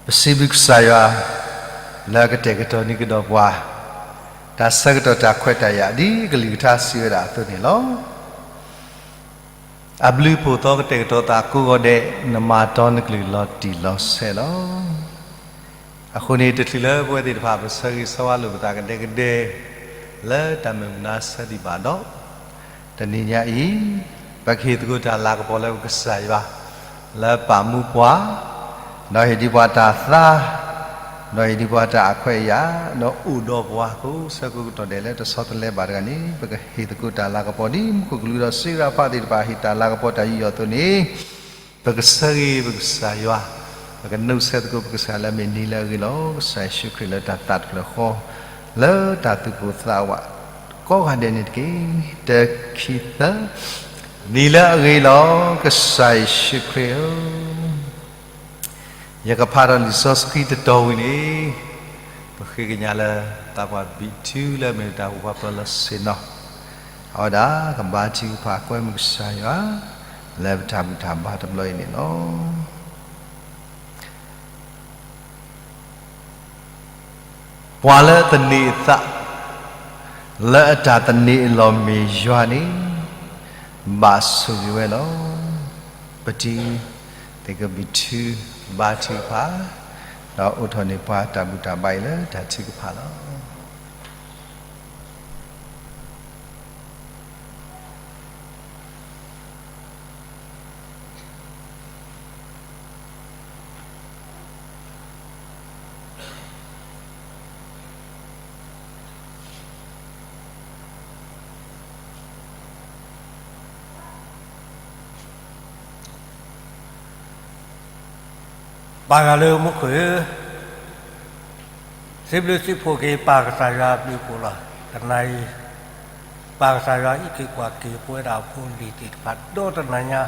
ပစံးဘျုးကစၢ်ယွၤ လၢကတဲာ်ကတီၤန့ၢ်ကဒီးပှၤ တၢ်ဆၢကတီၢ်တၢ်ခွဲးတၢ်ယာ် ဒ်ကလုၢ်ကထါစံးဝဲဒၣ်အသိးန့ၣ်လီၤ. အဘျုးအဖှိၣ်သီကတဲာ်ကတီၤသးကိးဂီၤဒဲး နမၤတီနကလုၢ်လီၤတံၢ်လီၤဆဲးလီၤ. အဃိန့ၣ် တချုးလၢပဝဲသ့ၣ်တဖၣ် ပဆၢဂ့ၤဆၢဝါလိာ်ပသးကဒဲကဒဲ လၢတၢ်မုၢ်မနၤဆၢဒံးဘၣ်ဒီး တနံၤညါအံၤ ပကဟ့ၣ်သကိးတၢ်လၤကပီၤလၢပကစၢ်ယွၤ လၢပာ်မူပှၤ ဒီးဟ့ၣ်ဒံးပှၤတၢ်သါ ဒီးဟ့ၣ်ဒံးပှၤတၢ်အခွဲးအယာ် ဒီးအိၣ်ဒီးပှၤကိးဆၢကိးကတီၢ်ဒဲးလၢတဆီတလဲဘၣ်တဂၤန့ၣ် ပကဟ့ၣ်သကိးတၢ်လၤကပီၤဒ်မူခိၣ်ကလူးဒီးစံးရၤဖးသ့ၣ်တဖၣ် ဟ့ၣ်တၢ်လၤကပီၤတၢ်ယူးယီၣ်အသိးန့ၣ် ပကဆၢဂ့ၤပကစၢ်ယွၤ ပကနုာ်ဆဲးသကိးပကစၢ်လၢအမ့ၢ်နံၤလၢအဂ့ၤလီၤ. ကစၢ်ယ့ၣ်ၡူးခရံာ်လၢတၢ်သးတဖျၢၣ်ဃီ လၢတၢ်သူၣ်ပိၢ်သးဝး ကိးဂၤဒဲးန့ၣ်တက့ၢ်. တခံသၢ နံၤလၢအဂ့ၤလီၤ. ကစၢ်ယ့ၣ်ၡူးခရံာ်ဧၢ, ယကဖးဒီးလံာ်စီဆှံတတီၤဝံၤန့ၣ် ပဃ့ကညးလၢသးပှၢ်ဘံၣ်ထုလၢအမ့ၢ်တၢ်အိၣ်ဖှိၣ်ပၢ်လီၤဆ့ၣ်နီၤ အဝဲဒၣ်ကဘါထုကဖၣ်ကွဲမုၢ်ကစၢ်ယွၤ လၢပတၢ်ဘူၣ်တၢ်ဘါတဘျီအံၤန့ၣ်လီၤ. ပှၤလၢအသန့ၤအသး လၢအတၢ်သန့ၤအလီၢ်မ့ၢ်ယွၤန့ၣ် ဘၣ်ဆိၣ်ဂ့ၤဝဲလီၤ. ပတံၤသ့ၣ်ကဘံၣ်ထု ဘါထုကဖၣ် ဒီးအိးထီၣ်န့ၢ်ပှၤတၢ်ဘူၣ်တၢ်ဘါအံၤလၢတၢ်ထုကဖၣ်လီၤ. ပၢ်ဂၤလၢမူခိၣ်ဧၢ, စံးဘျုးစံးဖှိၣ်က့ၤပၢ်ကစၢ်ယွၤအဘျုးအဖှိၣ်လီၤ. တနၤအံၤ ပၢ်ကစၢ်ယွၤအံးက့ၤကွၢ်က့ၤပဝဲဒၣ်အဖိအလံၤသ့ၣ်တဖၣ် ဒီတနၤညါ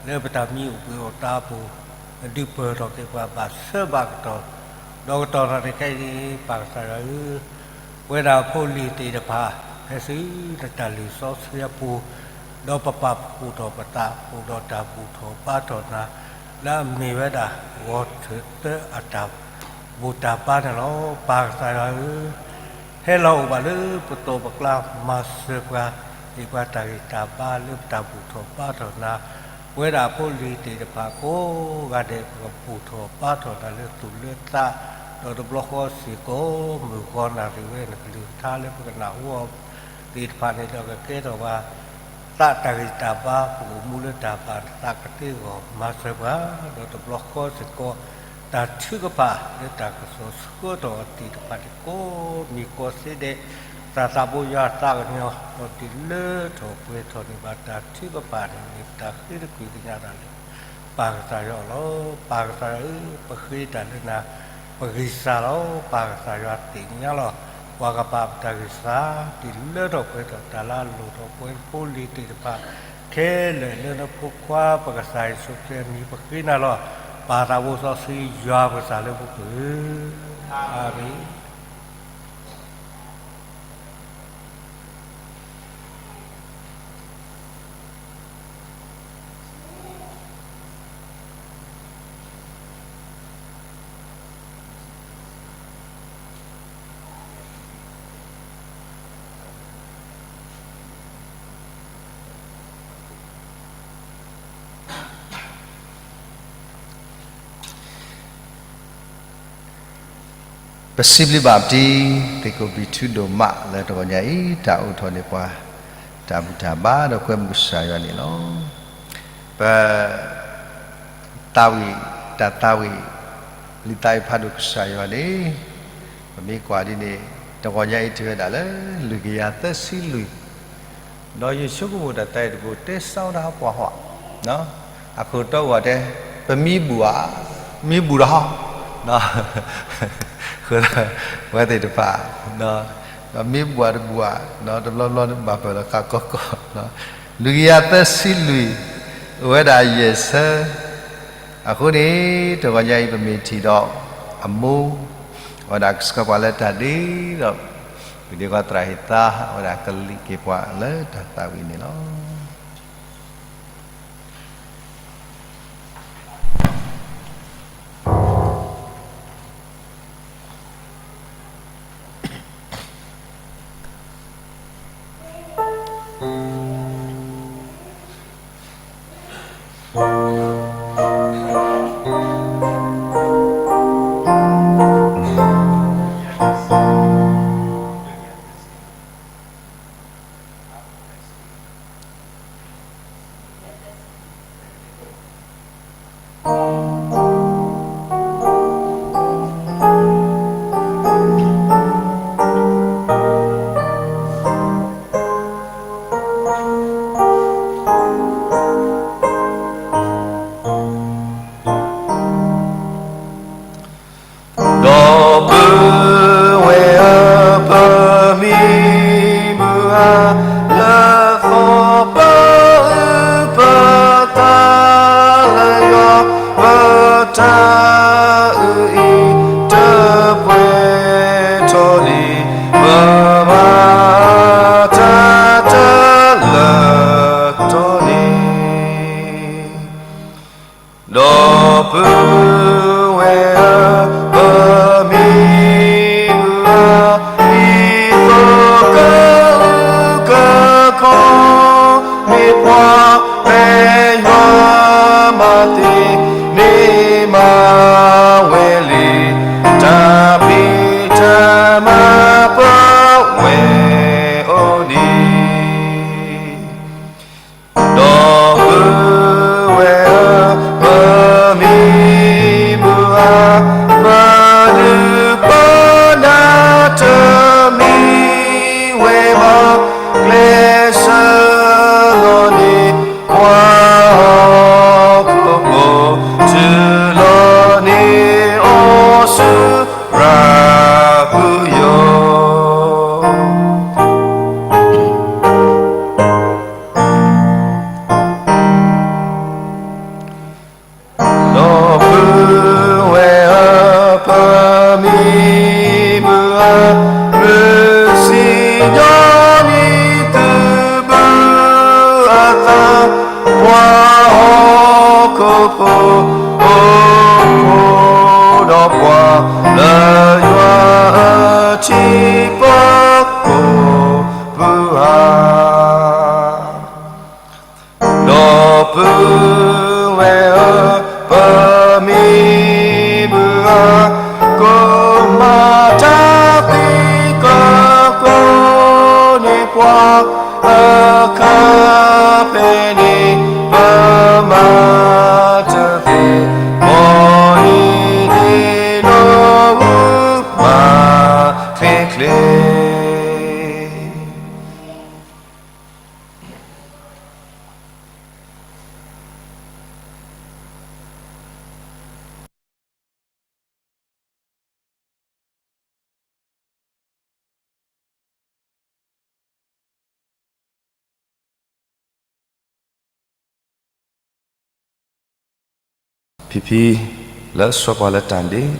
လၢပတၢ်မံအိၣ်ဘှံးအိၣ်သါအပူၤ ဒုးပၢၢ်ထီၣ်က့ၤပှၤဘၣ်ဆၢဘၣ်ကတီၢ် ဒီးကတီၢ်ထီၣ်န့ၣ်ခဲအံၤန့ၣ် ပၢ်ကစၢ်ယွၤဧၢ, ပဝဲဒၣ်အဖိအလံၤသ့ၣ်တဖၣ် ဟဲဆူနတၢ်လံာ်စီဆှံအပူၤ ဒီးပပာ်ဖှိၣ်ထီၣ်ပသး အိၣ်ဒီးတၢ်ဘူၣ်ထီၣ်ဘါထီၣ်နၤ လၢအမ့ၢ်ဝဲဒၣ် ဂီၤထၢၣ်သၢအတၢ်ဘူၣ်တၢ်ဘါန့ၣ်လီၤ. ပၢ်ကစၢ်ယွၤဧၢ, ဟဲလီၤအိၣ်ဘၣ်လၢပတီၢ်ပကျါ မၤစၢၤပှၤ ဟ့ၣ်ပှၤတၢ်ဂံၢ်တၢ်ဘါလၢပတၢ်ဘူၣ်ထီၣ်ဘါထီၣ်နၤ, ပဝဲဒၣ်အဖိအလံၤသ့ၣ်တဖၣ်ကိးဂၤဒဲး ပကဘူၣ်ထီၣ်ဘါထီၣ်နၤလၢသူၣ်လၢသး ဒီးတဘျီဃီစ့ၢ်ကီး မုၢ်ဂီၤနၣ်ရံၣ်ဝဲနကလုၢ်ကထါလၢပကနၣ်အီၤသ့ၣ်တဖၣ်န့ၣ်ဒီး ကကဲထီၣ်ဘၣ် သးတၢ်ဂံၢ်တၢ်ဘါ ပကအိၣ်မူလၢတၢ်ဘၣ်သးကသ့အဂီၢ် မၤစၢၤပှၤ ဒီးတဘျီဃီစ့ၢ်ကီး တၢ်ထုကဖၣ်လၢတၢ်ကစီၣ်ဆှၢထီၣ်အီၤသ့ၣ်တဖၣ်န့ၣ် ကိးမံၤကိးသ့ဒဲး သးသးဘိယွၤသးကညီၤ ဒီးတုၤလၢထီၣ်ပှဲၤထီၣ်န့ၢ်ဘၣ်တၢ်ထုကဖၣ်န့ၣ် မ့ၢ်ပတၢ်ဃ့တကွံာ်ကညးတၢ်လၢ ပၢ်ကစၢ်ယွၤအအိၣ်လီၤ. ပၢ်ကစၢ်ယွၤဧၢ, ပဃ့တၢ်လၢနၤ ပဂံၢ်စၢ်လီၤ. ပၢ်ကစၢ်ယွၤသ့ၣ်ညါလီၤ ပှၤကပာ်ပတၢ်ဂံၢ်စၢ် တုၤလၢထီၣ်ပှဲၤထီၣ်တၢ်လၢအလိၣ်ထီၣ်ပဝဲဖိလံၤသ့ၣ်တဖၣ် ခဲလၢာ်လၢနဖိခွါပကစၢ်ယ့ၣ်ၡူးခရံာ်အမံၤပဃ့နၤလီၤ. ပၢ်သးဘိစီဆှံယွၤပကစၢ်လၢမူခိၣ်ဧၢ, အၤမ့ၣ်. ပစံးဘျုးဘၣ်ပတံၤသ့ၣ်ကိးဘံၣ်ထုဒိၣ်မးလၢတဂီၤညါအံၤ တၢ်အိးထီၣ်န့ၢ်ပှၤ တၢ်ဘူၣ်တၢ်ဘါဒီးကွဲမုၢ်ကစၢ်ယွၤန့ၣ်လီၤ. ပ သးဝံၣ် တၢ်သးဝံၣ် လံာ်သးဝံၣ်ဖးဒိၣ်ကစၢ်ယွၤန့ၣ် ပမ့ၢ်ကွၢ်ဒ်န့ၣ် တဂီၤညါအံၤတဲဝဲဒၣ်လၢ လွံၢ်ကယၤသၢဆံလွံၢ် ဒီးယဆိကမိၣ်တၢ်သးဝံၣ်တဘိတဲစးဝဲဒၣ်ပှၤဟီၣ် အခိၣ်တီဂီၢ်တဲ ပမံဘူၣ်ဧါ, မံဘူၣ်ဒီးဟီၣ် ဃုာ်ဒီး ပဝဲသ့ၣ်တဖၣ် ဒီးမံဘူၣ်ဧါတဘူၣ်ဧါ တဘျီဘျီဘၣ်ပၢၢ်လီၤဃးကီကီၢ် လွံၢ်ကယၤသၢဆံလွံၢ် အိၣ်ဝဲဒၣ်ယဲၢ်ဆၢ အဃိန့ၣ် တဂီၤညါအံၤပမ့ၢ်ထံၣ်ဒီး အမိၢ် အဝဲဒၣ်ကဆှၢပှၤလၢတၢ်ဒ့ဒီး ပဒ့ခွါသရၣ်ဟ့ၣ်သါ အဝဲဒၣ်ကလံၤက့ၤပှၤလၢတၢ်သးဝံၣ်န့ၣ်လီၤ. ကကီ မ့ၢ်ပှၤပဲယွၤမၤသ့န့ၣ် မၤဝဲလံ တၢ်ဖံးတၢ်မၤပဝဲအိၣ်န့ၣ် ဒီပုၢ်ဝဲၢ်ဧၢ, ပမံၤမုၢ်ဧါ, ပဒုးပနၢ်တမံၤဝဲဘၣ်, ကျဲးစၢးလီၤန့ၢ်ပှၤဟီၣ်ခိၣ်ဖိ, တုၤလီၤန့ၢ်အီၤဆူရၤဃုယိာ် ဒီပုၢ်ဝဲၢ်ဧၢ, ပမံၤမုၢ်ဧါ, မုၢ်စံၣ်ညီနံၤသုးဘုအသး, ပှၤဟီၣ်ခိၣ်ဖိ အိၣ်ဖှိၣ်ဒီးပှၤ လၢယွၤအထံပကီၢ်ပူၤဧါ ဒီပုၢ်ဝဲၢ်ဧၢ, ပမံၤမုၢ်ဧါ, ကမၤတၢ်သံကကိးန့ၢ်ပှၤအခါဖဲန့ၣ် ပမၤတသ့, မ်အံၤန့ၣ်လီၤဂုာ်မၤချ့ချ့ ဖံဖံ လၢဆှၢပှၤလၢတၢ်ဒ့ဒီး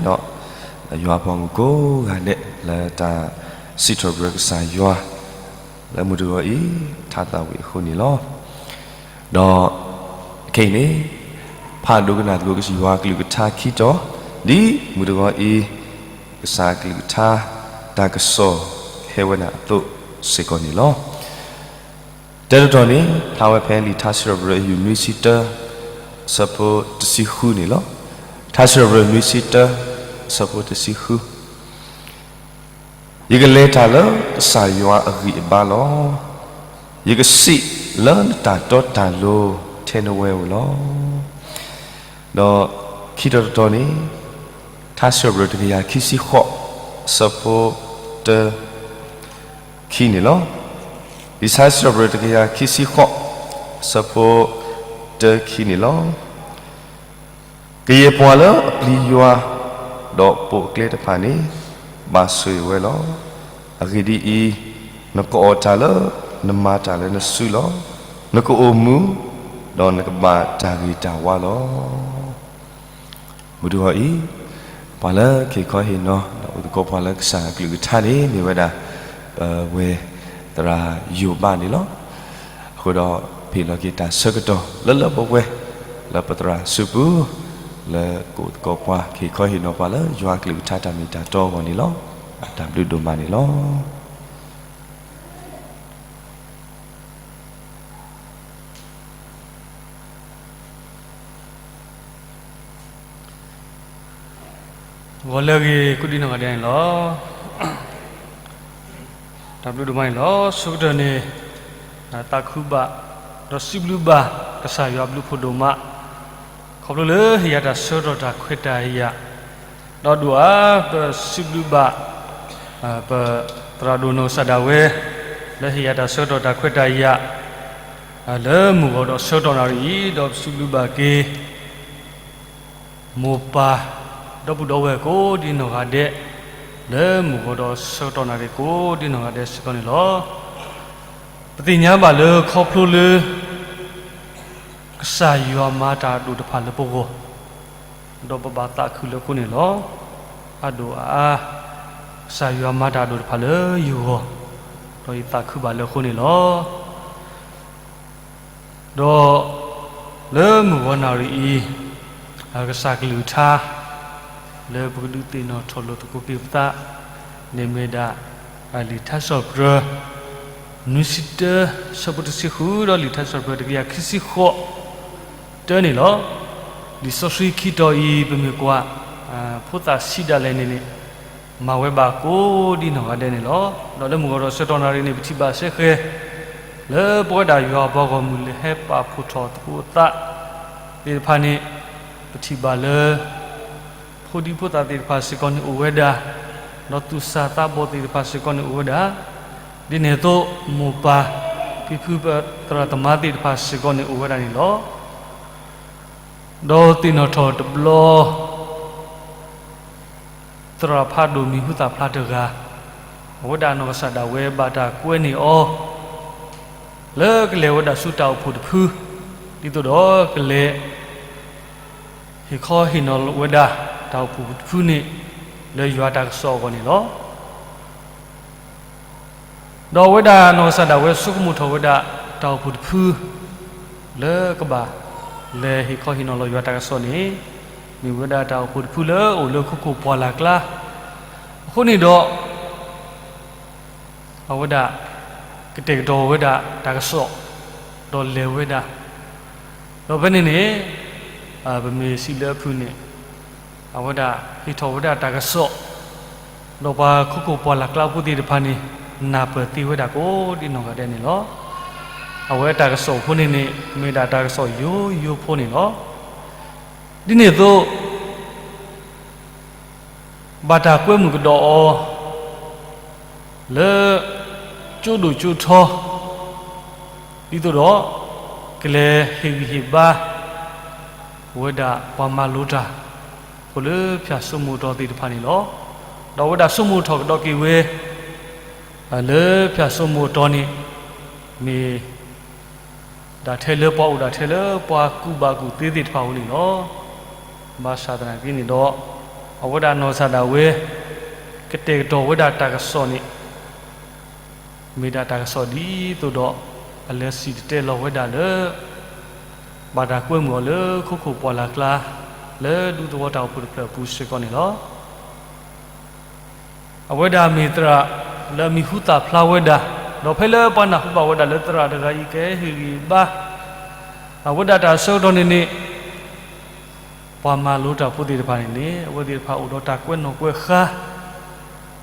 ယွၤအပှၤမုၣ်ကိးဂၤဒဲး လၢတၢ်စံးထီၣ်ပတြၢၤကစၢ်ယွၤ လၢမုၢ်တဂီၤအံၤ ထါသးဝံၣ်အဃိန့ၣ်လီၤ. ဒီးခဲအံၤန့ၣ် ဖးဒိကနၣ်သကိးကစၢ်ယွၤအကလုၢ်ကထါခံတီၤ ဒ်မုၢ်တဂီၤအံၤ ကစၢ်အကလုၢ်ကထါ တၢ်ကစီၣ်ဟဲဝဲဒၣ်အသိးစ့ၢ်ကီးန့ၣ်လီၤ. တၢတတီၤန့ၣ် ဖျါဝဲဖဲလံာ်ထါစံးထီၣ်ပတြၢၤ အယူၢ်နွံဆံတၢ အဆၢဖိတဆံဃုန့ၣ်လီၤ. ထါစံးထီၣ်ပတြၢၤနွံဆံတၢ အဆၢဖိတဆံဃု ယကလဲၤတၢ်လၢကစၢ်ယွၤအဂံၢ်အဘါလီၤ. ယကစံးလၢနတၢ်တီတၢ်လိၤထဲနဝဲဧိၤလီၤ. ဒီးခံတီၤတတီၤန့ၣ် ထါစံးထီၣ်ပတြၢၤတကယၤခံဆံဃိး အဆၢဖိတၢ ခံန့ၣ်လီၤ. လံာ်ထါစံးထီၣ်ပတြၢၤတကယၤခံဆံဃိး အဆၢဖိတၢခံန့ၣ်လီၤ. ကယဲၢ်ပှၤလၢအပျံၤယွၤ ဒီးပိာ်အကျဲတဖၣ်န့ၣ် ဘၣ်ဆိၣ်ဂ့ၤဝဲလီၤ. အဂ့ၢ်ဒ်အံၤ, နကအီၣ်တၢ်လၢနမၤတၢ်လၢနစုလီၤ. နကအိၣ်မုာ်, ဒီးနကဘၣ်တၢ်ဂ့ၤတၢ်ဝါလီၤ. မုၢ်တဂီၤအံၤ, ပှၤလၢက့ၤခီဟ့ၣ်နီၤ ဒီးအိၣ်သကိးပှၤလၢကစၢ်အကလုၢ်ကထါန့ၣ် မ့ၢ်ဝဲဒၣ် ပဝဲသရၣ်ယိၤဘးန့ၣ်လီၤ. အဃိဒီး ပဟ့ၣ်လီၤက့ၤတၢ်ဆၢကတီၢ်လၢလၢပှဲၤပှဲၤ လၢပသရၣ်စုပူၤ လၢကအိၣ်သကိးပှၤက့ၤခီဟ့ၣ်နီၤပှၤလၢယွၤအကလုၢ်ကထါတၢ်မ့ၢ်တၢ်တီအဂီၢ်န့ၣ်လီၤ. တၢ်ဘျုးဒိၣ်မးန့ၣ်လီၤ. ဂီၤလၢအဂ့ၤ ကိးဒံနီၢ်ဂၤဒဲးန့ၣ်လီၤ. တၢ်ဘျုးဒိၣ်မးန့ၣ်လီၤ. ဆၢကတီၢ်န့ၣ် သးခုဘၣ် ဒီးစံးဘျုးဘၣ် ကစၢ်ယွၤအဘျုးဖးဒိၣ်မး ခီဖျိလၢဟ့ၣ်ယၤတၢ်ဆၢကတီၢ်တၢ်ခွဲးတၢ်ယာ် ဒီးဒိၣ်အါ ပစံးဘျုးဘၣ် ပသရၣ်ဒိၣ်နီၢ်ကစၢ်ဒၣ်ဝဲ လၢဟ့ၣ်ယၤတၢ်ဆၢကတီၢ်တၢ်ခွဲးတၢ်ယာ် လၢမုၢ်ဂီၤဒီးဆၢကတီၢ်နၣ်ရံၣ်အံၤ ဒီးပစံးဘျုးဘၣ်က့ၤ မိၢ်ပၢ် ဒီပုၢ်ဒီဝဲၢ်ကိးဒံနီၢ်ဂၤဒဲး လၢမုၢ်ဂီၤဒီးဆၢကတီၢ်နၣ်ရံၣ်ကိးဒံနီၢ်ဂၤဒဲးစ့ၢ်ကီးန့ၣ်လီၤ. ပသ့ၣ်ညါဘၣ်လၢခီဖျိလၢ ကစၢ်ယွၤမၤတၢ်အဒိၣ်တဖၣ်လၢပဂီၢ်, ဒီးပဘၣ်သးခုလၢအဃိန့ၣ်လီၤ. အဒိၣ်အါအါ ကစၢ်ယွၤမၤတၢ်အဒိၣ်တဖၣ်လၢယဂီၢ်, ဒီးယသးခုဘၣ်လၢအဃိန့ၣ်လီၤ. ဒီးလၢမုၢ်ဂီၤနၣ်ရံၣ်အံၤ, ကစၢ်ကလုၢ်ကထါ လၢပကဒုးသ့ၣ်နီၣ်ထီၣ်လိာ်သကိးက့ၤပသးန့ၣ်မ့ၢ်ဒၣ် လံာ်ထါစံးပတြၢၤ နွံဆံတၢ ဆၢဖိတဆံဃု ဒီးလံာ်ထါစံးပတြၢၤ တကယၤခံဆံဃိး တၢန့ၣ်လီၤ. လံာ်စီဆှံခံတီၤအံၤ ပမ့ၢ်ကွၢ် ဖိသၣ်ဆံးဒၣ်လဲာ်န့ၣ်န့ၣ် မၤဝဲဘၣ်ကိးဒ်နီၢ်ဂၤဒဲးန့ၣ်လီၤ. ဒီးလၢမုၢ်ဂီၤဒီးဆၢကတီၢ်နၣ်ရံၣ်န့ၣ် ပထံၣ်ဘၣ်စ့ၢ်ကီး လၢပဝဲဒၣ်ယွၤအပှၤဂီၢ်မုၢ်လၢဟဲပာ်ဖှိၣ်ထီၣ်သကိးသးသ့ၣ်တဖၣ်န့ၣ် ပထံၣ်ဘၣ်လၢ ဖိဒံဖိသၣ်သ့ၣ်တဖၣ်စ့ၢ်ကီးန့ၣ်အိၣ်ဝဲဒၣ်, ဒီးသူၣ်စၢ်သးဘီၣ်သ့ၣ်တဖၣ်စ့ၢ်ကီးန့ၣ်အိၣ်ဝဲဒၣ်, ဒ်န့ၣ်အသိး မိၢ်ပၢ်ဖံဖုသရၣ်သမါသ့ၣ်တဖၣ်စ့ၢ်ကီးန့ၣ်အိၣ်ဝဲဒၣ်န့ၣ်လီၤ. ဒီးသ့ၣ်နီၣ်ထီၣ်တဘျီ သရၣ်ဖးဒိၣ်မံၤဟူသၣ်ဖျါတဂၤ, အဝဲဒၣ်အနီၢ်ကစၢ်ဒၣ်ဝဲဘၣ်တၢ်ကွဲန့ၢ်အီၤ လၢကလဲၤဝဲဒၣ်ဆူတၢ်အိၣ်ဖှိၣ်တဖု, ဒ်သိးဒီးကလဲၤ ဟ့ၣ်ခီဟ့ၣ်နီၤဝဲဒၣ် တၢ်အိၣ်ဖှိၣ်တဖုန့ၣ် လၢယွၤတၢ်ကစီၣ်အဂီၢ်န့ၣ်လီၤ. ဒီးအဝဲဒၣ်နီၢ်ကစၢ်ဒၣ်ဝဲဆိကမိၣ်ထီၣ်ဝဲဒၣ် တၢ်အိၣ်ဖှိၣ်တဖု လၢကဘၣ်လဲၤဟ့ၣ်ခီဟ့ၣ်နီၤလီၤယွၤတၢ်ကစီၣ်န့ၣ် မ့ၢ်ဝဲဒၣ်တၢ်အိၣ်ဖှိၣ်တဖုလၢအအိၣ်လၢခိခိၣ်ပှၢ်လၢ်ကျါ, အဃိန့ၣ်ဒီး အဝဲဒၣ် ကတဲာ်ကတီၤဝဲဒၣ်တၢ်ကစီၣ် ဒီးလဲၤဝဲဒၣ်, ဒီးဖဲန့ၣ်န့ၣ် ပမ့ၢ်စံးလၢအဖုၣ်န့ၣ် အဝဲဒၣ်ဟ့ၣ်ထီၣ်ဝဲဒၣ်တၢ်ကစီၣ်, ဒီးပှၤခိခိၣ်ပှၢ်လၢ်ကျါဖိသ့ၣ်တဖၣ်န့ၣ် နၢ်ပၢၢ်သ့ဝဲဒၣ်ကိးဒ်နီၢ်ဂၤဒဲးန့ၣ်လီၤ. အဝဲတၢ်ကစီၣ်ဖိန့ၣ်န့ၣ် မ့ၢ်ဒၣ်တၢ်ကစီၣ်ယိယိဖိန့ၣ်လီၤ. ဒ်န့ၣ်အသိး ဘၣ်တၢ်ကွဲမုာ်ကဒီးအီၤ လၢ ကၠိဒိၣ်ကၠိထီ ဒ်သိးဒီး ကလဲၤဟ့ၣ်ဂံၢ်ဟ့ၣ်ဘါ ဝဲဒၣ်ပှၤမၤလိတၢ် ဖိလၢဖၠၣ်စိမိၤတီၤသ့ၣ်တဖၣ်န့ၣ်လီၤ. ဒီးအဝဲဒၣ်ဆိကမိၣ်ထီၣ်ကဒီးက့ၤဝဲ လၢဖၠၣ်စိမိၤတီၤန့ၣ် မ့ၢ် ဒၣ်ထဲလၢပှၤအိၣ်ဒၣ်ထဲလၢပှၤကူၣ်ဘၣ်ကူၣ်သ့သ့ၣ်တဖၣ်အအိၣ်န့ၣ်လီၤ. ဘၣ်ဆၣ်သနာ်က့န့ၣ်ဒီး အဝဲဒၣ်နီၢ်ကစၢ်ဒၣ်ဝဲ ကတဲာ်ကတီၤဝဲဒၣ်တၢ်ကစီၣ်န့ၣ် မ့ၢ်ဒၣ်တၢ်ကစီၣ်ဒ်သိးဒီး အလဲၤစံၣ်တဲၤတဲလီၤဝဲဒၣ်လၢ ဘၣ်တၢ်ကွဲမုာ်အီၤလၢခိခိၣ်ပှၢ်လၢ်ကျါ လၢဒူသဝီတၢ်အိၣ်ဖှိၣ်တဖျၢၣ်အပူၤစ့ၢ်ကီးန့ၣ်လီၤ. အဝဲဒၣ်မ့ၢ်သရၣ်လၢအမံၤဟူသၣ်ဖျါဝဲဒၣ်, ဒီးဖဲလၢပှၤနၢ်ဟူဘၣ်ဝဲဒၣ်လၢသရၣ်တဂၤအံၤကဟ့ၣ်ဂံၢ်ဘါ အဝဲဒၣ်တၢ်ဆၢကတီၢ်န့ၣ်န့ၣ် ပှၤမၤလိတၢ်ဖိသ့ၣ်တဖၣ်န့ၣ်န့ၣ် အဝဲသ့ၣ်တဖၣ်အိၣ်ဒီးတၢ်ကွဲးနီၣ်ကွဲးဃါ ဒ်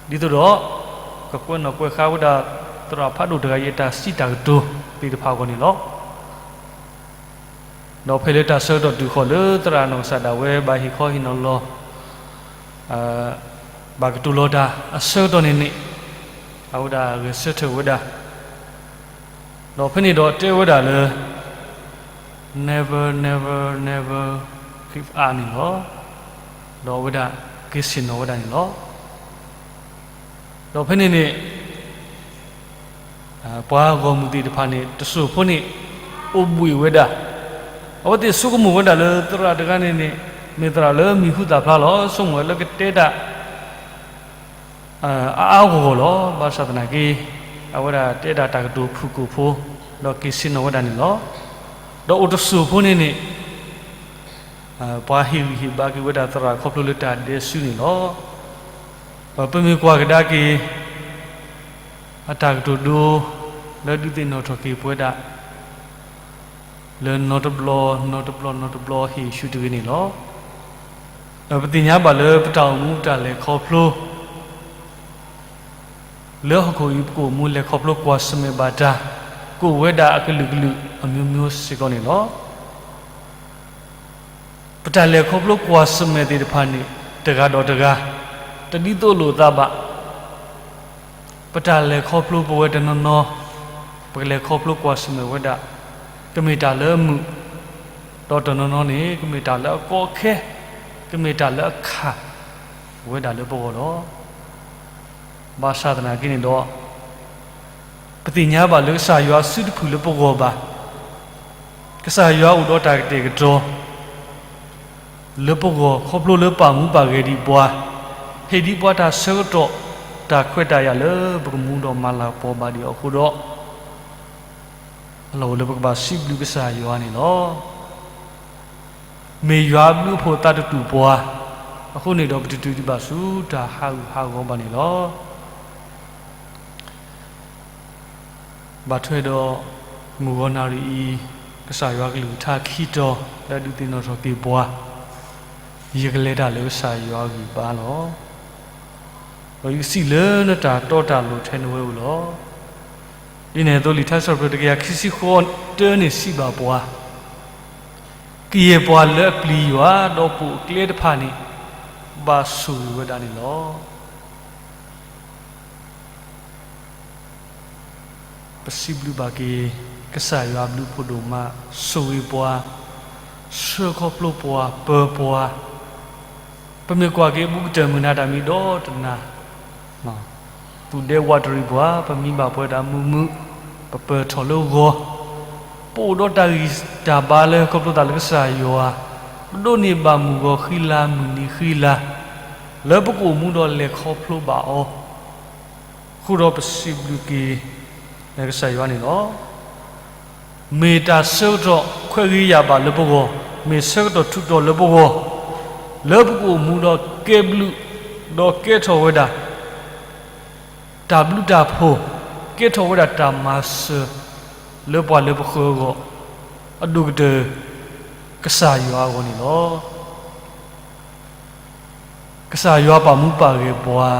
သိးဒီး ကကွဲးနီၣ်ကွဲးဃါဝဲဒၣ်သရၣ်ဖးဒိၣ်တဂၤအံၤအတၢ်စံးတၢ်ကတိၤသ့ၣ်တဖၣ်အဂီၢ်န့ၣ်လီၤ. ဒီးဖဲလၢတၢ်ဆၢကတီၢ်တုၤဃီၤလၢသရၣ်နီၢ်ကစၢ်ဒၣ်ဝဲဘၣ်ဟ့ၣ်ခီဟ့ၣ်နီၤလီၤ ဘၣ်ကတိၤလီၤတၢ်အဆၢကတီၢ်န့ၣ်န့ၣ် အဝဲဒၣ်ဂဲၤဆၢထၢၣ်ဝဲဒၣ်, ဒီးဖဲန့ၣ်ဒီးတဲဝဲဒၣ်လၢ never never never give up န့ၣ်လီၤ. ဒီးအဝဲဒၣ်က့ၤဆ့ၣ်နီၤဝဲဒၣ်န့ၣ်လီၤ. ဒီးဖဲန့ၣ်န့ၣ် ပှၤဂီၢ်မုၢ်သ့ၣ်တဖၣ်န့ၣ် တစိၢ်ဖိန့ၣ် အိၣ်ဘှံးဝဲဒၣ်, အဝဲသ့ၣ်ဆိကမိၣ်ဝဲဒၣ်လၢသရၣ်တဂၤန့ၣ်န့ၣ် မ့ၢ်သရၣ်လၢမံၤဟူသၣ်ဖျါလီၤ. ဆိကမိၣ်ဝဲလၢကတဲတၢ် အါအါဂီၢ်ဂီၢ်လီၤ. ဘၣ်ဆၣ်သနာ်က့ အဝဲဒၣ်တဲဒၣ်တၢ်ကတိၤဖုၣ်ကိာ်ဖိ ဒီးက့ၤဆ့ၣ်နီၤဝဲဒၣ်န့ၣ်လီၤ. ဒီးအိၣ်တစိၢ်ဖိန့ၣ်န့ၣ် ပှၤဟ့ၣ်ဂံၢ်ဟ့ၣ်ဘါက့ၤဝဲဒၣ်သရၣ်ခီဖျိလၢတၢ်ဒဲးစုန့ၣ်လီၤ. ပမ့ၢ်ကွၢ်ကဒါက့ၤ အတၢ်ကတိၤဒိ လၢဒုးသ့ၣ်နီၣ်ထီၣ်က့ၤပဝဲဒၣ် လၢနီတဘျီ နီတဘျီ နီတဘျီ ဟ့ၣ်ဆူတဂ့ၤန့ၣ်လီၤ. ပသ့ၣ်ညါဘၣ်လၢပတၢ်အိၣ်မူတၢ်လဲၤခီဖျိ လၢဟီၣ်ခိၣ်အံၤပကအိၣ်မူလဲၤခီဖျိကွၢ်ဆၢၣ်မဲာ်ဘၣ်တၢ် ကအိၣ်ဝဲဒၣ်အကလုာ်ကလုာ်အမျိုးမျိုးစ့ၢ်ကီးန့ၣ်လီၤ. ပတၢ်လဲၤခီဖျိကွၢ်ဆၢၣ်မဲာ်သ့ၣ်တဖၣ်န့ၣ် တဂၤဒီးတဂၤ တဒ်သိးလိာ်သးဘၣ်. ပတၢ်လဲၤခီဖျိပဝဲတနီၤနီၤ ပကလဲၤခီဖျိကွၢ်ဆၢၣ်မဲာ်ဝဲဒၣ် ကမ့ၢ်တၢ်လၢအမုာ်, ဒီးတနီၤနီၤန့ၣ် ကမ့ၢ်တၢ်လၢအကီအခဲ, ကမ့ၢ်တၢ်လၢအခၣ်ဝဲဒၣ်လၢပဂီၢ်လီၤ. ဘၣ်ဆၣ်သနာ်က့န့ၣ်ဒီး ပသ့ၣ်ညါဘၣ်လၢကစၢ်ယွၤအစုတဖုၣ်လၢပဂီၢ်ဘၣ်. ကစၢ်ယွၤအိၣ်ဒီးတၢ်ကတဲာ်ကတီၤ လၢပဂီၢ်ခီဖျိလၢပာ်မူပာ်ဂဲၤဒံးပှၤ, ဟ့ၣ်ဒံးပှၤတၢ်ဆၢကတီၢ် တၢ်ခွဲးတၢ်ယာ်လၢပကမူဒီးမၤလၤကပီၤဘၣ်ဒံးအီၤအဃိဒီး အလီၢ်အိၣ်လၢပကဘၣ်စံးဘျုးကစၢ်ယွၤန့ၣ်လီၤ. မ့ၢ်ယွၤအဘျုးအဖှိၣ်အသးတတူာ်ပှၤ အဃိန့ၣ်ဒီးပတတုၤဒံးဘၣ်ဆူတၢ်ဟးဂူာ်ဟးဂီၤဘၣ်န့ၣ်လီၤ. ဘၣ်ထွဲဒီး မုၢ်ဂီၤနၣ်ရံၣ်အံၤ ကစၢ်ယွၤကလုၢ်ကထါခံတီၤ လၢဒုးသ့ၣ်နီၣ်ထီၣ်က့ၤပှၤ, ယကလဲၤတၢ်လၢကစၢ်ယွၤအဂံၢ်အဘါလီၤ. ဒီးယကစံးလၢနတၢ်တီတၢ်လိၤထဲနဝဲအိၣ်လီၤ. ဒ်န့ၣ်အသိး လံာ်ထါစံးထီၣ်ပတြၢၤ တကယၤခံဆံဃိး တၢန့ၣ်စံးဘၣ်ပှၤ, ကယဲၢ်ပှၤလၢအပျံၤယွၤ ဒီးပိာ်အကျဲတဖၣ်န့ၣ် ဘၣ်ဆိၣ်ဂ့ၤဝဲဒၣ်န့ၣ်လီၤ. ပစံးဘျုးဘၣ်က့ၤ ကစၢ်ယွၤအဘျုးအဖှိၣ်ဒိၣ်မး ဆိၣ်ဂ့ၤပှၤ, ဆှၢခီဖျိပှၤ, ပၢၤပှၤ, ပမ့ၢ်ကွၢ်က့ၤဘူးကတၢၢ်မုၢ်နၤတၢ်မံၤဒီးတနၤ, သူၣ်ဒဲဝးတရံးပှၤ, ပမံဘၣ်ပှၤတၢ်မုာ်မုာ်, ပပၢၢ်ထီၣ်လၢဂီၤ, ပအိၣ်ဒီးတၢ်ဂံၢ်တၢ်ဘါလၢခီဖျိသးလၢကစၢ်ယွၤ, ပဒိးန့ၢ်ဘၣ်မုၢ်ဂီၤဃံလၤမုၢ်နံၤဃံလၤ, လၢပကအိၣ်မူဒီးလဲၤခီဖျိဘၣ်အီၤ, အဃိဒီးပစံးဘျုးက့ၤလၢကစၢ်ယွၤန့ၣ်လီၤ. မ့ၢ်တၢ်ဆၢကတီၢ်ခွဲးဂ့ၤယာ်ဘၣ်လၢပဂီၢ်, မ့ၢ်ဆၢကတီၢ်ထူးတီၤလၢပဂီၢ်, လၢပကအိၣ်မူဒီးကဲဘျုး, ဒီးကဲထီၣ်ဝဲဒၣ် တၢ်ဘျုးတၢ်ဖှိၣ်, ကဲထီၣ်ဝဲဒၣ်တၢ်မၤစၢၤ လၢပှၤလၢပဃၢၤအဂီၢ်, အဒိၣ်ကတၢၢ် ကစၢ်ယွၤအဂီၢ်န့ၣ်လီၤ. ကစၢ်ယွၤပာ်မူပာ်ဂဲၤပှၤ,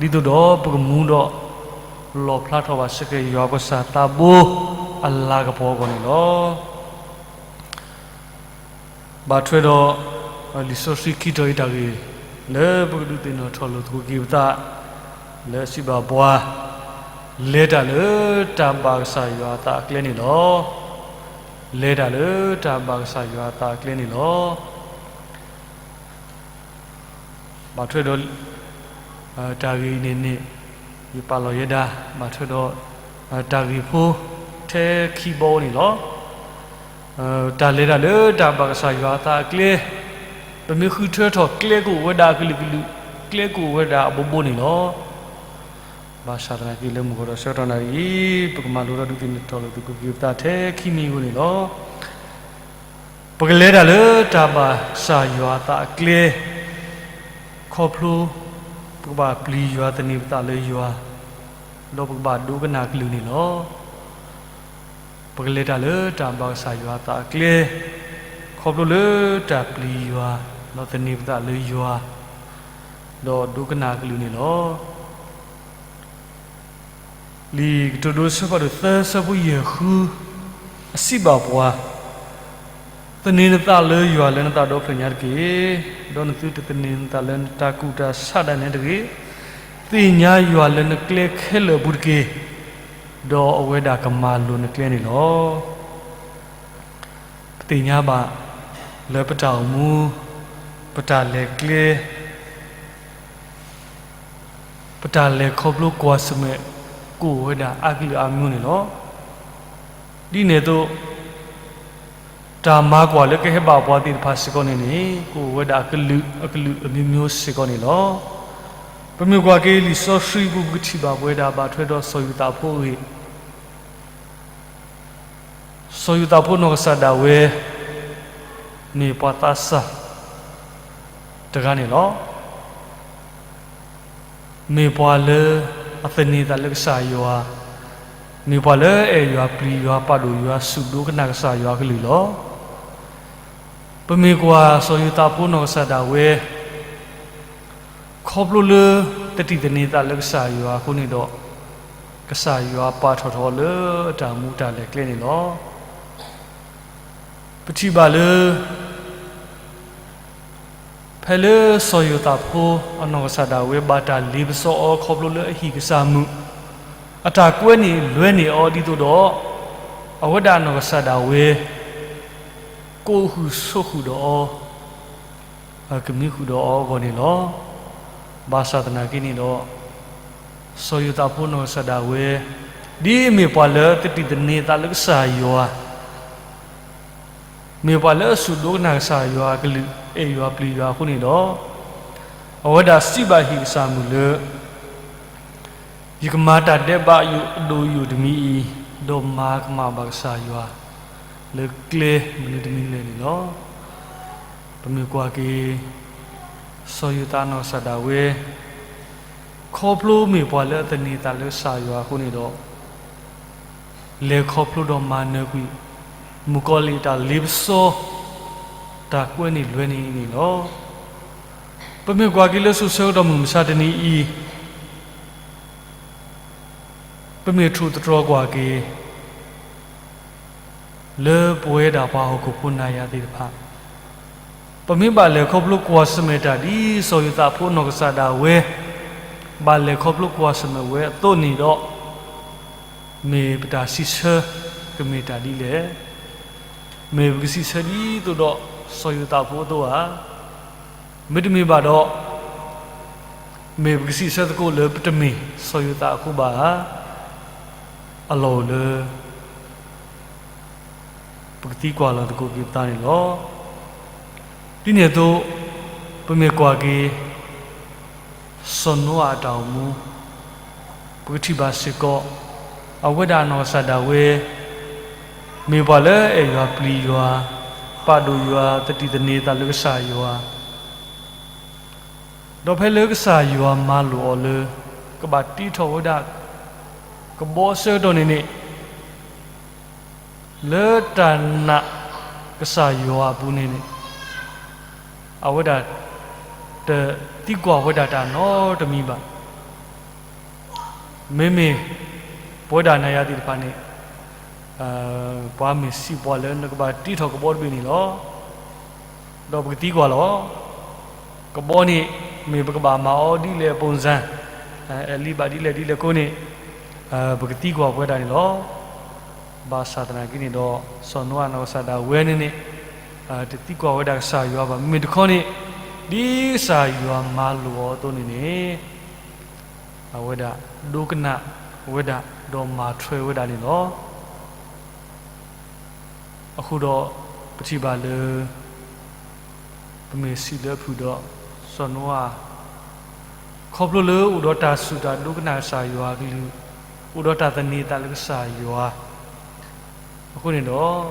ဒ်သိးဒီးပကမူဒီး လီၣ်ဖျါထီၣ်ဘၣ်စ့ၢ်ကီး ယွၤပကစၢ်သးဘိ အလၤကပီၤအဂီၢ်န့ၣ်လီၤ. ဘၣ်ထွဲဒီး လံာ်စီဆှံခံတီၤအံၤတၢ်ဂ့ၢ် လၢပကဒုးသ့ၣ်နီၣ်ထီၣ်လိာ်သကိးက့ၤပသး လၢအစံးဘၣ်ပှၤ, လဲၤတၢ်လၢတၢ်ဘၣ်ကစၢ်ယွၤအသးအကျဲန့ၣ်လီၤ. လဲၤတၢ်လၢတၢ်ဘၣ်ကစၢ်ယွၤအသးအကျဲန့ၣ်လီၤ. ဘၣ်ထွဲဒီး တၢ်ဂ့ၢ်အံၤန့ၣ်န့ၣ် ယပာ်လီၤယဲဒၣ် ဘၣ်ထွဲဒီး တၢ်ဂ့ၢ်ဖိ ထဲခံဘီန့ၣ်လီၤ. တၢ်လဲၤတၢ်လၢတၢ်ဘၣ်ကစၢ်ယွၤအသးအကျဲ, ပမ့ၢ်ဃုထၢထီၣ်ကျဲကအိၣ်ဝဲဒၣ်အကလုာ်ကလုာ်, ကျဲကအိၣ်ဝဲဒၣ်အဘိဘိန့ၣ်လီၤ. ဘၣ်ဆၣ်သနာ်က့လၢမုၢ်ဂီၤဒီးဆၢကတီၢ်နၣ်ရံၣ်အံၤ ပကမၤလိဒီးဒုးသ့ၣ်နီၣ်ထီၣ်လိာ်သကိးက့ၤပသးထဲခံမံၤအဂီၢ်န့ၣ်လီၤ. ပကလဲၤတၢ်လၢတၢ်ဘၣ်ကစၢ်ယွၤအသးအကျဲ, ခီဖျိ ပကဘၣ်ပျံၤယွၤသန့ၤပသးလၢယွၤ, ဒီးပကဘၣ်ဒိကနၣ်အကလုၢ်န့ၣ်လီၤ. ပကလဲၤတၢ်လၢတၢ်ဘၣ်ကစၢ်ယွၤအသးအကျဲ, ခီဖျိလၢတၢ်ပျံၤယွၤ, ဒီးသန့ၤပသးလၢယွၤ, ဒီးဒိကနၣ်အကလုၢ်န့ၣ်လီၤ. လံာ်ကတိၤဒိ အဆၢဖးဒိၣ်သၢ အဆၢဖိယဲၢ်ဃု အစံးဘၣ်ပှၤ, သန့ၤနသးလၢယွၤလၢနသးဒီဖျၢၣ်ညါတက့ၢ်, ဒီးနသုတသန့ၤနသးလၢနတၢ်ကူၣ်တၢ်ဆးဒၣ်နဲတဂ့ၤ, သ့ၣ်ညါယွၤလၢနကျဲခဲလၢာ်အပူၤတက့ၢ်, ဒီးအဝဲဒၣ်ကမၤလိၤနကျဲန့ၣ်လီၤ. ပသ့ၣ်ညါဘၣ် လၢပတၢ်အိၣ်မူ ပတၢ်လဲၤကျဲ ပတၢ်လဲၤခီဖျိကွၢ်ဆၢၣ်မဲာ် ကအိၣ်ဝဲဒၣ်အါကလုာ်အါမံၤန့ၣ်လီၤ. ဒ်န့ၣ်အသိး တၢ်မၤကွၢ်လၢကဟဲဘၣ်ပှၤသ့ၣ်တဖၣ်စ့ၢ်ကီးန့ၣ်န့ၣ် ကအိၣ်ဝဲဒၣ်အကလုာ် အကလုာ်အမျိုးမျိုးစ့ၢ်ကီးန့ၣ်လီၤ. ပမ့ၢ်ကွၢ်က့ၤလံာ်စီဆှံပူၤ ပကထံၣ်ဘၣ်ပဝဲဒၣ် ဘၣ်ထွဲဒီးစီၤယိၤသးဖိအဂ့ၢ် စီၤယိၤသးဖိနီၢ်ကစၢ်ဒၣ်ဝဲ မ့ၢ်ပှၤသးစၢ်တဂၤန့ၣ်လီၤ. မ့ၢ်ပှၤလၢအသန့ၤသးလၢကစၢ်ယွၤ, မ့ၢ်ပှၤလၢအအဲၣ်ယွၤပျံၤယွၤပာ်ဒိၣ်ယွၤ စူၢ်ဒိကနၣ်ကစၢ်ယွၤအကလုၢ်လီၤ. ပမ့ၢ်ကွၢ်စီၤယိၤသးဖိနီၢ်ကစၢ်ဒၣ်ဝဲ ခီဖျိလၢသတံၢ်သန့ၤသးလၢကစၢ်ယွၤအဃိန့ၣ်ဒီး, ကစၢ်ယွၤပာ်ထီၣ်ထီၣ်အီၤလၢအတၢ်အိၣ်မူတၢ်လဲၤကျဲန့ၣ်လီၤ. ပထံၣ်ဘၣ်လၢ ဖဲလၢစီၤယိၤသးဖိအနီၢ်ကစၢ်ဒၣ်ဝဲ ဘၣ်တၢ်လ့ပစီအီၤခီဖျိလၢအဟံၣ်ကစၢ်မုၣ်, အတၢ်ကွဲန့ၢ်လွဲန့ၢ်အီၤဒ်သိးဒီး အဝဲဒၣ်အနီၢ်ကစၢ်ဒၣ်ဝဲ ကအိၣ်ဃုာ်ဆိးဃုာ်ဒီးအီၤ, ကမံဃုာ်ဒီးအီၤအဂီၢ်န့ၣ်လီၤ. ဘၣ်ဆၣ်သနာ်က့န့ၣ်ဒီး စီၤယိၤသးဖိနီၢ်ကစၢ်ဒၣ်ဝဲ ဒ်အမ့ၢ်ပှၤလၢသတံၢ်သန့ၤသးလၢကစၢ်ယွၤ, မ့ၢ်ပှၤလၢအစူၢ်ဒိကနၣ်ကစၢ်ယွၤအကလုၢ် အဲၣ်ယွၤပျံၤယွၤအဃိန့ၣ်ဒီး, အဝဲဒၣ်စံးဘၣ်ဟံၣ်ကစၢ်မုၣ်လၢ ယကမၤတၢ်ဒဲးဘးယိာ်အဒိၣ်ယိာ်တမံၤအံၤ, ဒီးမၤကမၣ်ဘၣ်ကစၢ်ယွၤ လၢကျဲမနုၤတမံၤလဲၣ်န့ၣ်လီၤ. ပမ့ၢ်ကွၢ်က့ၤ စီၤယိၤသးနီၢ်ကစၢ်ဒၣ်ဝဲ ခီဖျိမ့ၢ်ပှၤလၢအသန့ၤသးလၢကစၢ်ယွၤအဃိန့ၣ်ဒီး, လဲၤခီဖျိဒီးမၤနၢၤကွံာ် မုၣ်ကီၤလံၢ်အတၢ်လ့ပစီ တၢ်ကွဲန့ၢ်လွဲန့ၣ်န့ၣ်လီၤ. ပမ့ၢ်ကွၢ်က့ၤလၢစိၤဆၢကတီၢ်မုၢ်မဆါတနံၤအံၤ ပမ့ၢ်ထိၣ်သတြီၤကွၢ်က့ၤ လၢပဝဲဒၣ်ပှၤဟီၣ်ခိၣ်ဖိနၤယၤသ့ၣ်တဖၣ်, ပမ့ၢ်ဘၣ်လဲၤခီဖျိကွၢ်ဆၢၣ်မဲာ်တၢ်ဒ်စီၤယိၤသးဖိအနီၢ်ကစၢ်ဒၣ်ဝဲ ဘၣ်လဲၤခီဖျိကွၢ်ဆၢၣ်မဲာ်ဝဲအသိးန့ၣ်ဒီး, မ့ၢ်ပတၢ်စံးဆၢကမ့ၢ်တၢ်ဒ်လဲၣ်. မ့ၢ်ပကစံးဆၢဒ်သိးဒီးစီၤယိၤသးဖိအသိးဧါ. မ့တမ့ၢ်ဘၣ်ဒီး မ့ၢ်ပကစံးဆၢသကိးလၢပတမ့ၢ်စီၤယိၤသးအဃိဘၣ်ဧါ. အလီၢ်အိၣ်လၢ ပကသံကွၢ်လီၤသကိးက့ၤပသးန့ၣ်လီၤ. ဒ်န့ၣ်အသိး ပမ့ၢ်ကွၢ်က့ၤ စီၤနိအၤအတၢ်အိၣ်မူ, ပကထံၣ်ဘၣ်စ့ၢ်ကီး အဝဲဒၣ်အနီၢ်ကစၢ်ဒၣ်ဝဲ မ့ၢ်ပှၤလၢအအဲၣ်ယွၤပျံၤယွၤ, ပာ်ဒိၣ်ယွၤ, သဒံးသန့ၤအသးလၢကစၢ်ယွၤ ဒီးဖဲလၢကစၢ်ယွၤမၤလိာ်အီၤလၢ ကဘၣ်တ့ထီၣ်ဝဲဒၣ် ကဘီအဆၢကတီၢ်န့ၣ်န့ၣ်, လၢတၢ်နာ်ကစၢ်ယွၤအပူၤန့ၣ်န့ၣ်, အဝဲဒၣ် တသံကွၢ်ဝဲဒၣ်တၢ်နီတမံၤဘၣ်. မ့မ့ၢ် ပဝဲဒၣ်နၤယၤသ့ၣ်တဖၣ်န့ၣ်, ပှၤမ့ၢ်စံးပှၤလၢနကဘၣ်တ့ထီၣ်ကဘီတဘ့ၣ်န့ၣ်လီၤ. ဒီးပကသံကွၢ်လီၤ. ကဘီန့ၣ် မ့ၢ်ပကဘၣ်မၤအီၤဒ်လဲၣ်အပူၤစ့ၢ်, အဲၣ်လံဘၣ်ဒ်လဲၣ်ဒ်လဲၣ်ကိးန့ၣ်, ပကသံကွၢ်ပဝဲဒၣ်န့ၣ်လီၤ. ဘၣ်ဆၣ်သနာ်က့န့ၣ်ဒီး စီၤနိအၤနီၢ်ကစၢ်ဒၣ်ဝဲန့ၣ်န့ၣ်, တသံကွၢ်ဝဲဒၣ်ကစၢ်ယွၤဘၣ်. မ့မ့ၢ်တခီန့ၣ်, ဒ်ကစၢ်ယွၤမၤလိာ်အီၤအသိးန့ၣ်န့ၣ်, အဝဲဒၣ်ဒိကနၣ်ဝဲဒၣ် ဒီးမၤထွဲဝဲဒၣ်န့ၣ်လီၤ. အဃိဒီး ပထံၣ်ဘၣ်လၢ ပမ့ၢ်စံးလၢအဖုၣ်ဒီး စီၤနိအၤ ခီဖျိလၢအိၣ်ဒီးတၢ်စူၢ်တၢ်ဒိကနၣ်ကစၢ်ယွၤအကလုၢ်, အိၣ်ဒီးတၢ်သန့ၤအသးလၢကစၢ်ယွၤအဃိန့ၣ်ဒီး,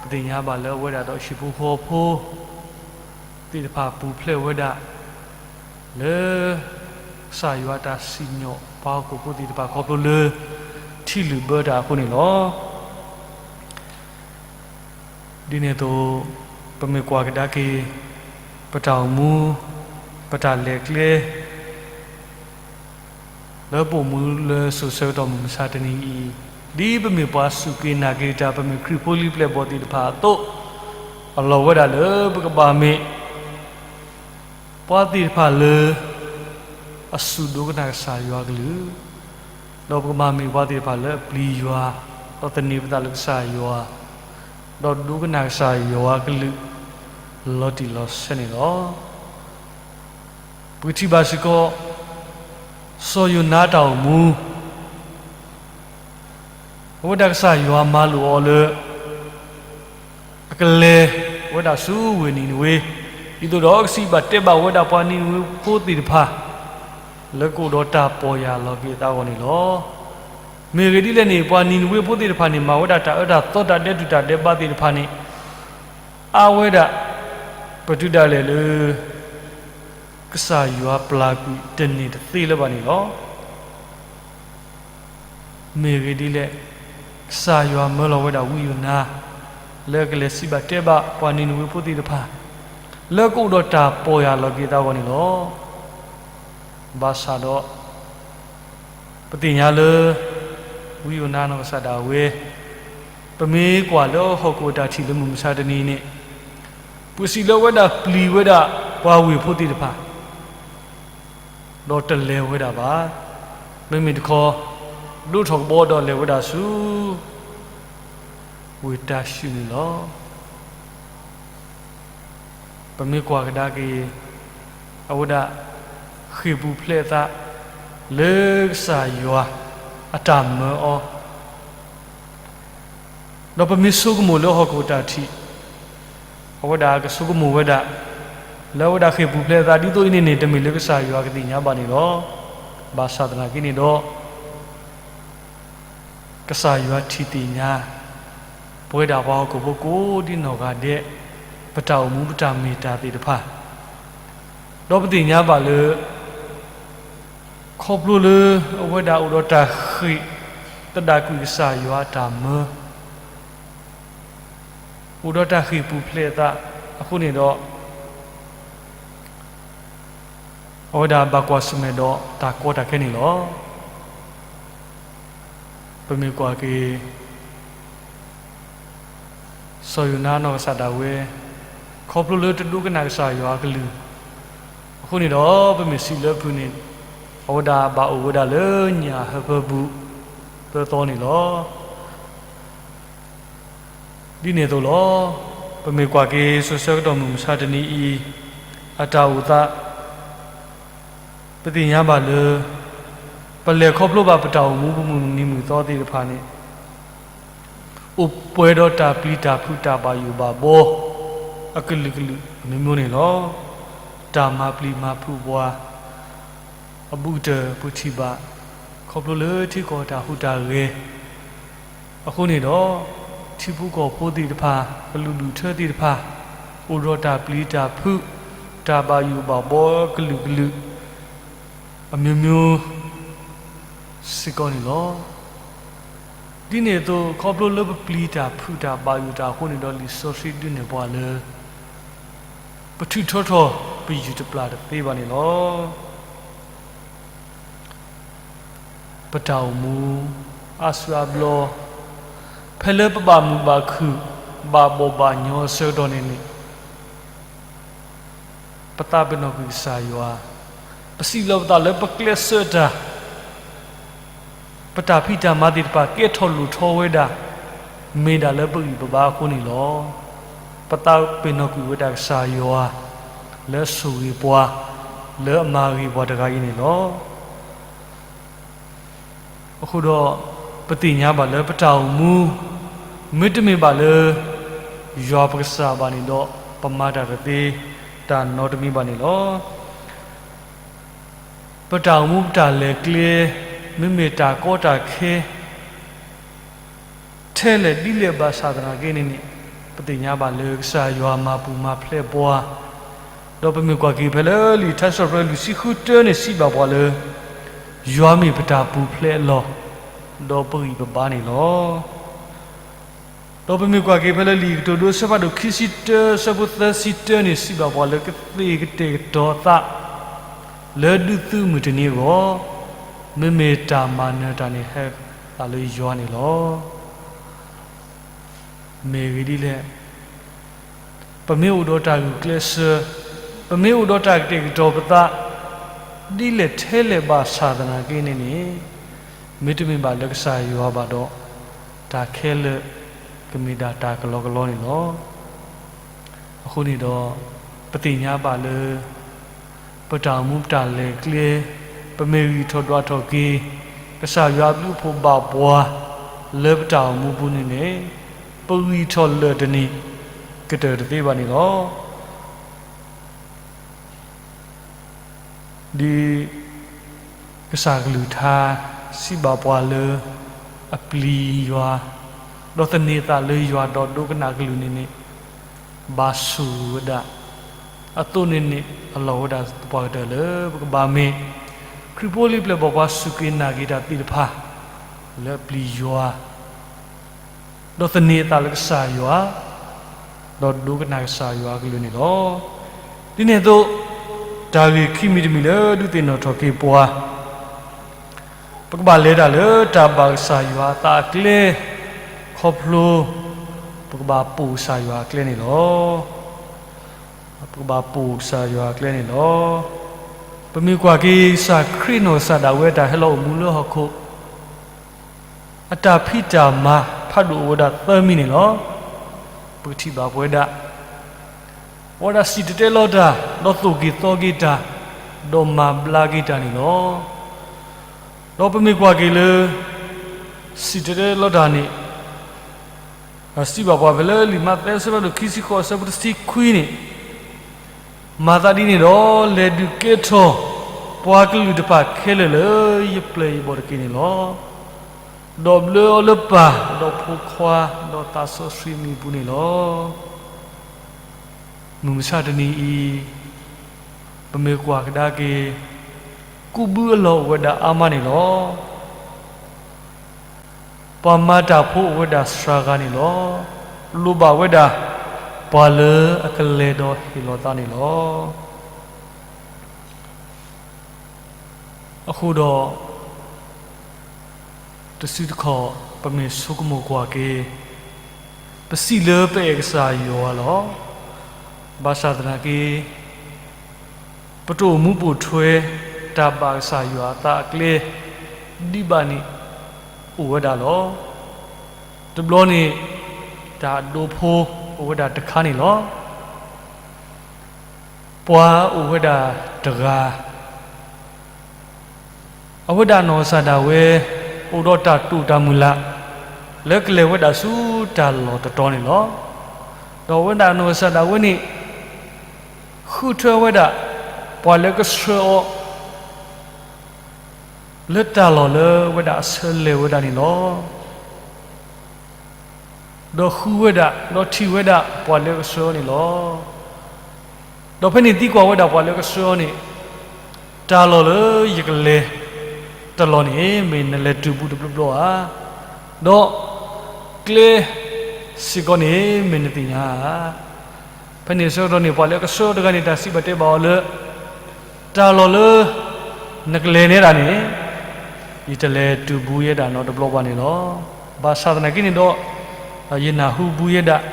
ပသ့ၣ်ညါဘၣ်လၢအဝဲဒၣ်ဒီးဟံၣ်ဖိဃီဖိသ့ၣ်တဖၣ်ပူၤဖျဲးဝဲဒၣ် လၢ ကစၢ်ယွၤအတၢ်စံၣ်ညီၣ်ပှၤဟီၣ်ခိၣ်ဖိသ့ၣ်တဖၣ်ခီဖျိလၢ ထံလုၣ်ဘၢတၢ်အဃိန့ၣ်လီၤ. ဒ်န့ၣ်အသိး, ပမ့ၢ်ကွၢ်ကဒါက့ၤ ပတၢ်အိၣ်မူ, ပတၢ်လဲၤကျဲ လၢပအိၣ်မူလၢစိၤဆၢကတီၢ်မုၢ်မဆါတနံၤအံၤ, ဒ်ပမ့ၢ်ပှၤစူၢ်က့ၤနာ်က့ၤတၢ် ပမ့ၢ်ခရံာ်ဖိလံၤပျဲၢ်ဘီၣ်သ့ၣ်တဖၣ်အသိး, အလီၢ်ဝဲဒၣ်လၢပကဘၣ်မ့ၢ် ပှၤသ့ၣ်တဖၣ်လၢ အစူၢ်ဒိကနၣ်ကစၢ်ယွၤအကလုၢ်, ဒီးပကဘၣ်မ့ၢ်ပှၤသ့ၣ်တဖၣ်လၢအပျံၤယွၤ, ဒီးသန့ၤပသးလၢကစၢ်ယွၤ, ဒီးဒိကနၣ်ကစၢ်ယွၤအကလုၢ် လီၤတံၢ်လီၤဆဲးန့ၣ်လီၤ. ပကထံၣ်ဘၣ်စ့ၢ်ကီး စီၤယိၤနါတၢ်အိၣ်မူ, အဝဲဒၣ်ကစၢ်ယွၤမၤလိာ်အီၤလၢ အကလဲၤဝဲဒၣ်ဆူဝ့ၢ်နံၤနဝ့, ဒ်သိးဒီးကစံးဘၣ်တဲဘၣ်ဝဲဒၣ်ပှၤနံၤနဝ့ဖိသ့ၣ်တဖၣ် လၢကအိၣ်ဒီးတၢ်ပီၢ်ယၢ်လီၤက့ၤအသးအဂီၢ်န့ၣ်လီၤ. မ့ၢ်ဂ့ၢ်ဒ်လဲၣ်န့ၣ် ပှၤနံၤနဝ့ဖိသ့ၣ်တဖၣ်န့ၣ် မၤဝဲဒၣ်တၢ်အၢတၢ်သီတၢ်ဒဲးတူၢ်တၢ်ဒဲးဘးသ့ၣ်တဖၣ်န့ၣ် အါဝဲဒၣ် ပတုၤဒၣ်လဲာ်လၢ ကစၢ်ယွၤပျၢ်ကွံာ်တန့ၢ်တသ့လၢၤဘၣ်န့ၣ်လီၤ. မ့ၢ်ဂ့ၢ်ဒ်လဲၣ်, ကစၢ်ယွၤမၢလီၤဝဲဒၣ်ဝံယိၤနါ လၢကလဲၤစံးဘၣ်တဲဘၣ်ပှၤနံၤနဝ့ဖိသ့ၣ်တဖၣ် လၢကအိၣ်ဒီးတၢ်ပီၢ်ယၢ်လီၤက့ၤအသးအဂီၢ်န့ၣ်လီၤ. ဘၣ်ဆၣ်ဒီး ပသ့ၣ်ညါလၢ ဝံယိၤနါနီၢ်ကစၢ်ဒၣ်ဝဲ ပမ့ၢ်ကွၢ်လၢဟီၣ်ခိၣ်အတၢ်ထံၣ်လၢမုၢ်မဆါတနံၤန့ၣ်, ပစံးလၢအဝဲဒၣ်ပျံၤဝဲဒၣ်ပှၤဝ့ၢ်ဖိသ့ၣ်တဖၣ် ဒီးတလဲၤဝဲဒၣ်ဘၣ်. မ့မ့ၢ်တခီ ဒိးထီၣ်ကဘီဒီးလဲၤဝဲဒၣ်ဆူ ဝ့ၢ်တၢ်ၡူၣ်န့ၣ်လီၤ. ပမ့ၢ်ကွၢ်ကဒါက့ၤ အဝဲဒၣ်ဃ့ၢ်ပူၤဖျဲးအသး လၢကစၢ်ယွၤအတၢ်မၢအီၤ ဒီးပမ့ၢ်ဆိကမိၣ်လၢဟီၣ်ခိၣ်တၢ်ထံၣ်, အဝဲဒၣ်ကဆိကမိၣ်ဝဲဒၣ် လၢအဝဲဒၣ်ဃ့ၢ်ပူၤဖျဲးအသးဒ်သိးအံၤန့ၣ်န့ၣ် တမ့ၢ်လၢကစၢ်ယွၤကသ့ၣ်ညါဘၣ်န့ၣ်လီၤ. ဘၣ်ဆၣ်သနာ်က့န့ၣ်ဒီး ကစၢ်ယွၤထံၣ်သ့ၣ်ညါ ပဝဲဒၣ်ပှၤဟီၣ်ခိၣ်ဖိကိးဒ်နီၢ်ဂၤဒဲး ပတၢ်အိၣ်မူပတၢ်မ့ၢ်တၢ်သ့ၣ်တဖၣ်, ဒီးပသ့ၣ်ညါဘၣ်လၢ ခီဖျိလၢအဝဲဒၣ်အိၣ်ဒီးတၢ်ဃ့ၢ် သဒၣ်ကွံာ်ကစၢ်ယွၤအတၢ်မၢ, အိၣ်ဒီးတၢ်ဃ့ၢ်ပူၤဖျဲးအသးအဃိန့ၣ်ဒီး, အဝဲဒၣ်ဘၣ်ကွၢ်ဆၢၣ်မဲာ်ဒီးတၢ်ကီတၢ်ခဲန့ၣ်လီၤ. ပမ့ၢ်ကွၢ်က့ၤ စီၤယိၤနါနီၢ်ကစၢ်ဒၣ်ဝဲ, ခီဖျိလၢတဒိကနၣ်ကစၢ်ယွၤအကလုၢ်အဃိန့ၣ်ဒီး, ပမ့ၢ်စံးလၢအဖုၣ်န့ၣ်, အဝဲဒၣ်ဘၣ်အိၣ်ဝဲဒၣ်လၢညၣ်ဟၢဖၢပူၤသၢသီန့ၣ်လီၤ. ဒ်န့ၣ်အသိးလီၤ. ပမ့ၢ်ကွၢ်က့ၤ စိၤဆၢကတီၢ်မုၢ်မဆါတနံၤအံၤ အတၢ်အိၣ်သး, ပသ့ၣ်ညါဘၣ်လၢ ပလဲၤခီဖျိဘၣ်ပတၢ်အိၣ်မူပူၤမုၢ်နံၤမုၢ်သီသ့ၣ်တဖၣ်န့ၣ်, အိၣ်ပှဲၤဒီးတၢ်ပျံၤတၢ်ဖုးတၢ်ဘၣ်ယိၣ်ဘၣ်ဘှီ အကလုာ်ကလုာ်အမျိုးမျိုးန့ၣ်လီၤ. တၢ်မၤပျံၤမၤဖုးပှၤ အဘူးကတၢၢ်ပထံၣ်ဘၣ် ခီဖျိလၢထံကီၢ်တၢ်ဟူးတၢ်ဂဲၤအဃိန့ၣ်ဒီး, ထံဖိကီၢ်ဖိသ့ၣ်တဖၣ် ကလုာ်ဒူၣ်ထၢသ့ၣ်တဖၣ် အိၣ်ဒီးတၢ်ပျံၤတၢ်ဖုး တၢ်ဘၣ်ယိၣ်ဘၣ်ဘှီကလုာ်ကလုာ် အမျိုးမျိုးစ့ၢ်ကီးန့ၣ်လီၤ. ဒ်န့ၣ်အသိး ခီဖျိလၢပပျံၤတၢ်ဖုးတၢ်ဘၣ်ယိၣ်တၢ်အဃိန့ၣ်ဒီး လံာ်စီဆှံဒုးနဲၣ်ပှၤလၢ ပထုးထီထီၣ်ပယုၢ်တပျၢ်တသ့ဘၣ်န့ၣ်လီၤ. ပတၢ်အိၣ်မူ အါစုအါဘျီ ဖဲလၢပဘၣ်မုာ်ဘၣ်ခုၣ် ဘၣ်ဘီၣ်ဘၣ်ညီအဆၢကတီၢ်န့ၣ်န့ၣ် ပသးပ့ၤနီၣ်ကွံာ်ကစၢ်ယွၤ, ပစံးလီၤပသးလၢပကျဲးစၢးတၢ် ပတၢ်ဖံးတၢ်မၤသ့ၣ်တဖၣ် ကဲထီၣ်လိၣ်ထီဝဲဒၣ် မ့ၢ်ဒၣ်လၢပဂံၢ်ပဘါအဃိန့ၣ်လီၤ. ပသးပ့ၤနီၣ်ကွံာ်ဝဲဒၣ်ကစၢ်ယွၤ လၢအဆိၣ်ဂ့ၤပှၤ လၢအမၤဂ့ၤပှၤတဂၤအံၤန့ၣ်လီၤ. အဃိဒီး ပသ့ၣ်ညါဘၣ်လၢပတၢ်အိၣ်မူ မ့တမ့ၢ်ဘၣ်လၢ ယွၤပကစၢ်ဘၣ်န့ၣ်ဒီး ပမၤတၢ်တသ့ တၢ်နီတမံၤဘၣ်န့ၣ်လီၤ. ပတၢ်အိၣ်မူပတၢ်လဲၤကျဲ မ့မ့ၢ်တၢ်ကီတၢ်ခဲ ထဲလဲၣ်ဒ်လဲၣ်ဘၣ်ဆၣ်သနာ်က့န့ၣ်န့ၣ် ပသ့ၣ်ညါဘၣ်လၢကစၢ်ယွၤမၤပူၤမၤဖျဲးပှၤ, ဒီးပမ့ၢ်ကွၢ်က့ၤဖဲလၢလံာ်ထါစံးပတြၢၤလွံၢ်ဆံဃုတၢန့ၣ်စံးဘၣ်ပှၤလၢ ယွၤမ့ၢ်ပတၢ်ပူၤဖျဲးအလီၢ်, ဒီးပဂံၢ်ပဘါန့ၣ်လီၤ. ဒီးပမ့ၢ်ကွၢ်က့ၤဖဲလၢလံာ်ကတိၤဒိ အဆၢဖးဒိၣ်ခံဆံတၢ အဆၢဖိသၢဆံတၢန့ၣ် စံးဘၣ်ပှၤလၢကသ့ၣ်ကတဲာ်ကတီၤသး လၢဒုးသုးမုၢ်တနံၤအဂီၢ်, မ့မ့ၢ်တၢ်မၤနၢၤတၢ်န့ၣ်ဟဲသးလၢယွၤန့ၣ်လီၤ. မ့ၢ်ဂ့ၢ်ဒ်လဲၣ်, ပမ့ၢ်အိၣ်ဒီးတၢ်ဂုာ်ကျဲးစၢး, ပမ့ၢ်အိၣ်ဒီးတၢ်ကတဲာ်ကတီၤပသး ဒ်လဲၣ်ထဲလဲၣ်ဘၣ်ဆၣ်သနာ်က့န့ၣ်န့ၣ်, မ့တမ့ၢ်ဘၣ်လၢကစၢ်ယွၤဘၣ်ဒီး, တၢ်ခဲလၢာ်ကမ့ၢ်ဒၣ်တၢ်ကလီကလီန့ၣ်လီၤ. အဃိန့ၣ်ဒီး, ပသ့ၣ်ညါဘၣ်လၢ ပတၢ်အိၣ်မူပတၢ်လဲၤကျဲ, ပမ့ၢ်ဂံၢ်ထီၣ်ဒွးထီၣ်က့ၤ ကစၢ်ယွၤအဘျုးအဖှိၣ်ဘၣ်ပှၤ လၢပတၢ်အိၣ်မူပူၤန့ၣ်န့ၣ်, ပဂံၢ်ထီၣ်လၢာ်တန့ၢ်ကတၢၢ်တသ့ဘၣ်န့ၣ်လီၤ. ဒ်ကစၢ်ကလုၢ်ကထါ စံးဘၣ်ပှၤလၢ အပျံၤယွၤ, ဒီးသန့ၤအသးလၢယွၤဒီးဒိကနၣ်ကလုၢ်န့ၣ်န့ၣ်, ဘၣ်ဆိၣ်ဂ့ၤဝဲဒၣ်, အသိးန့ၣ်န့ၣ် အလီၢ်ဝဲဒၣ်သပှၢ်ကတၢၢ်လၢပကဘၣ်မ့ၢ် ခရံာ်ဖိလံၤပျဲၢ်ဘီၣ်ပှၤစူၢ်က့ၤနာ်က့ၤတၢ်သ့ၣ်တဖၣ် လၢအပျံၤယွၤ ဒီးသန့ၤအသးလၢကစၢ်ယွၤ, ဒီးဒိကနၣ်ကစၢ်ယွၤအကလုၢ်န့ၣ်လီၤ. ဒ်န့ၣ်အသိး, တၢ်ဂ့ၢ်ခံမံၤတမံၤလၢဒုးသ့ၣ်နီၣ်ထီၣ်က့ၤပှၤ, ပကဘၣ်လဲၤတၢ်လၢတၢ်ဘၣ်ကစၢ်ယွၤအသးအကျဲ, ခီဖျိ ပကဘၣ်ပိာ်ကစၢ်ယွၤအကျဲန့ၣ်လီၤ. ပကဘၣ်ပိာ်ကစၢ်ယွၤအကျဲန့ၣ်လီၤ. ပမ့ၢ်ကွၢ်က့ၤကစၢ်ခရံာ်နီၢ်ကစၢ်ဒၣ်ဝဲတၢ်ဟဲလီၤအိၣ်မူလၢဟီၣ်ခိၣ် အတၢ်ဖံးတၢ်မၤဖးဒိၣ်အိၣ်ဝဲဒၣ်သၢမံၤန့ၣ်လီၤ. ပကထံၣ်ဘၣ်ပဝဲဒၣ်, အဝဲဒၣ်စံၣ်တဲၤတဲလီၤတၢ်, ဒီးသိၣ်က့ၤသီက့ၤတၢ်, ဒီးမၤဘျါက့ၤတၢ်န့ၣ်လီၤ. ဒီးပမ့ၢ်ကွၢ်က့ၤလၢ စံၣ်တဲၤတဲလီၤတၢ်န့ၣ် စံးဘၣ်ပှၤဖဲလၢလံာ်မးသဲအဆၢဖးဒိၣ်ခံဆံဃိးအဆၢဖိတဆံခွံန့ၣ်, မၤသးဒ်န့ၣ်ဒီး လဲၤဒုးကဲထီၣ် ပှၤကလုာ်တဖၣ်ခဲလၢာ်လၢယပျဲၢ်ယဘီၣ်တက့ၢ်န့ၣ်လီၤ. ဒီးဘျၢအီၤလၢပၢ်, ဒီးဖိခွါ, ဒီးသးစီဆှံအမံၤအပူၤန့ၣ်လီၤ. မုၢ်မဆါတနံၤအံၤ, ပမ့ၢ်ကွၢ်ကဒါက့ၤ, ကူးဘုအလီၢ်အိၣ်ဝဲဒၣ်အါမးန့ၣ်လီၤ. ပှၤမၤတၢ်ဖိအိၣ်ဝဲဒၣ်သၢဂၤန့ၣ်လီၤ. လိၣ်ဘၣ်ဝဲဒၣ် ပှၤလၢအကလဲၤဒီးဟ့ၣ်လီၤသးန့ၣ်လီၤ. အဃိဒီး တစုတခီၣ် ပမ့ၢ်ဆိကမိၣ်ကွၢ်က့ၤ ပစံးလၢပအဲၣ်ကစၢ်ယွၤလီၤ. ဘၣ်ဆၣ်သနာ်က့ ပတအိၣ်မူပိာ်ထွဲ တၢ်ဘၣ်ကစၢ်ယွၤအသးအကျဲ ဒံးဘၣ်န့ၣ် အိၣ်ဝဲဒၣ်လီၤ. တဘျီန့ၣ် တၢ်အဒိဖိအိၣ်ဝဲဒၣ်တခါန့ၣ်လီၤ. ပှၤအိၣ်ဝဲဒၣ်တဂၤ အဝဲဒၣ်နီၢ်ကစၢ်ဒၣ်ဝဲ အိၣ်ဒီးတၢ်တိာ်တၢ်မုၢ်လၢ် လၢကလဲၤဝဲဒၣ်ဆူတၢ်လီၢ်တတီၤန့ၣ်လီၤ. ဒီးအဝဲဒၣ်နီၢ်ကစၢ်ဒၣ်ဝဲန့ၣ် ဃုထၢဝဲဒၣ် ပှၤလၢကဆှၢအီၤ လၢတၢ်လီၢ်လၢဝဲဒၣ်အဆၢလဲၤဝဲဒၣ်န့ၣ်လီၤ. ဒီးဃုဝဲဒၣ် ဒီးထံၣ်ဝဲဒၣ်ပှၤလၢကဆှၢအီၤန့ၣ်လီၤ. ဒီးဖဲန့ၣ်သံကွၢ်ဝဲဒၣ်ပှၤလၢကဆှၢအီၤန့ၣ်, တၢ်လီၢ်လၢယကလဲၤတလီၢ်န့ၣ် မ့ၢ်နလဲၤတုၤဘူးတဘျီဘျီဧါ. ဒီးကျဲစ့ၢ်ကီးန့ၣ် မ့ၢ်နသ့ၣ်ညါဧါ. ဖဲန့ၣ်အဆၢကတီၢ်န့ၣ် ပှၤလၢကဆှၢအီၤတဂၤန့ၣ် တၢ်စံးဘၣ်တဲဘၣ်အီၤလၢ တၢ်လီၢ်လၢ နကလဲၤနဲဒၣ်န့ၣ် ယတလဲၤတုၤဘူးယဲဒၣ်နီတဘျီဘၣ်န့ၣ်လီၤ. ဘၣ်ဆၣ်သနာ်က့န့ၣ်ဒီး ယနၢ်ဟူဘူးယဲဒၣ်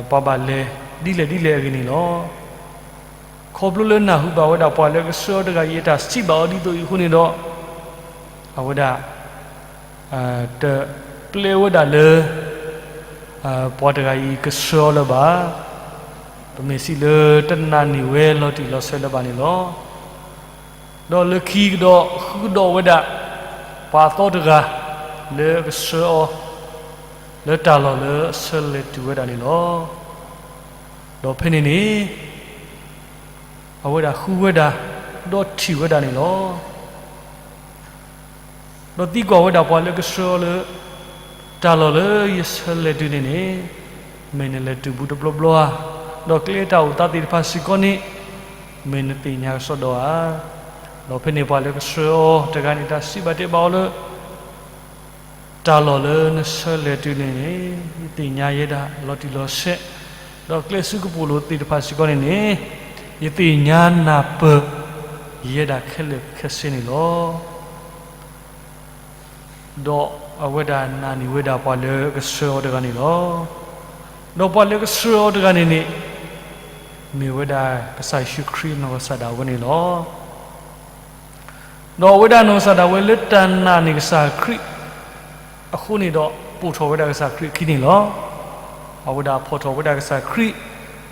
ပှၤဘၣ်လဲၤဒ်လဲၣ်ဒ်လဲၣ်အဂ့ၢ်န့ၣ်လီၤ. ခီဖျိလၢနၢ်ဟူဘၣ်ဝဲဒၣ်ပှၤလၢကဆှၢအီၤတဂၤအံၤအတၢ်စံးဘၣ်အီၤဒ်သိးအံၤအဃိန့ၣ်ဒီး အဝဲဒၣ် တပျဲဝဲဒၣ်လၢ ပှၤတဂၤအံၤကဆှၢအီၤလၢၤဘၣ်. ပမ့ၢ်စံးလၢတနာ်န့ၢ်ဝဲလီၤတံၢ်လီၤဆဲးလၢၤဘၣ်န့ၣ်လီၤ. ဒီးလၢခံကဒီးဃုကဒီးဝဲဒၣ် ပှၤအသီတဂၤ လၢအကဆှၢအီၤ လၢတၢ်လီၢ်လၢအဆၢလဲၤတုၤဝဲဒၣ်န့ၣ်လီၤ. ဒီးဖဲန့ၣ်န့ၣ် အဝဲဒၣ်ဃုဝဲဒၣ် ဒီးထံၣ်ဝဲဒၣ်န့ၣ်လီၤ. ဒီးသံကွၢ်ဝဲဒၣ်ပှၤလၢကဆှၢအီၤလၢ တၢ်လီၢ်လၢယဆၢလဲၤတုၤန့ၣ်န့ၣ် မ့ၢ်နလဲၤတုၤဘူးတဘျီဘျီဧါ. ဒီးကျဲတၢ်အိၣ်သးသ့ၣ်တဖၣ်စ့ၢ်ကီးန့ၣ် မ့ၢ်နသ့ၣ်ညါကစီဒီဧါ. ဒီးဖဲန့ၣ်ပှၤလၢကဆှၢအီၤတဂၤန့ၣ် တၢ်စံးဘၣ်တဲဘၣ်အီၤလၢ တၢ်လီၢ်လၢနဆၢလဲၤတုၤန့ၣ်န့ၣ် ယသ့ၣ်ညါယဲဒၣ်လီၤတံၢ်လီၤဆဲး, ဒီးကျဲဆူကပိာ်လိၤသ့ၣ်တဖၣ်စ့ၢ်ကီးန့ၣ်န့ၣ် ယသ့ၣ်ညါနၢ်ပၢၢ် ယဲဒၣ်ခဲလၢာ်ခဲဆ့န့ၣ်လီၤ. ဒီးအဝဲဒၣ်နာ်န့ၢ်ဝဲဒၣ်ပှၤလၢကဆှၢအီၤတဂၤန့ၣ်လီၤ. ဒီးပှၤလၢကဆှၢအီၤတဂၤန့ၣ်န့ၣ် မ့ၢ်ဝဲဒၣ်ကစၢ်ယ့ၣ်ၡူးခရံာ်အနီၢ်ကစၢ်ဒၣ်ဝဲန့ၣ်လီၤ. ဒီးအဝဲဒၣ်နီၢ်ကစၢ်ဒၣ်ဝဲလၢတၢ်နာ်န့ၢ်ကစၢ်ခရံာ်အဃိန့ၣ်ဒီး ပိာ်ထီၣ်ဝဲဒၣ်ကစၢ်ခရံာ်အခံန့ၣ်လီၤ. အဝဲဒၣ်ဖီၣ်ထီၣ်ဝဲဒၣ်ကစၢ်ခရံာ်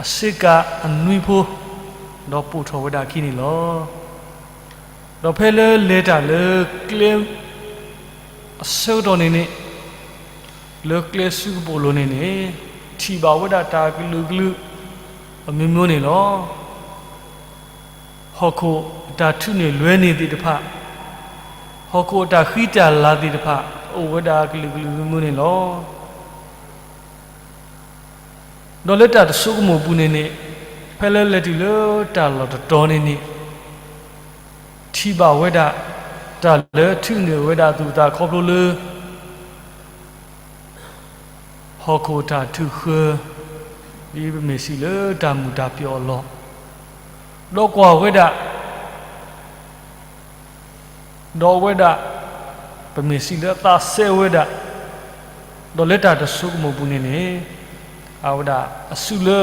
အဆ့ကၤအနွံဖိ, ဒီးပိာ်ထီၣ်ဝဲဒၣ်အခံန့ၣ်လီၤ. ဒီးဖဲလၢလဲၤတၢ်လၢကျဲ အဆၢကတီၢ်န့ၣ်န့ၣ် လၢကျဲဆူကပိာ်လိၤန့ၣ်န့ၣ် ထံၣ်ဘၣ်ဝဲဒၣ်တၢ်ကလုာ်ကလုာ် အမျိုးမျိုးန့ၣ်လီၤ. ဟီၣ်ခိၣ်အတၢ်ထုးန့ၢ်လွဲန့ၢ်သ့ၣ်တဖၣ်, ဟီၣ်ခိၣ်အတၢ်ဃံတၢ်လၤသ့ၣ်တဖၣ် အိၣ်ဝဲဒၣ်ကလုာ်ကလုာ်မျိုးမျိုးန့ၣ်လီၤ. ဒီးလၢတၢ်တဆိကမိၣ်အပူၤန့ၣ်န့ၣ် ဖဲလၢလဲၤတုၤလၢတၢ်လီၢ်တတီၤန့ၣ်န့ၣ် ထံၣ်ဘၣ်ဝဲဒၣ် တၢ်လၢထုးန့ၢ်ဝဲဒၣ်သူၣ်သးခီဖျိလၢ ဟီၣ်ခိၣ်တၢ်ထုးဃၢ, ဒ်ပမ့ၢ်စံးလၢတၢ်မုာ်တၢ်ပျီၣ်အလီၢ်, ဒီးကွၢ်ဝဲဒၣ် ဒီးအဝဲဒၣ် ပမ့ၢ်စံးလၢအသးစဲဝဲဒၣ်, ဒီးလၢတၢ်တဆိကမိၣ်ပူၤန့ၣ်န့ၣ် အဝဲဒၣ်အစုလၢ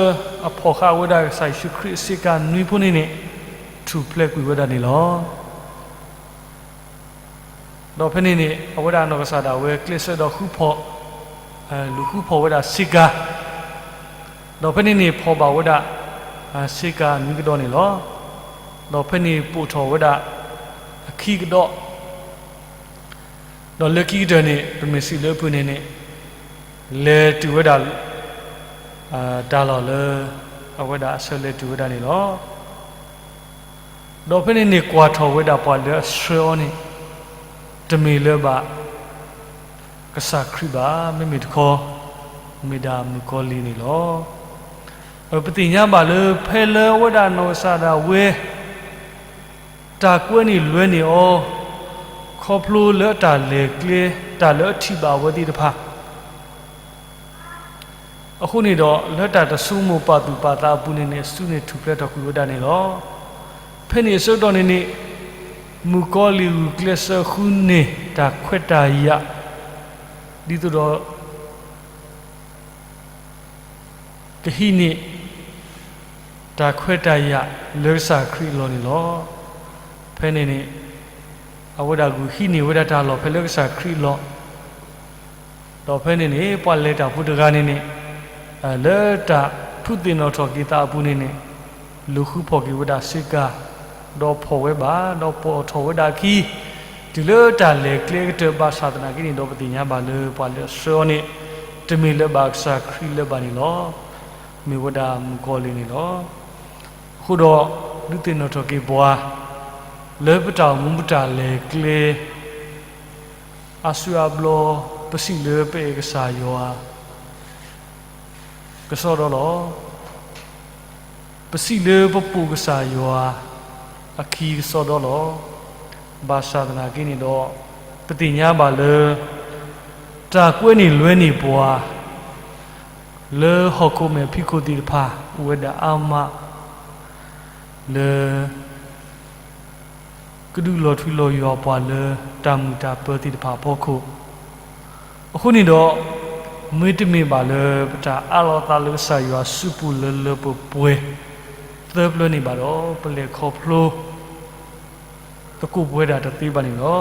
အဖီၣ်ဃာ်ဝဲဒၣ်ကစၢ်ယ့ၣ်ၡူးခရံာ်အဆ့ကၤနွံဖိန့ၣ်န့ၣ် ထူၣ်ဖျဲးကွံာ်ဝဲဒၣ်န့ၣ်လီၤ. ဒီးဖဲန့ၣ်န့ၣ် အဝဲဒၣ်နီၢ်ကစၢ်ဒၣ်ဝဲကျဲးစၢးဒီးဃုဖီၣ်, လူၤဃုဖီၣ်ဝဲဒၣ်ဆ့ကၤ, ဒီးဖဲန့ၣ်န့ၣ် ဖီၣ်ဘၣ်ဝဲဒၣ် ဆ့ကၤနွံကဒီးန့ၣ်လီၤ. ဒီးဖဲန့ၣ်ပိာ်ထီၣ်ဝဲဒၣ်အခံကဒီး, ဒီးလၢခံကတၢၢ်န့ၣ် ပမ့ၢ်စံးလၢအပူၤန့ၣ်န့ၣ် လဲၤတုၤဝဲဒၣ် တၢ်လီၢ်လၢ အဝဲဒၣ်အဆၢလဲၤတုၤဝဲဒၣ်န့ၣ်လီၤ. ဒီးဖဲန့ၣ်န့ၣ် ကွၢ်ထီၣ်ဝဲဒၣ်ပှၤလၢအဆှၢအီၤန့ၣ် တမ့ၢ်လၢၤဘၣ် ကစၢ်ခရံာ်ဘၣ်, မ့မ့ၢ်တခီ မ့ၢ်ဒၣ်မုၣ်ကီၤလံၢ်န့ၣ်လီၤ. ပသ့ၣ်ညါဘၣ်လၢဖဲလၢအဝဲဒၣ်နီၢ်ကစၢ်ဒၣ်ဝဲ တၢ်ကွဲန့ၢ်လွဲန့ၢ်အီၤ, ခ ခီဖျိလၢတၢ်လဲၤကျဲ တၢ်လၢအထံၣ်ဘၣ်အဝဲသ့ၣ်တဖၣ် အဃိန့ၣ်ဒီး လၢတၢ်တဆိကမိၣ်ပာ်သူၣ်ပာ်သးအပူၤန့ၣ်န့ၣ် စူန့ၣ်ထူၣ်ဖျဲးထီၣ်ကွံာ်ဝဲဒၣ်န့ၣ်လီၤ. ဖဲန့ၣ်အဆၢကတီၢ်န့ၣ်န့ၣ် မုၣ်ကီၤလံၢ်ဂုာ်ကျဲးစၢးဃုန့ၢ်တၢ်ခွဲးတၢ်ယာ် ဒ်သိးဒီး ကဟံးန့ၢ် တၢ်ခွဲးတၢ်ယာ်လၢကစၢ်ခရံာ်အလီၢ်န့ၣ်လီၤ. ဖဲန့ၣ်န့ၣ် အဝဲဒၣ်ဂုာ်ဟံးန့ၢ်ဝဲဒၣ်တၢ်လီၢ်ဖဲလၢကစၢ်ခရံာ်အလီၢ် ဒီးဖဲန့ၣ်န့ၣ် ပှၤလဲၤတၢ်ဖိတဂၤန့ၣ်န့ၣ် လၢတၢ်ထူးသ့ၣ်နီၣ်ထီၣ်က့ၤသးအပူၤန့ၣ်န့ၣ် လူၤဃုဖီၣ်က့ၤဝဲဒၣ်စ့ကၤ ဒီးဖီၣ်ဝဲဘၣ် ဒီးပိာ်ထီၣ်ဝဲဒၣ်အခံ တုၤလၢတၢ်လဲၤကျဲကတၢၢ် ဘၣ်ဆၣ်သနာ်က့န့ၣ်ဒီး ပသ့ၣ်ညါဘၣ်လၢပှၤလဲၤဆှၢအီၤန့ၣ် တမ့ၢ်လၢၤဘၣ်ကစၢ်ခရံာ်လၢၤဘၣ်န့ၣ်လီၤ. မ့ၢ်ဝဲဒၣ်မုၣ်ကီၤလံၢ်န့ၣ်လီၤ. အဃိဒီး ဒုးသ့ၣ်နီၣ်ထီၣ်က့ၤပှၤ လၢပတၢ်အိၣ်မူပတၢ်လဲၤကျဲ အါစုအါဘျီ ပစံးလၢပအဲၣ်ကစၢ်ယွၤ ကစီဒီလီၤ. ပစံးလၢပပိာ်ကစၢ်ယွၤအခံကစီဒီလီၤ. ဘၣ်ဆၣ်သနာ်က့န့ၣ်ဒီး ပသ့ၣ်ညါဘၣ်လၢ တၢ်ကွဲန့ၢ်လွဲန့ၢ်ပှၤ လၢဟီၣ်ခိၣ်မဲာ်ဖံးခိၣ်သ့ၣ်တဖၣ် အိၣ်ဝဲဒၣ်အါမး လၢ ကဒုးလီၤထွံလီၤယွၤပှၤလၢတၢ်မုာ်တၢ်ပၢၤသ့ၣ်တဖၣ်အဖီခိၣ်, အဃိန့ၣ်ဒီး မ့တမ့ၢ်ဘၣ်လၢပတၢ်အးလီၤသးလၢကစၢ်ယွၤစုပူၤလၢလၢပှဲၤပှဲၤ သၢပျၢၤန့ၣ်ဘၣ်ဒီး ပလဲၤခီဖျိ သကိးပဝဲဒၣ်တသ့ဘၣ်န့ၣ်လီၤ.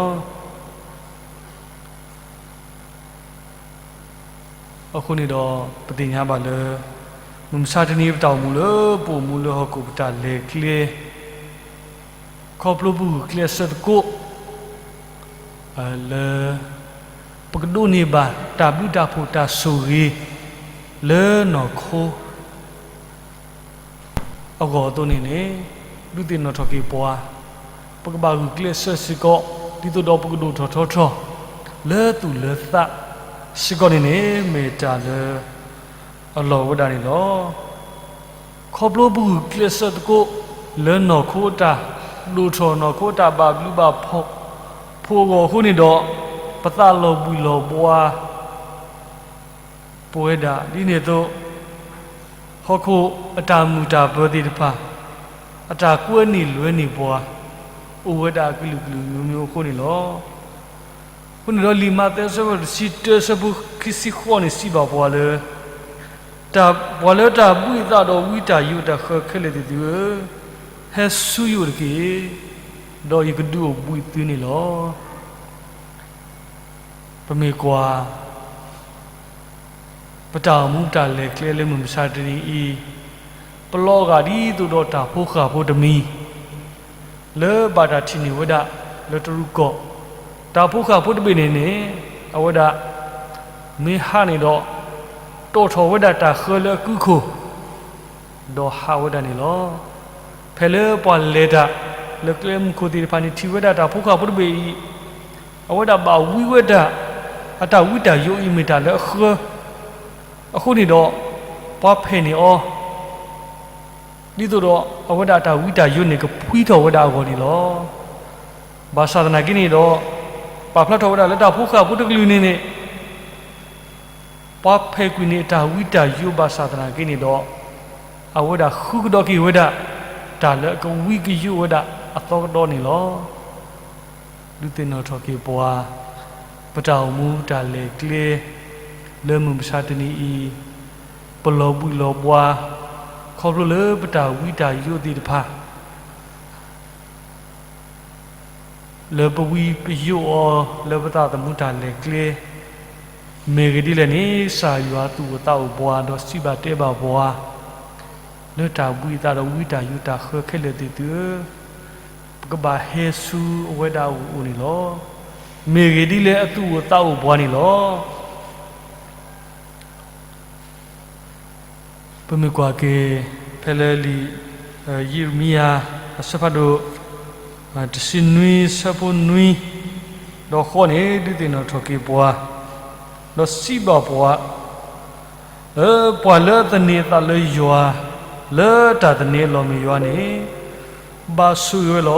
အဃိန့ၣ်ဒီး ပသ့ၣ်ညါဘၣ်လၢ မုၢ်မဆါတနံၤပတၢ်အိၣ်မူလၢပအိၣ်မူလၢဟီၣ်ခိၣ်ပတၢ်လဲၤကျဲ ခီဖျိပဂုာ်ကျဲးစၢးသကိး လၢ ပကဒိးန့ၢ်ဘၣ်တၢ်ဘျုးတၢ်ဖှိၣ်တၢ်ဆိၣ်ဂ့ၤ လၢနီၢ်ခိ အဂီၢ်အသိးန့ၣ်န့ၣ် ဒုးသ့ၣ်နီၣ်ထီၣ်က့ၤပှၤ ပကဘၣ်ဂုာ်ကျဲးစၢးစ့ၢ်ကီး ဒ်သိးဒီးပကဒိၣ်ထီၣ်ထီထီၣ် လၢသူၣ်လၢသးစ့ၢ်ကီးန့ၣ်န့ၣ် မ့ၢ်တၢ်လၢ အလီၢ်ဝဲဒၣ်န့ၣ်လီၤ. ခီဖျိပဂုာ်ကျဲးစၢးသကိး လၢနီၢ်ခိအတၢ်ဒိၣ်ထီၣ် နီၢ်ခိအတၢ်ဘၣ်ဘျုးဘၣ်ဖှိၣ် ဖိအဂီၢ်အဃိန့ၣ်ဒီး ပသးလီၤဘှံးလီၤဘှါ ပဝဲဒၣ်ဒ်န့ၣ်အသိး ဟီၣ်ခိၣ်အတၢ်မုာ်တၢ်ပၢၤသ့ၣ်တဖၣ် အတၢ်ကွဲန့ၢ်လွဲန့ၢ်ပှၤ အိၣ်ဝဲဒၣ်အကလုာ်ကလုာ်မျိုးမျိုးအဃိန့ၣ်လီၤ. အဃိန့ၣ်ဒီးလံာ်မးသဲအဆၢဒိၣ်တဆံတၢ အဆၢဖိခံဆံဃိးန့ၣ် စံးဘၣ်ပှၤလၢ ပှၤလၢတၢ်ဘှံးအသးဒီးဝံတၢ်ယိးတၢ်ဃၢခဲလၢာ်သ့ၣ်သုဧၢ, ဟဲဆူယအိၣ်တက့ၢ်, ဒီးယကဒုးအိၣ်ဘှံးသုန့ၣ်လီၤ. ပမ့ၢ်ကွၢ် ပတၢ်အိၣ်မူပတၢ်လဲၤကျဲလၢမုၢ်မဆါတနံၤအံၤ, ပလီၤဂာ်ဒ်သိးဒီးတၢ်ဖိဃၢ်ဖိတမံၤ လၢဘၣ်တၢ်ထံၣ်န့ၢ်ဝဲဒၣ်လၢတရူးကီၢ်, တၢ်ဖိဃၢ်ဖိတဘ့ၣ်န့ၣ်န့ၣ် အဝဲဒၣ် မ့ၢ်ဟးန့ၣ်ဒီး တီၣ်ထီၣ်ဝဲဒၣ်တၢ်ဃၢလၢအကုၢ်ခိၣ် ဒီးဟးဝဲဒၣ်န့ၣ်လီၤ. ဖဲလၢပှၤလဲၤတၢ်လၢကျဲမုၢ်ခိၣ်သ့ၣ်တဖၣ်န့ၣ် ထံၣ်ဝဲဒၣ်တၢ်ဖိဃၢ်ဖိတဘ့ၣ်အံၤ, အဝဲဒၣ်ဘၣ်ဝံဝဲဒၣ် အတၢ်ဝံတၢ်ယိးအံၤမ့ၢ်တၢ်လၢအဃၢ, အဃိန့ၣ်ဒီး ပှၤဖဲးန့ၢ်အီၤ ဒ်သိးဒီးအဝဲဒၣ်အတၢ်ဝံတၢ်ယိးန့ၣ် ကဖှံထီၣ်ဝဲဒၣ်အဂီၢ်န့ၣ်လီၤ. ဘၣ်ဆၣ်သနာ်က့န့ၣ်ဒီး ပာ်ဖျါထီၣ်ဝဲဒၣ်လၢတၢ်ဖိဃၢ်ဖိတကလုာ်န့ၣ်န့ၣ် ပှၤဖဲးကွံာ်န့ၢ်အတၢ်ဝံတၢ်ယိးဘၣ်ဆၣ်သနာ်က့န့ၣ်ဒီး အဝဲဒၣ်ဃုကဒီးက့ၤဝဲဒၣ် တၢ်လၢအကဝံကယိးဝဲဒၣ်အသီကဒီးန့ၣ်လီၤ. ဒုးသ့ၣ်နီၣ်ထီၣ်က့ၤပှၤ ပတၢ်အိၣ်မူတၢ်လဲၤကျဲ လၢမုၢ်မဆါတနံၤအံၤ ပလီၤဘှံးလီၤဘှါ ခီဖျိလၢပတၢ်ဝံတၢ်ယိးသ့ၣ်တဖၣ် လၢပဝံပယိးအီၤလၢပသးသမူတၢ်လဲၤကျဲ မ့ၢ်ဂ့ၤဒ်လဲၣ်န့ၣ် ကစၢ်ယွၤသူၣ်အိၣ်သးအိၣ်ပှၤ ဒီးစံးဘၣ်တဲဘၣ်ပှၤ လၢတၢ်ဘှံးအသးဒီးဝံတၢ်ယိးတၢ်ဃၢခဲလၢာ်သ့ၣ်သုဧၢ, ပကဘၣ်ဟဲဆူအဝဲဒၣ်အအိၣ်န့ၣ်လီၤ. မ့ၢ်ဂ့ၤဒ်လဲၣ်အသူၣ်အိၣ်သးအိၣ်ပှၤန့ၣ်လီၤ. ပမ့ၢ်ကွၢ်က့ၤ ဖဲလၢလံာ် ယံးရမံယၤ အဆၢဖးဒိၣ် တဆံနွံ ဆၢဖိနွံ ဒီးဃိးန့ၣ် ဒုးသ့ၣ်နီၣ်ထီၣ်က့ၤပှၤ ဒီးစံးဘၣ်ပှၤ လၢပှၤလၢအသန့ၤအသးလၢယွၤ လၢတၢ်သန့ၤအလီၢ်မ့ၢ်ယွၤန့ၣ် ဘၣ်ဆိၣ်ဂ့ၤဝဲလီ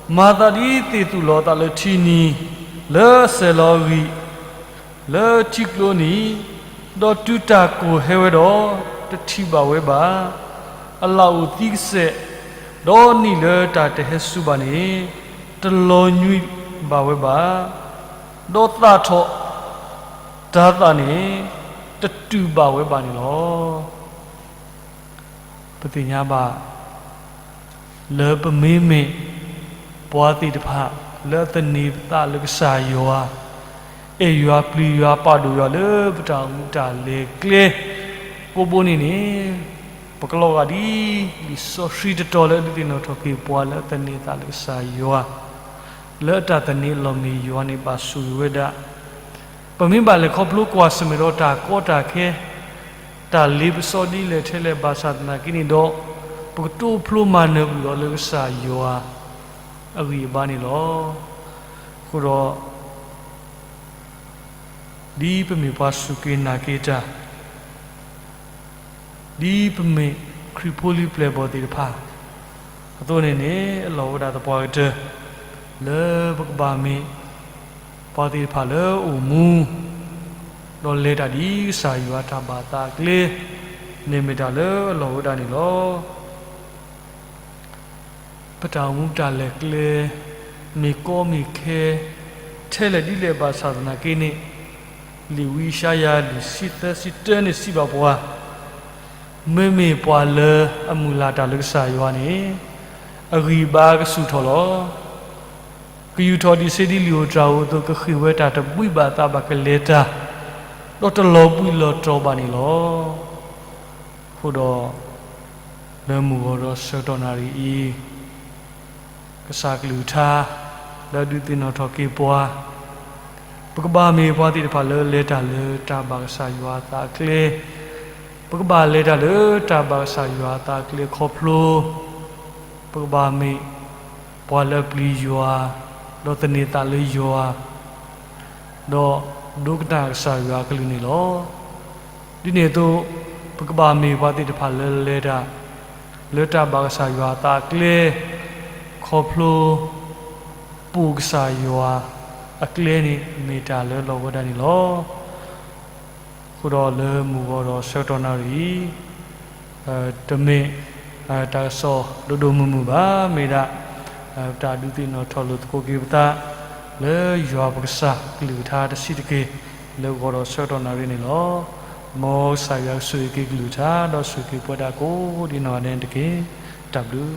ၤ. မၤသးဒ်သ့ၣ်သူၣ်လီၤအသးလၢထံနံၤ, လၢအစဲၤလီၤအဂံၢ်, လၢထံကျိနံၤ, ဒီးတုၤတၢ်ကိၢ်ဟဲဝဲဒီး, တထံၣ်ဘၣ်ဝဲဘၣ်. အလၣ်အိၣ်သံကစဲး, ဒီးနံၣ်လၢတၢ်တဟဲစူၤဘၣ်န့ၣ်, တလီၤညွံးဘၣ်ဝဲဘၣ်. ဒီးသၣ်ထီၣ်, တၤသၣ်န့ၣ်, တတုာ်ဘၣ်ဝဲဘၣ်န့ၣ်လီၤ. ပသ့ၣ်ညါဘၣ် လၢပမ့မ့ၢ် ပှၤသ့ၣ်တဖၣ် လၢအသန့ၤပသးလၢကစၢ်ယွၤ, အဲၣ်ယွၤပျံၤယွၤပာ်ဒိၣ်ယွၤလၢပတၢ်အိၣ်မူတၢ်လဲၤကျဲ ကိးဘိန့ၣ်န့ၣ်, ပကလီၤဂာ်ဒ် လံာ်စီဆှံတတီၤလၢအဒုးသ့ၣ်နီၣ်ထီၣ်က့ၤပှၤလၢအသန့ၤသးလၢကစၢ်ယွၤ, လၢအတၢ်သန့ၤအလီၢ်မ့ၢ်ယွၤန့ၣ်ဘၣ်ဆိၣ်ဂ့ၤဝဲဒၣ် ပမ့ၢ်ဘၣ်လဲၤခီဖျိကွၢ်ဆၢၣ်မဲာ်ဒီးတၢ်ကီတၢ်ခဲ, တၢ်လ့ပစီဒ်လဲၣ်ထဲလဲၣ်ဘၣ်ဆၣ်သနာ်က့န့ၣ်ဒီး, ပကတိဖျိမၤနၢၤကွံာ်အီၤလၢကစၢ်ယွၤအဂံၢ်အဘါန့ၣ်လီၤ. အဃိဒီး, ဒ်ပမ့ၢ်ပှၤစူၢ်က့ၤနာ်က့ၤတၢ် ဒ်ပမ့ၢ်ခရံာ်ဖိလံၤပျဲၢ်ဘီၣ်သ့ၣ်တဖၣ်အသိးန့ၣ်န့ၣ်, အလီၢ်ဝဲဒၣ်သပှၢ်ကတၢၢ် လၢပကဘၣ်မ့ၢ်ပှၤသ့ၣ်တဖၣ်လၢအအိၣ်မူ ဒီးလဲၤတၢ်ဒ်ကစၢ်ယွၤအတၢ်ဘၣ်သးအကျဲ န့ၣ်မ့ၢ်တၢ်လၢအလီၢ်ဝဲဒၣ်န့ၣ်လီၤ. ပတၢ်အိၣ်မူတၢ်လဲၤကျဲ မ့ၢ်ကီမ့ၢ်ခဲ ထဲလဲၣ်ဒ်လဲၣ်ဘၣ်ဆၣ်သနာ်က့န့ၣ်, လံာ်ဝံယၡါယၤ လွံၢ်ဆံသၢဆံတၢန့ၣ်စံးဘၣ်ပှၤ, မ့မ့ၢ်ပှၤလၢအမုၢ်လၢ်တၢ်လၢကစၢ်ယွၤန့ၣ်, အဂံၢ်အဘါကဆူၣ်ထီၣ်လီၤ. ကယူၢ်ထီၣ်ဒံးဆ့ဒ်လံာ်ဧိၤတၢ်ဧိၤအသိး ကဃ့ၢ်ဝဲတၢ်တဘှံးဘၣ်သးဘၣ်ကလဲၤတၢ်, ဒီးတလီၤဘှံးလီၤတီၤဘၣ်န့ၣ်လီၤ. အဃိဒီး, လၢမုၢ်ဂီၤဒီးဆၢကတီၢ်နၣ်ရံၣ်အံၤ, ကစၢ်ကလုၢ်ကထါ လၢအဒုးသ့ၣ်နီၣ်ထီၣ်က့ၤပှၤ, ပကဘၣ်မ့ၢ်ပှၤသ့ၣ်တဖၣ်လၢလဲၤတၢ်လၢတၢ်ဘၣ်ကစၢ်ယွၤအသးအကျဲ, ပကဘၣ်လဲၤတၢ်လၢတၢ်ဘၣ်ကစၢ်ယွၤအသးအကျဲခီဖျိ, ပကဘၣ်မ့ၢ်ပှၤလၢအပျံၤယွၤ, ဒီးသန့ၤသးလၢယွၤ ဒီးဒိကနၣ်ကစၢ်ယွၤအကလုၢ်န့ၣ်လီၤ. ဒ်န့ၣ်အသိး, ပကဘၣ်မ့ၢ်ပှၤသ့ၣ်တဖၣ်လၢလဲၤတၢ် လၢတၢ်ဘၣ်ကစၢ်ယွၤအသးအကျဲ, ခီဖျိ ပိာ်ကစၢ်ယွၤအကျဲန့ၣ် မ့ၢ်တၢ်လၢအလီၢ်ဝဲဒၣ်န့ၣ်လီၤ. အဃိဒီးလၢမုၢ်ဂီၤဒီးဆၢကတီၢ်နၣ်ရံၣ်အံၤ, တမ့ၢ်တၢ်ကစီၣ်ဒိၣ်ဒိၣ်မုၢ်မုၢ်ဘၣ်, မ့ၢ်ဒၣ် တၢ်ဒုးသ့ၣ်နီၣ်ထီၣ်လိာ်သကိးက့ၤပသး လၢယွၤပကစၢ်ကလုၢ်ကထါတဆံးတက့ၢ် လၢဂီၤဒီးဆၢကတီၢ်နၣ်ရံၣ်န့ၣ်လီၤ. မ်ကစၢ်ယွၤကဆိၣ်ဂ့ၤက့ၤကလုၢ်ကထါ ဒီးဆိၣ်ဂ့ၤက့ၤပဝဲဒၣ်ကိးဒံးနီၢ်ဂၤဒဲးန့ၣ်တက့ၢ်. တၢ်ဘျုး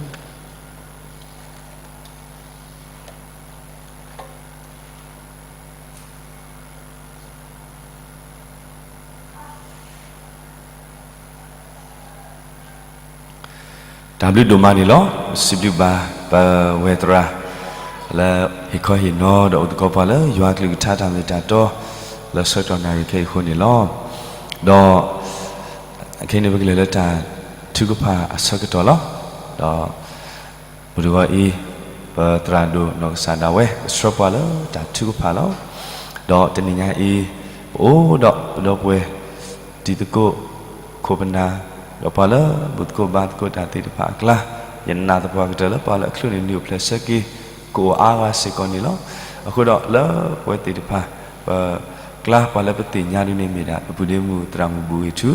တၢ်ဘျုးဒိၣ်မးန့ၣ်လီၤ. စံးဘျုးဘၣ်ပဝဲသရၣ် လၢဟ့ၣ်ခီဟ့ၣ်နီၤ ဒီးအိၣ်သကိးပှၤလၢယွၤကလုၢ်ကထါတၢ်မ့ၢ်တၢ်တီ လၢဆၢကတီၢ်နၣ်ရံၣ်ခဲအံၤအဃိန့ၣ်လီၤ. ဒီးခဲအံၤန့ၣ် ပကလဲၤလၢတၢ်ထုကဖၣ်အဆၢကတီၢ်လီၤ. ဒီး မုၢ်တဂီၤအံၤ ပသရၣ်ဒိၣ်နီၢ်ကစၢ်ဒၣ်ဝဲ ကဆှၢပှၤလၢတၢ်ထုကဖၣ်လီၤ. ဒီးတနံၤညါအံၤ ပအိၣ်ဒီးပဒီပုၢ်ဝဲၢ် တံၤသကိး ခိၣ်ပနၢ် ဒီးပှၤလၢဘူၣ်သကိးဘါသကိးတၢ်သ့ၣ်တဖၣ်အကျါ, ယနာ်သပှၢ်ကတၢၢ်လၢပှၤလၢအချုးန့ၢ်နံၣ်အိၣ်ဖျဲၣ်ဆၢက့ၤ ကအိၣ်အါဂၤစ့ၢ်ကီးန့ၣ်လီၤ. အဃိဒီးလၢပဝဲသ့ၣ်တဖၣ် ပကျါ ပှၤလၢပသ့ၣ်ညါဒ်န့ၣ်မ့ၢ်ဒၣ် ပပုၢ်ဒ့မုၣ်သရၣ်မုၣ်ဘူၣ်ဂ့ၤထူ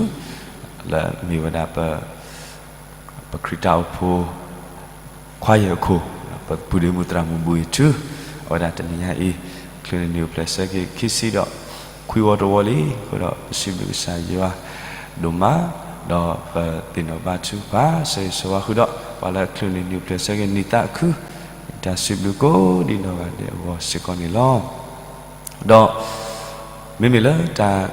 လၢအမ့ၢ်ဝဲဒၣ်ပ ပခရံာ်တၢ်အိၣ်ဖှိၣ် ခွါယဲၢ်အခိၣ်, ပပုၢ်ဒ့မုၣ်သရၣ်မုၣ်ဘူၣ်ဂ့ၤထူ, အဝဲဒၣ်တနံၤညါအံၤ ချုးန့ၢ်နံၣ်အိၣ်ဖျဲၣ်ဆၢက့ၤ ခံဆံဒီးခွံဝီတဝီလံ. အဃိဒီးပစံးဘျုးကစၢ်ယွၤဒိၣ်မး, ဒီးပသ့ၣ်နီၣ်ဘါထုကဖၣ် ဆၢဂ့ၤဆၢဝါဃုာ်ဒီး ပှၤလၢအချုးန့ၢ်နံၣ်အိၣ်ဖျဲၣ်ဆၢက့ၤ နံၣ်သးအခု, တၢ်စံးဘျုးကိးဒံးနီၢ်ဂၤဒဲးအဂီၢ်စ့ၢ်ကီးန့ၣ်လီၤ. ဒီး မ့မ့ၢ်လၢတၢ်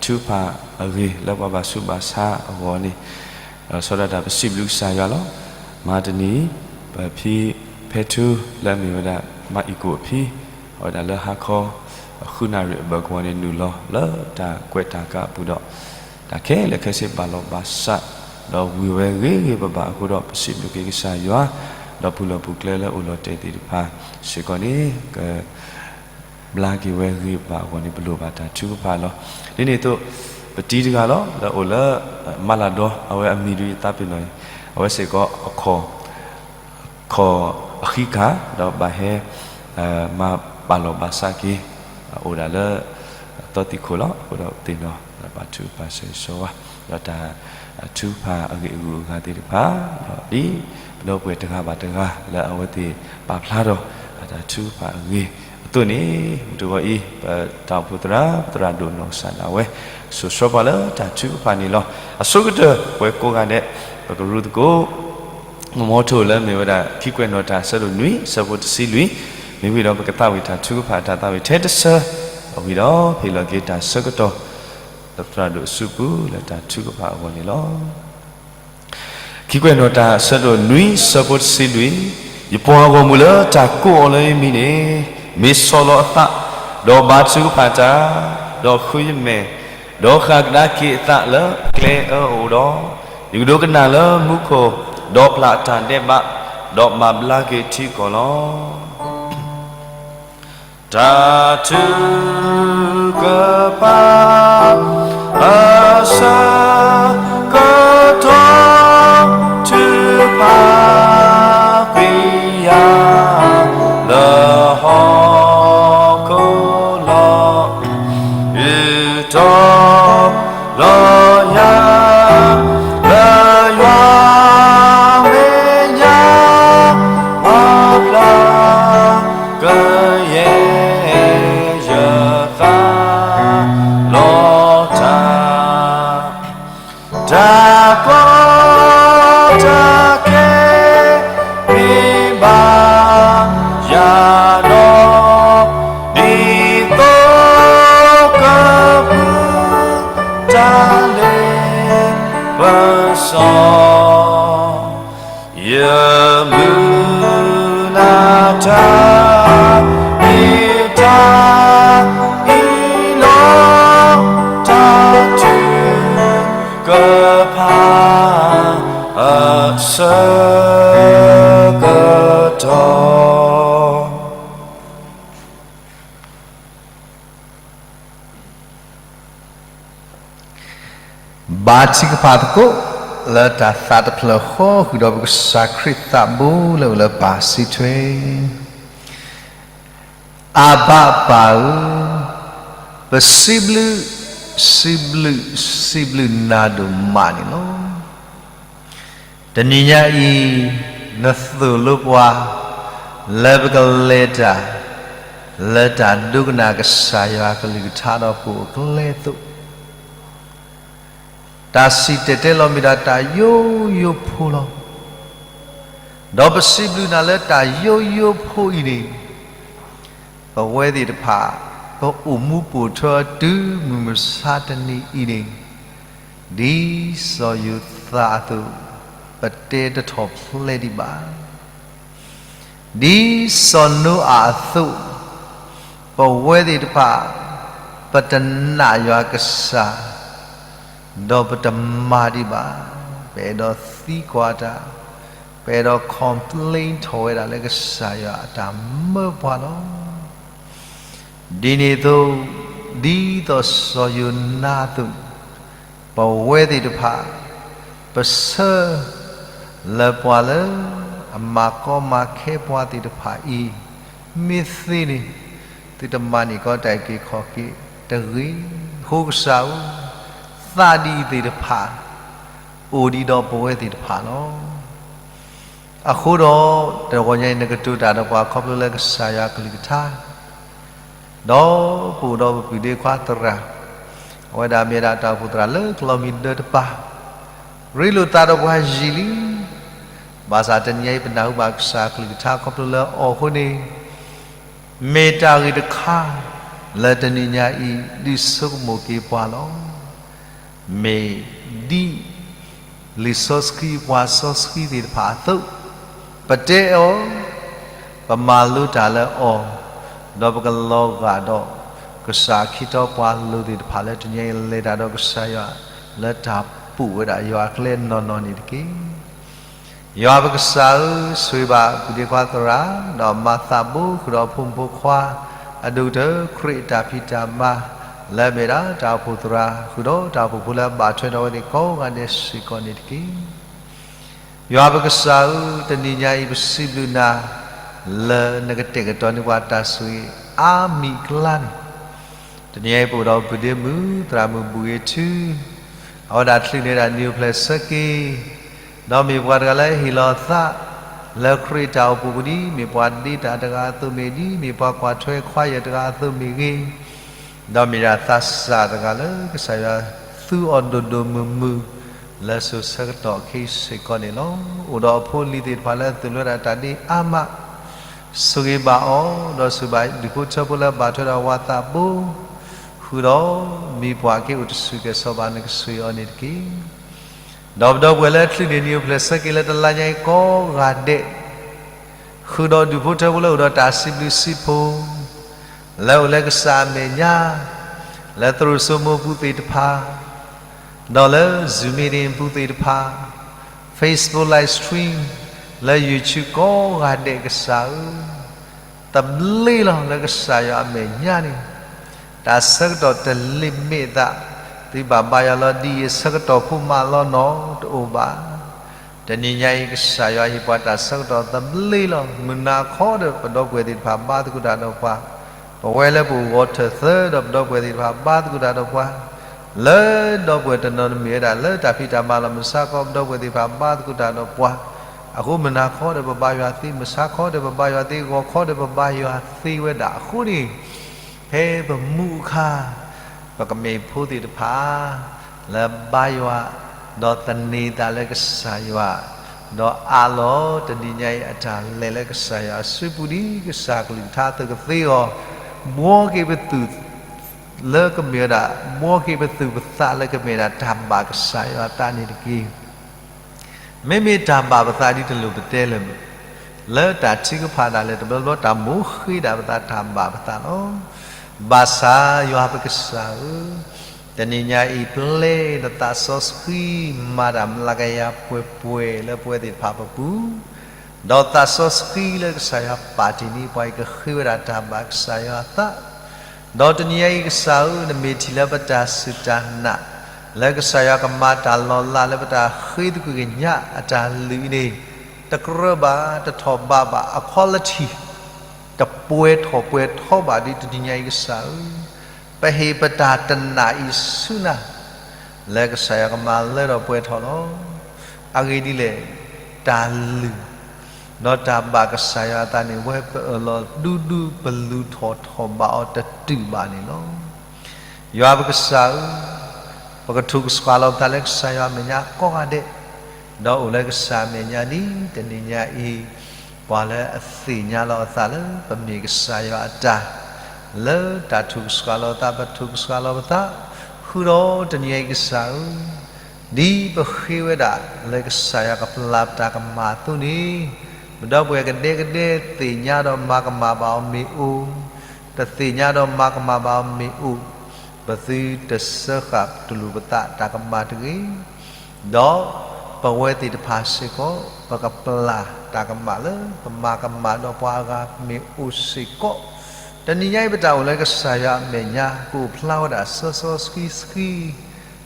ထုကဖၣ်အဂ့ၢ် လၢပှၤဘၣ်ဆူးဘၣ်ဆါအဂီၢ်န့ၣ်, ဒီးဆီဒၣ်တၢ်ပစံးဘျုးကစၢ်ယွၤလီၤ. မဟါတနံၤ ပဖံဖဲထူလၢအမ့ၢ်ဝဲဒၣ် မၤအံၣ်ကိၣ်အဖံ, အဝဲဒၣ်လၢဟါခီ အဃုနၣ်ရံၣ်အဘၢၣ်ကဝီၤန့ၣ် နုာ်လီၤလၢတၢ်ကွဲးတၢ်ကးအပူၤဒီး တၢ်ခဲလၢာ်ခဲဆ့ဘၣ်လီၤဘၣ်စး ဒီးဝံၤဝဲဂ့ၤဂ့ၤဘၣ်ဘၣ်အဃိဒီး ပစံးဘျုးက့ၤကစၢ်ယွၤ, ဒီးပူၤလီၢ်ပူၤကျဲလၢအိၣ်လီၤတဲာ်သ့ၣ်တဖၣ်စ့ၢ်ကီးန့ၣ် က ဘျါက့ၤဝဲဂ့ၤဘၣ်အဂီၢ်န့ၣ် ပလိၣ်ဘၣ်တၢ်ထုကဖၣ်လီၤ. ဒ်န့ၣ်အသိး ပတံၤတဂၤလီၤ လၢအိၣ်လၢ မၤလၤဒီး အဝဲအမံၤဒုးယသးပ့ၤနီၣ်အံၤ, အဝဲစ့ၢ်ကီးအခီၣ် ခီၣ် ဖှံကၤ ဒီးဘၣ်ဟဲ မၤပာ်လီၤဘၣ်ဆၣ်က့ၤ အိၣ်ဒၣ်လၢ သီသံၣ်ခိၣ်လီၤ. အဃိဒီးသ့ၣ်နီၣ် ဘၣ်ထုကဖၣ်ဆၢဂ့ၤဆၢဝါ ဒီးတၢ်ထုကဖၣ်အဂ့ၢ်အဂုၤအဂၤသ့ၣ်တဖၣ် ဒီးဒ်ပဒီပုၢ်ဝဲၢ်တဂၤဘၣ်တဂၤ လၢအဝဲသ့ၣ်ပာ်ဖျါထီၣ် တၢ်ထုကဖၣ်အဂ့ၢ်အသိးန့ၣ် မုၢ်တဂီၤအံၤ ပတၢ်အိၣ်ဖှိၣ်သရၣ် ပသရၣ်ဒိၣ်နီၢ်ကစၢ်ဒၣ်ဝဲ စိာ်ဆှၢပှၤလၢတၢ်ထုကဖၣ်န့ၣ်လီၤ. အဆိကတၢၢ် ပဝဲကိးဂၤဒဲး ပကရူၢ်သကိး မီထိၣ်လၢမ့ၢ်ဝဲဒၣ် ခံကွဲးနီၣ်တၢ် အဆၢဒိၣ်နွံ အဆၢဖိတဆံလွံၢ်, မ့ၢ်ဝံၤဒီးပကသးဝံၣ်တၢ်ထုကဖၣ်တၢ်သးဝံၣ်ထဲတဆၢ, အဝံၤဒီး ဟ့ၣ်လီၤက့ၤတၢ်ဆၢကတီၢ် လၢပသရၣ်ဒိၣ်အစုပူၤလၢတၢ်ထုကဖၣ်အဂီၢ်န့ၣ်လီၤ. ခံကွဲးနီၣ်တၢ် အဆၢဒိၣ်နွံ အဆၢဖိတဆံလွံၢ်, ယပှၤဂီၢ်မုၢ်လၢတၢ်ကိးအီၤလၢယမံၤန့ၣ် မ့ၢ်ဆီၣ်လီၤအသး, ဒီးဘါထုကဖၣ်တၢ်, ဒီးဃုယမဲာ်, ဒီးဃၣ်ကဒါက့ၤအသးလၢအကျဲအၢအအိၣ်ဒီး, ယကဒိကနၣ်လၢမူခိၣ်, ဒီးပျၢ်အတၢ်ဒဲးဘး, ဒီးမၤဘျါက့ၤထံကီၢ်လီၤ. တၢ်ထုကဖၣ် အဆၢကတီၢ် ထုကဖၣ်ကွံာ်ယၤ လၢဟီၣ်ခိၣ်လီၤ. ဂုာ်တီလီၤယၤ လၢယွၤမဲာ်ညါ ပှၤဖျါကယဲၢ်ယသး လီၤတၢ် တၢ်ကီတၢ်ခဲ မ့ၢ်ဘၣ်ယၤဒီး ဒ်သိးကပူၤ တၢ်လ့ပစီ ယမုၢ်လၢ်တၢ် မ့ၢ်တၢ်အံၤလီၤ. တၢ်ထုကဖၣ် အဆၢကတီၢ် ဘါထုကဖၣ်သကိး လၢတၢ်သးတဖျၢၣ်ဃီ ဃုာ်ဒီးပကစၢ်ခရံာ်သးဘိလၢအိၣ်လၢပၢ်စုထွဲ, အဘၣ်ပၢ်ဧၢ, ပစံးဘျုး, စံးဘျုး, စံးဘျုးနၤဒိၣ်မးန့ၣ်လီၤ. တနံၤညါအံၤ နသိၣ်လိပှၤ လၢပကလဲၤတၢ် လၢတၢ်ဒိကနၣ်ကစၢ်ယွၤကလုၢ်ကထါဒီးပအိၣ်အကျဲအသိး, တၢ်စံၣ်တဲၤတဲလီၤမ့ၢ်ဒၣ်တၢ်ယိယိဖိလီၤ. ဒီးပစံးဘျုးနၤလၢတၢ်ယိယိဖိအံၤန့ၣ် ပဝဲသ့ၣ်တဖၣ် ပအိၣ်မူပိာ်ထွဲတုၤမုၢ်မဆါတနံၤအံၤန့ၣ် ဒ်စီၤယိၤသးအသိး ပတဲတထီၣ်ဖျဲးဒံးဘၣ်. ဒ်စီၤနိအၤအသိး ပဝဲသ့ၣ်တဖၣ် ပတနာ်ယွၤကစၢ် ဒီးပတမၤဒံးဘၣ်. ပအဲၣ်ဒိးသံကွၢ်တၢ်, ပအဲၣ်ဒိး complain ထီၣ်ဝဲဒၣ်လၢကစၢ်ယွၤအတၢ်မၢပှၤလီၤ. ဒ်န့ၣ်အသိး, ဒ်သိးစီၤယိၤနါအသိး, ပဝဲသ့ၣ်တဖၣ် ပဆၢလၢပှၤလၢအမၤကီမၤခဲပှၤသ့ၣ်တဖၣ်အံၤ မ့ၢ်သ့န့ၣ်, သုတမၤန့ၢ်ကီတၢ်အုၣ်က့ၤခီၣ်က့ၤတဂ့ၤ. အဃိကစၢ်ဧၢ, သးဒ်အံၤသ့ၣ်တဖၣ် အိၣ်ဒံးဒီးပဝဲသ့ၣ်တဖၣ်လီၤ. အဃိဒီး တဂီၤညါအံၤ နကတိၤတၢ်ဒီးပှၤခီဖျိလၢကစၢ်ယွၤကလုၢ်ကထါ ဒီးပအိၣ်ဒီးပပုၢ်ဒ့ခွါသရၣ်, အဝဲဒၣ်မ့ၢ်ဒၣ်တၢ်အိၣ်ဖှိၣ်သရၣ်လၢကျီၢ်မံၤဒၢတပၤ, ရ့လိာ်သးဒီးပှၤယံာ်လံ. ဘၣ်ဆၣ်တနံၤညါအံၤ ပနၢ်ဟူဘၣ်ကစၢ်ကလုၢ်ကထါခီဖျိလၢအီၤအဃိန့ၣ်, မ့ၢ်တၢ်ဂ့ၢ်တခါ လၢတနံၤညါအံၤ ဒုးဆိကမိၣ်က့ၤပှၤလီၤ. မ့ၢ်ဒ် လံာ်စီဆှံပှၤစီဆှံသ့ၣ်တဖၣ်အသိး, ပတဲအီၤ, ပမၤလိတၢ်လၢအီၤ, ဒီးပကလီၤဂာ်ဒီး ကစၢ်ခ့ထီပှၤလိၤသ့ၣ်တဖၣ်လၢတနံၤညါအံၤ လဲၤတၢ်ဒီးကစၢ်ယွၤ လၢတၢ်ပိာ်ဝဲဒၣ်ယွၤအကျဲနီၢ်နီၢ်န့ၣ်တက့ၢ်. ယွၤပကစၢ်ဧၢ, ဆိၣ်ဂ့ၤဘၣ်ပုၢ်ဒ့ခွါသရၣ်, ဒီးမၤသးဘိဃုာ်ဒီးဖိမုၣ်ဖိခွါ, အဒိၣ်ကတၢၢ်ခရံာ်အတၢ်ဖံးတၢ်မၤ, လၢအမ့ၢ်ဒၣ်တၢ်အိၣ်ဖှိၣ်သရၣ်, ဃုာ်ဒီးတၢ်အိၣ်ဖှိၣ်ဖိလၢအဘၣ်ထွဲဒီးအဝဲသ့ၣ်ကိးဂၤဒဲးစ့ၢ်ကီးန့ၣ်တက့ၢ်. ယွၤပကစၢ်ဧၢ, တနံၤညါအံၤပစံးဘျုးနၤ, လၢနကတဲာ်ကတီၤန့ၢ်ပှၤတၢ်ဆိၣ်ဂ့ၤအါမံၤအကျါန့ၣ်, တနံၤအံၤပအိၣ်ဒီးပုၢ်ဒ့မုၣ် သရၣ်မုၣ်ဘူၣ်ဂ့ၤထူ, အဝဲဒၣ်ချုးန့ၢ်ဒၣ် နံၣ်အိၣ်ဖျဲၣ်ဆၢက့ၤ, ဒီးမ့ၢ်ပှၤတဂၤလၢဟ့ၣ်လီၤသး လၢခရံာ်တၢ်အိၣ်ဖှိၣ်ပူၤဒ် မ့ၢ်ပှၤဒ့တၢ်တဂၤအသိးမ့ၢ်ဂ့ၤ, မ့ၢ်ပှၤကွၢ်ထွဲခွါယဲၢ်တဂၤအသိးမ့ၢ်ဂ့ၤ, ဒီးမ့ၢ်ဒၣ်သးစၢ်တဂၤလၢကစၢ်ယွၤသူအီၤဒိၣ်ဒိၣ်မုၢ်မုၢ် လၢစိၤဆၢကတီၢ်ခဲအံၤစ့ၢ်ကီးန့ၣ်လီၤ. အိၣ်ဒီးအဖိအလံၤသ့ၣ်တဖၣ်လၢအသိၣ်လိဝဲဒၣ်တၢ်ဒ့အါမး, ဆိၣ်ဂ့ၤဘၣ်အီၤ, ဒီးဆိၣ်ဂ့ၤဘၣ်ဒူၣ်ဖိထၢဖိလၢဘၣ်ထွဲဒီးဝၤသးဘိ, ဃုာ်ဒီးမံၤပှၢ်က့ၤအိၣ်တဆူၣ်ကဲၣ်ဆိးဘၣ် နကဆိၣ်ဂ့ၤအီၤန့ၣ်တက့ၢ်. ဒီးပဒီပုၢ်ဝဲၢ်လၢချုးန့ၢ် နံၣ်အိၣ်ဖျဲၣ်ဆၢက့ၤလၢတလါညါအံၤကိးဂၤဒဲး, ဃုာ်ဒီးဒူၣ်ဖိထၢဖိလၢအိၣ်ဒီးတၢ်စံးဘျုးစံးဖှိၣ် လၢအိၣ်လၢကစၢ်အမဲာ်ညါ, လၢသရိာ်စိမိၤပူၤသ့ၣ်တဖၣ်, ဒီးလၢ Zoom meeting ပူၤသ့ၣ်တဖၣ်, Facebook live stream, လၢ YouTube ကိးဂၤဒဲးကစၢ်ဧၢ, သဘျ့လီၤလၢကစၢ်ယွၤအမဲာ်ညါန့ၣ်, တၢ်ဆၢကတီၢ်တလံၤမ့ၢ်အသး, သုဘၣ်ဘါယွၤလီၤ ဒ်အံၤဆၢကတီၢ်ဖိမးလီၤနီၤတအိၣ်ဘၣ်. တနံၤညါအံၤ ကစၢ်ယွၤဟ့ၣ်ပှၤတၢ်ဆၢကတီၢ်သဘျ့လီၤ. မုၢ်နၤခီဒီး ပဒီပုၢ်ဝဲၢ်သ့ၣ်တဖၣ်ဘါသကိးတၢ်ဒီးပှၤ, ပဝဲလၢပအိၣ်ဂီၤထၢၣ်သၢဒီးပဒီပုၢ်ဝဲၢ်သ့ၣ်တဖၣ်ဘါသကိးတၢ်ဒီးပှၤ, လၢဒီပုၢ်ဝဲၢ်တနီၤတမ့ၢ်ဝဲဒၣ် လၢတၢ်ဖံးတၢ်မၤလီၤမုၢ်ဆါခီ ပဒီပုၢ်ဝဲၢ်သ့ၣ်တဖၣ်ဘါသကိးတၢ်ဒီးပှၤ, အဃိမုၢ်နၤခီဒီးပဘါယွၤသ့, မုၢ်ဆါခီဒီးပဘါယွၤသ့, ဂီၤခီဒီးပဘါယွၤသ့ဝဲဒၣ်အဃိန့ၣ်, ဖဲပမူအခါ ပကမ့ၢ်ဖိသ့ၣ်တဖၣ် လၢဘါယွၤ, ဒီးသန့ၤသးလၢကစၢ်ယွၤ, ဒီးအးလီၤတနံၤညါအံၤအတၢ်လဲၤလၢကစၢ်ယွၤအစုပူၤ ဒ်ကစၢ်ကလုၢ်ကထါအသိးကသ့အီၤ, ဘှီက့ၤပသူၣ် လၢကမ့ၢ်ဝဲဒၣ်, ဘှီက့ၤပသူၣ်ပသးလၢကမ့ၢ်ဒၣ်တၢ်ဘၣ်ကစၢ်ယွၤအသးန့ၣ်တက့ၢ်. မ့မ့ၢ်တၢ်ဘၣ်ပသးဒ်တလိၣ်ပတဲလၢၤဘၣ်, လၢတၢ်ထုကဖၣ်ဒၣ်လဲာ်တဘျီဘျီ တၢ်မိၣ်ဃ့ဒၣ်ပသးတၢ်ဘၣ်ပသးလီၤ. ဘၣ်ဆၣ်ယွၤပကစၢ်ဧၢ, တနံၤညါအံၤပျဲနသးစီဆှံ မၤတၢ်မျးကယၤပှဲၤပှဲၤလၢပဝဲသ့ၣ်တဖၣ်ပပူၤ, ဒီးသးစီဆှံလၢကစၢ်ယွၤပာ်တ့ၢ်န့ၢ်ပှၤအံၤ ကဃ့ဝဲဒၣ်တၢ်ဘၣ်ကစၢ်ယွၤအသး, ဒီးတနံၤညါအံၤကစၢ်ဧၢ, နမ့ၢ်ထံၣ်လၢပတၢ်စူၢ်တၢ်နာ်, လၢကစၢ်ယွၤကမၤတၢ်လီၤလးလၢပတၢ်ဃ့သကွံာ်ကညးအတၢ်လုၢ်အံၤန့ၣ်, တကြၢးဘၣ်, တထီၣ်ဘးဘၣ်, အ quality တပှဲၤထီၣ်ပှဲၤထီဘၣ်ဒ်တနံၤညါအံၤကစၢ်ဧၢ, ပဟ့ၣ်ပတၢ်တနာ်အံၤဆူနၤ, လၢကစၢ်ယွၤကမၤလၢထီၣ်ပှဲၤထီၣ်လီၤ. အဂ့ၢ်ဒ်လဲၣ်, တၢ်လုၢ် ဒီးတၢ်ဘၣ်ကစၢ်ယွၤအသးန့ၣ် ဝဲပအၢၣ်လီၤဒူဒူ ပလူၤထီၣ်ထီၣ်ဘးအီၤတတုၤဘၣ်န့ၣ်လီၤ. ယွၤပကစၢ်ဧၢ, ပကထုးကဆှၣ်လီၤပသးလၢကစၢ်ယွၤအမဲာ်ညါကိးဂၤဒဲး, ဒီးအိၣ်လၢကစၢ်အမဲာ်ညါဒ်တနံၤညါအံၤ, ပှၤလၢအသ့ၣ်ညါလီၤအသးလၢပမ့ၢ်ကစၢ်ယွၤအတၢ်, လၢတၢ်ထုးကဆှၣ်လီၤပသး ပထုးကဆှၣ်လီၤပသး, ဃုာ်ဒီးတနံၤညါအံၤကစၢ်ဧၢ, ဒ်ပဃ့ဝဲဒၣ်လၢကစၢ်ယွၤကပျၢ်ပတၢ်ကမၣ်အသိးန့ၣ်, ပဒီပုၢ်ဝဲၢ်ကဒဲကဒဲသ့ၣ်ညါဒီးမၤကမၣ်ဘၣ်အီၤမ့ၢ်အိၣ်, တသ့ၣ်ညါဒီးမၤကမၣ်ဘၣ်အီၤမ့ၢ်အိၣ်, ပသုတစၢဃာ်တလူၢ်ပသးတၢ်ကမၣ်တဂ့ၤ ဒီးပဝဲသ့ၣ်တဖၣ်စ့ၢ်ကီး ပကပျၢ်တၢ်ကမၣ်လၢပမၤကမၣ်ဒီးပှၤအဂၤမ့ၢ်အိၣ်စ့ၢ်ကီး, တနံၤညါအံၤပတၢ်အိၣ်လၢကစၢ်ယွၤအမဲာ်ညါ ကအိၣ်ဖျါဝဲဒၣ်စီစီဆှံဆှံ,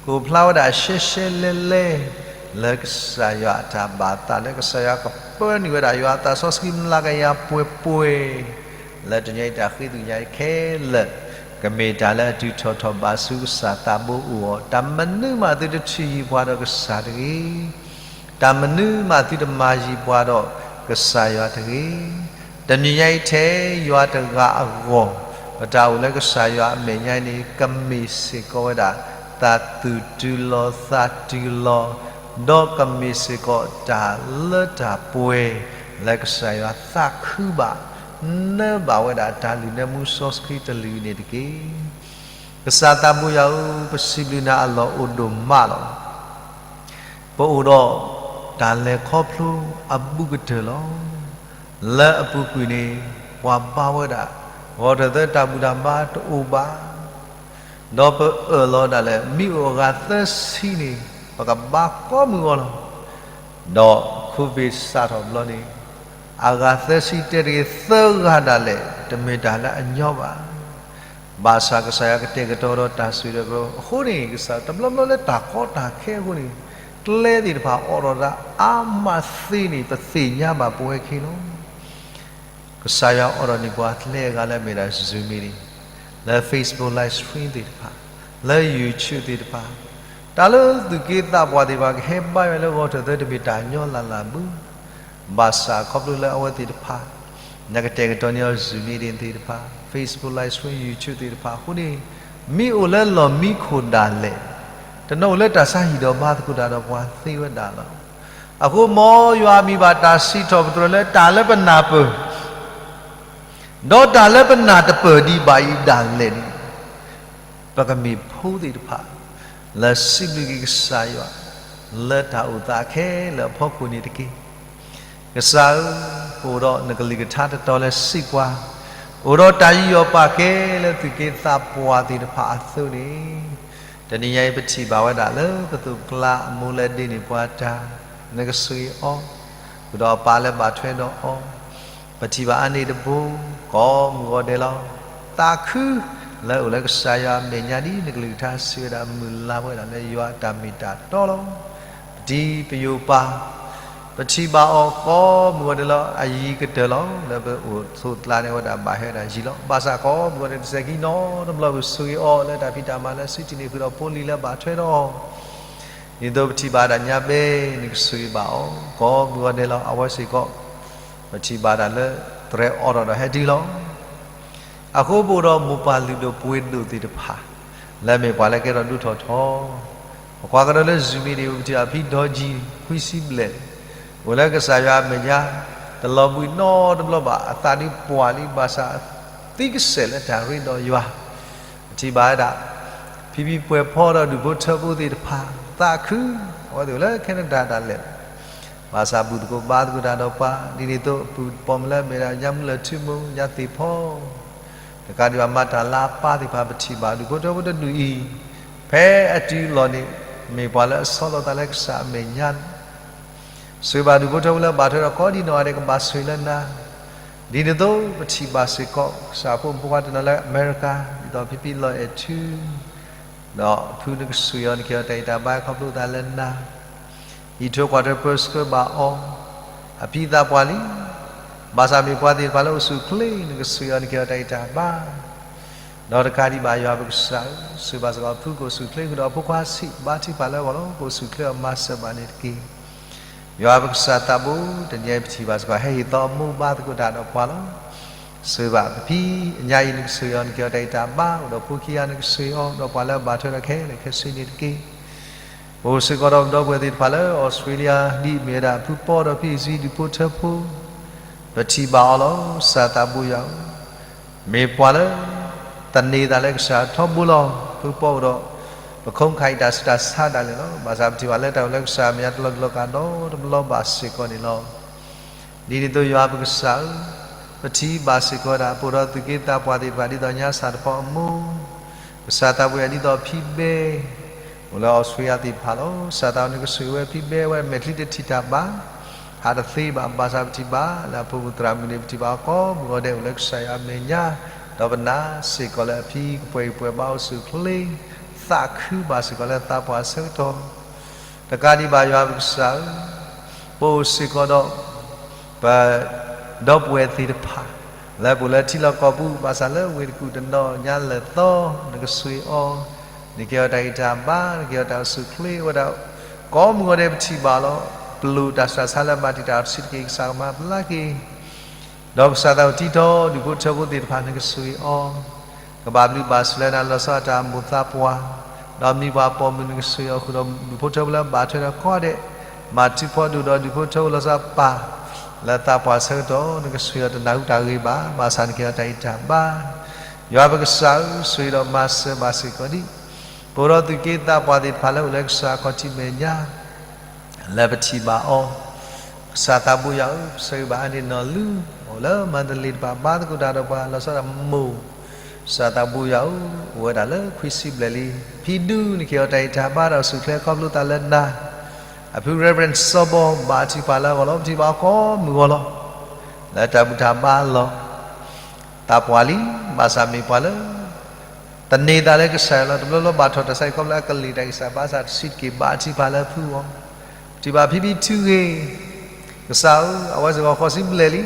ကအိၣ်ဖျါဝဲဒၣ်ရှဲရှဲလဲလဲ လၢကစၢ်ယွၤအတၢ်ဘၣ်သး လၢကစၢ်ယွၤကပၢနုာ်ဝဲဒၣ်ယွၤအသးစီဆှံမျးကယၤပှဲၤပှဲၤ လၢတနံၤညါအံၤတၢ်ဃ့သကွံာ်ညါအံၤခဲလၢာ် ကမ့ၢ်တၢ်လၢအတုၤထီၣ်ထီၣ်ဘးဆူကစၢ်သးဘိအအိၣ်အီၤ, တၢ်မနုၤမးသုတထုးယံၤပှၤဒီးကစၢ်တဂ့ၤ, တၢ်မနုၤမးသုတမၤယံၤပှၤဒီးကစၢ်ယွၤတဂ့ၤ, တနံၤညါအံၤထဲယွၤတဂၤအဂီၢ်, ပတၢ်အိၣ်လၢကစၢ်ယွၤအမဲာ်ညါအံၤန့ၣ် ကမ့ၢ်စ့ၢ်ကီးဝဲဒၣ် သးသူၣ်တုၤလီၤသးတုၤလီၤ, ဒီးကမ့ၢ်စ့ၢ်ကီးတၢ်လၢတၢ်ပှဲၤ လၢကစၢ်ယွၤသးခုဘၣ် နၢဘၣ်ဝဲဒၣ်တၢ်လုၢ်နၢမူစီဆှံတလုၢ်အံၤန့ၣ်တက့ၢ်. ကစၢ်သးဘိယွၤဧၢ, ပစံးဘျုးနၤအလီၢ်အိၣ်ဒိၣ်မးလီၤ. ပအိၣ်ဒီးတၢ်လဲၤခီဖျိအဘူးကတၢၢ်လီၤ. လၢအပူၤကွံာ်န့ၣ် ပှၤဘါဝဲဒၣ် ဂီၤထၢၣ်သၢတၢ်ဘူၣ်တၢ်ဘါတအိၣ်ဘၣ် ဒီးပအၢၣ်လီၤဒၣ်လဲာ် မ့ၢ်အိၣ်အဂၤသၢဆံန့ၣ် ပကဘါကိးမုၢ်ဂီၤလီၤ. ဒီး COVID စးထီၣ်ဘျီန့ၣ် အဂၤသၢဆံတဲတဂ့ၤ သၢဂၤဒၣ်လဲာ် တမ့ၢ်တၢ်လၢအညီဘၣ်. ဘၣ်ဆၣ်ကစၢ်ယွၤကတဲာ်ကတီၤဒီးတၢ်ဆိၣ်ဂ့ၤဒီး အဃိန့ၣ် ကစၢ်တဘျီဘျီလၢတၢ်ကီတၢ်ခဲအဃိန့ၣ် ကျဲသ့ၣ်တဖၣ်အိးထီၣ်သးအါမးသ့န့ၣ် ပသ့ၣ်ညါဘၣ်ပဝဲခဲလီၤ. ကစၢ်ယွၤအိးထီၣ်န့ၢ်ပှၤကျဲအဂၤလၢအမ့ၢ်ဒၣ် Zoom meeting, လၢ Facebook live stream သ့ၣ်တဖၣ်, လၢ YouTube သ့ၣ်တဖၣ်, တၢ်လၢသုးက့သးပှၢ်သ့ၣ်တဖၣ်ကဟဲဘါယွၤလၢဂီၢ်ထၢၣ်သၢတမ့ၢ်တၢ်ညီလၢ်လၢ်ဘၣ်, ဘၣ်ဆၣ်ခီဖျိလၢအဝဲသ့ၣ်တဖၣ် နကတဲာ်ကတီၤန့ၢ်အီၤ Zoom meeting သ့ၣ်တဖၣ်, Facebook live stream, YouTube သ့ၣ်တဖၣ်အဃိန့ၣ်, မ့ၢ်အိၣ်လၢလီၢ်မံခိၣ်ဒၣ်လဲာ်, တနီၤအိၣ်လၢတၢ်ဆါဟံၣ်ဒီးဘါသကိးတၢ်ဒီးပှၤသ့ဝဲဒၣ်လီၤ. အဃိမ်ယွၤမံၤဘၣ်တၢ်စံးထီၣ်ပတြၢၤလၢတၢ်လၢပနၢ်ပၢၢ်, ဒီးတၢ်လၢပနၢ်တပၢၢ်ဒံးဘၣ်အံၤဒၣ်လဲာ်န့ၣ်, ပကမ့ၢ်ဖိသ့ၣ်တဖၣ် လၢစံးဘျုးက့ၤကစၢ်ယွၤ လၢတၢ်အိၣ်သးခဲလၢာ်အဖီခိၣ်န့ၣ်တက့ၢ်. ကစၢ်ဧၢ, ပအိၣ်ဒီးနကလုၢ်ကထါတတီၤလၢစံးပှၤ, အိၣ်ဒီးတၢ်ယူးယီၣ်ပာ်ကဲလၢသုးက့သးပှၢ်သ့ၣ်တဖၣ်အသိးန့ၣ်, တနံၤညါအံၤပထံၣ်ဘၣ်ဝဲဒၣ်လၢပသိးပကျါအမူလၢဒ့န့ၢ်ပှၤတၢ်, နကစူၢ်အီၤ, ဃုာ်ဒီးအပၢ်လၢဘၣ်ထွဲဒီးအီၤ, ပထံၣ်ဘၣ်အါန့ၢ်တဘိ, ကိးမုၢ်ဂီၤဒဲးလီၤ. သးခုလၢအိၣ်လၢကစၢ်ယွၤအမဲာ်ညါဒ်နကလုၢ်ကထါစံးဝဲဒၣ် မုၢ်လၢ်ဝဲဒၣ်လၢယွၤအတၢ်မ့ၢ်တၢ်တီလီၤ. ပတံၤပယိာ်ပၢ်, ပထံၣ်ဘၣ်အီၤကိးမုၢ်ဂီၤဒဲးလီၤ. အယံၤကတၢၢ်လီၤ. လၢပအိၣ်သိးကျါန့ၣ်ဝဲဒၣ်ဘၣ်ဟဲဒၣ်ယံၤလီၤ. ဘၣ်ဆၣ်ကိးမုၢ်ဂီၤဒဲးတစဲးခံနီတဘျီ ပစူၢ်က့ၤအီၤလၢတၢ်ဖံးတၢ်မၤလၢစံးထံၣ်န့ၢ်ဃုာ်ဒီးဖိလံၤလၢဘၣ်ထွဲဒီးအီၤ ဒ်သိးပထံၣ်ဘၣ်တၢ်ညါဘဲ နကစူၢ်က့ၤဘၣ်အီၤ, ကိးမုၢ်ဂီၤဒဲးလီၤ. အဝဲစ့ၢ်ကီး ပထံၣ်ဘၣ်တၢ်လၢသရဲးအိးထီၣ်ဒီးဟဲတုၤလီၤ. အဃိပအိၣ်ဒီးမိၢ်ပၢ်လုၢ်ဒိၣ်ပှ့ၤဒိၣ်သ့ၣ်တဖၣ် လၢအမ့ၢ်ပှၤလၢကဲထီၣ်ဒိၣ်ထီၣ်ထီ, ပကွၢ်ကဒီးလၢ Zoom meeting ပထံၣ်ဘၣ်ဖံဒီကံခွံဆံဘျဲၣ်, အိၣ်လၢကစၢ်ယွၤအမဲာ်ညါ တလီၤဘှံးနီတဘျီဘၣ်, အသးဒုးပှၢ်လံ ဘၣ်ဆၣ်သံကစဲးလၢတၢ်ရ့ဒီးယွၤ ပထံၣ်ဘၣ်ဝဲဒၣ် ဖံဖံပှဲၤဖီဒီးဒူၣ်ဖိထၢဖိသ့ၣ်တဖၣ် သးခု, အဝဲသ့ၣ်အိၣ်လၢ Canada ဒၣ်လဲာ်, ဘၣ်ဆၣ်ဘူၣ်သကိးဘါသကိးတၢ်ဒီးပှၤ, ဒ်န့ၣ်အသိးအပုၢ်ပိာ်မုၣ်လၢအမ့ၢ်ဒၣ်ညါမုၢ်လၢၢ်ထူမူ ညါသ့ၣ်ဖီ တကးဒံးဘၣ်မၤတၢ်လၢအပၢ်သ့ၣ်တဖၣ် ပထံၣ်ဘၣ်ဒူၣ်ဖိထၢဖိတဒူၣ်အံၤ, ဖဲအတုၤအလီၢ်န့ၣ် မ့ၢ်ပှၤလၢအဆီလီၤသးလၢကစၢ်အမဲာ်ညါ ဆိၣ်ဂ့ၤဘၣ်ဒူၣ်ဖိထၢဖိလၢဘၣ်ထွဲဒီးကိးဒံနီၢ်ဂၤဒဲး ကဘၣ်ဆိၣ်ဂ့ၤလၢနၤ, ဒ်န့ၣ်အသိးပထံၣ်ဘၣ်စ့ၢ်ကီး ကစၢ်ဖိမုၣ်ဖိခွါတနီၤလၢအမဲရကၤ ဒ်သိးဖံဖံလီၤအဲၣ်ထူ ဒီးဖုနကဆိၣ်ဂ့ၤအီၤ နကဟ့ၣ်အီၤတၢ်ဂံၢ်တၢ်ဘါခီဖျိသးလၢနၤ, အံးထွဲကွၢ်ထွဲပၢဆှၢဘၣ်အီၤ, အဖံသးပှၢ်လံ, ဘၣ်ဆၣ်မ့ၢ်ပှၤသ့ၣ်တဖၣ်လၢအိၣ်ဆူၣ်အိၣ်ချ့ နကဆိၣ်ဂ့ၤအီၤ နကဟ့ၣ်အီၤတၢ်ဂံၢ်တၢ်ဘါ ဒီးတကးဒံးဘၣ်ယွၤပကစၢ်ဧၢ, ဆိၣ်ဂ့ၤဘၣ်စ့ၢ်ကီးဖုကိးဆူၣ်ချ့ဃုာ်ဒီးအဖိခွါဆံး ဘါထုကဖၣ်လၢအဂီၢ်လီၤ. ကအိၣ်ဆူၣ်ချ့အီၤမၤစၢၤဘၣ်န့ၣ်တက့ၢ်. ယွၤပကစၢ်သးဘိ တနံၤအံၤပထံၣ်ဘၣ်စ့ၢ်ကီး ဟဲဟ့ၣ်သီအမိၢ်ဘါသကိးတၢ်ဒီးပှၤလီၤ. ဆိၣ်ဂ့ၤဘၣ်ပဖံအညါအံၤ နကဆိၣ်ဂ့ၤအီၤ နကဟ့ၣ်အီၤတၢ်ဂံၢ်တၢ်ဘါ, အိၣ်ဒီးဖိခံဂၤ နကဆိၣ်ဂ့ၤအီၤ ဒီးပှၤလၢအဘၣ်ထွဲဒီးခဲလၢာ်ခဲဆ့န့ၣ်တက့ၢ်. ပအိၣ်စ့ၢ်ကီးဒီးပဒီပုၢ်ဝဲၢ်သ့ၣ်တဖၣ်လၢ Australia ဒ်အမ့ၢ်ဝဲဒၣ်ဖုပီဒီးဖံအံၤ ဒူၣ်ဖိထၢဖိ ပထံၣ်ဘၣ်အီၤလီၤ. ကစၢ်သးဘိယွၤဧၢ, မ့ၢ်ပှၤလၢ သန့ၤသးလၢကစၢ်ထီဘိလီၤ. ဖုပီအိၣ်ဒီး ပခိၣ်ခးအံၤတၢ်ဆူးတၢ်ဆါဒၣ်လဲာ်လီၤ. ဘၣ်ဆၣ်ပထံၣ်ဘၣ်လၢတၢ်အိၣ်လၢကစၢ်အမဲာ်ညါတလီၤတလီၤကးဒီတဘျီဘၣ်စ့ၢ်ကီးန့ၣ်လီၤ. ဒ်န့ၣ်အသိးယွၤပကစၢ်ဧၢ, ပထံၣ်ဘၣ်စ့ၢ်ကီးဝဲဒၣ် ပအိၣ်ဒီးသုးက့သးပှၢ်သ့ၣ်တဖၣ် ဒ်သိးညါစၢ်တဖီအမိၢ်, ကစၢ်သးဘိယွၤ ဒ်သိးဖံဘဲ အိၣ်လၢ Australia သ့ၣ်တဖၣ်လီၤ. ကစၢ်သးဘိယွၤ နကဆိၣ်ဂ့ၤဝဲဖံဘဲ အဝဲမဲာ်ချံတထံၣ်တၢ်ဘၣ်, ဟးတသ့ဘၣ်. ဘၣ်ဆၣ်ပထံၣ်ဘၣ်လၢအဖိမုၣ်သရၣ်မုၣ်န့ၣ် ပထံၣ်ဘၣ်အီၤကိးမုၢ်ဂီၤဒဲး အိၣ်လၢကစၢ်ယွၤအမဲာ်ညါ, ဒီးပနာ်စ့ၢ်ကီးလၢအဖံကပှဲၤဂံၢ်ပှဲၤဘါအိၣ်ဆူၣ်အိၣ်ချ့, သးခုဘၣ်စ့ၢ်ကီးလၢသးပှၢ်အဆၢကတီၢ် တကးဒံးဘၣ်ယွၤပကစၢ်ဧၢ, ပအိၣ်စ့ၢ်ကီးဒီး ပဒီပုၢ်ဝဲၢ်သ့ၣ်တဖၣ် လၢပအိၣ်လၢထံလီၢ်ကီၢ်ပူၤ ဘၣ်ဆၣ်လၢဝ့ၢ်တကူၣ်တနီၤညါလၢာ်သီ, နကဆိၣ်ဂ့ၤအီၤ, နကဟ့ၣ်အီၤတၢ်ဂံၢ်တၢ်ဘါ, နကဟ့ၣ်အီၤတၢ်အိၣ်ဆူၣ်အိၣ်ချ့ဝဲဒၣ်, ကိးမုၢ်ဂီၤဒဲးပထံၣ်ဘၣ်လီၤ. ပလိၣ်တၢ်ဆူးတၢ်ဆါလၢအမၤတံာ်တာ်အီၤတဆံးတက့ၢ် ကစၢ်ကမၤဘျါက့ၤ ဒီးကစၢ်သးအိၣ်တံထီၣ် ဒူၣ်ဖိထၢဖိသ့ၣ်တဖၣ် နကဆိၣ်ဂ့ၤအီၤ, ကဘၣ်ဘျုးဘၣ်ဆိၣ်လၢနၤ လီၤဆီဒၣ်တၢ်အမိၢ်သးပှၢ်, ဒီးမံၤပှၤပိာ်မုၣ် နကဆိၣ်ဂ့ၤအီၤဃုာ်ဒီး ဒူၣ်ဖိထၢဖိလၢဘၣ်ထွဲဒီးကိးဂၤဒဲး, မၤထူဖီဒိၣ်ဒီးဒူၣ်ဖိထၢဖိလီၤဆီပၢ်, လၢသးပှၢ်ဆၢကတီၢ် နကဆိၣ်ဂ့ၤအီၤတနၢ်ဟူတၢ်ဂ့ၤဘၣ်, ဘၣ်ဆၣ်နကဟ့ၣ်အီၤတၢ်ဂံၢ်တၢ်ဘါ, ယွၤပကစၢ်ဧၢ, ဆိၣ်ဂ့ၤဒီးမၤစၢၤဘၣ်စ့ၢ်ကီးဒံး ပအိၣ်ဒီးသုးက့သးပှၢ်သ့ၣ်တဖၣ်လၢအိၣ်လၢကစၢ်အခီၣ်ထံးမဲာ်ညါ လၢပထံၣ်ဘၣ်အီၤ, ကစၢ်သးဘိယွၤဧၢ, ပဆၢဂ့ၤဘၣ်အါန့ၢ်နီၢ်လူၤ, အိၣ်လၢမၤတလ့ၤတဖၣ် ဘါသကိးတၢ်ဒီးပှၤ လီၤဆီဒၣ်မိၢ်, ကစၢ်သးဘိယွၤဧၢ, အိၣ်ဝဲဒၣ်လၢခွံဆံဘျဲၣ်လံ, ဖံဒူ နကဟ့ၣ်အီၤတၢ်ဂံၢ်တၢ်ဘါဒီးအိၣ်ဆူၣ်အိၣ်ချ့ခီဖျိသးလၢနၤ, အဖု Reverend စီၤဘီ ဘၣ်ထံၣ်ပှၤလၢအဂီၢ်လီၤ, ပထံၣ်ဘၣ်အီၤကိးမုၢ်ဂီၤလီၤ, လၢတၢ်ဘူၣ်တၢ်ဘါအလီၢ် သးပှၢ်လံ, ဘၣ်ဆၣ်မ့ၢ်ပှၤလၢ သန့ၤသးလၢကစၢ်ယွၤလီၤ, တဘျီဘျီဘၣ်ထီၣ်တၢ်ဆါဟံၣ်ခီဖျိအကလုၢ်တၢ်ဂံၢ်စၢ်ဘါစၢ်တဆံးတက့ၢ်, ဘၣ်ထံၣ်ပှၤလၢဖုအီၤ, ပထံၣ်ဘၣ်ဖံဖံထုဂ့ၤ, ကစၢ်ဧၢ, အဝဲစ့ၢ်ကီးဃိးဆံဘျဲၣ်လံ,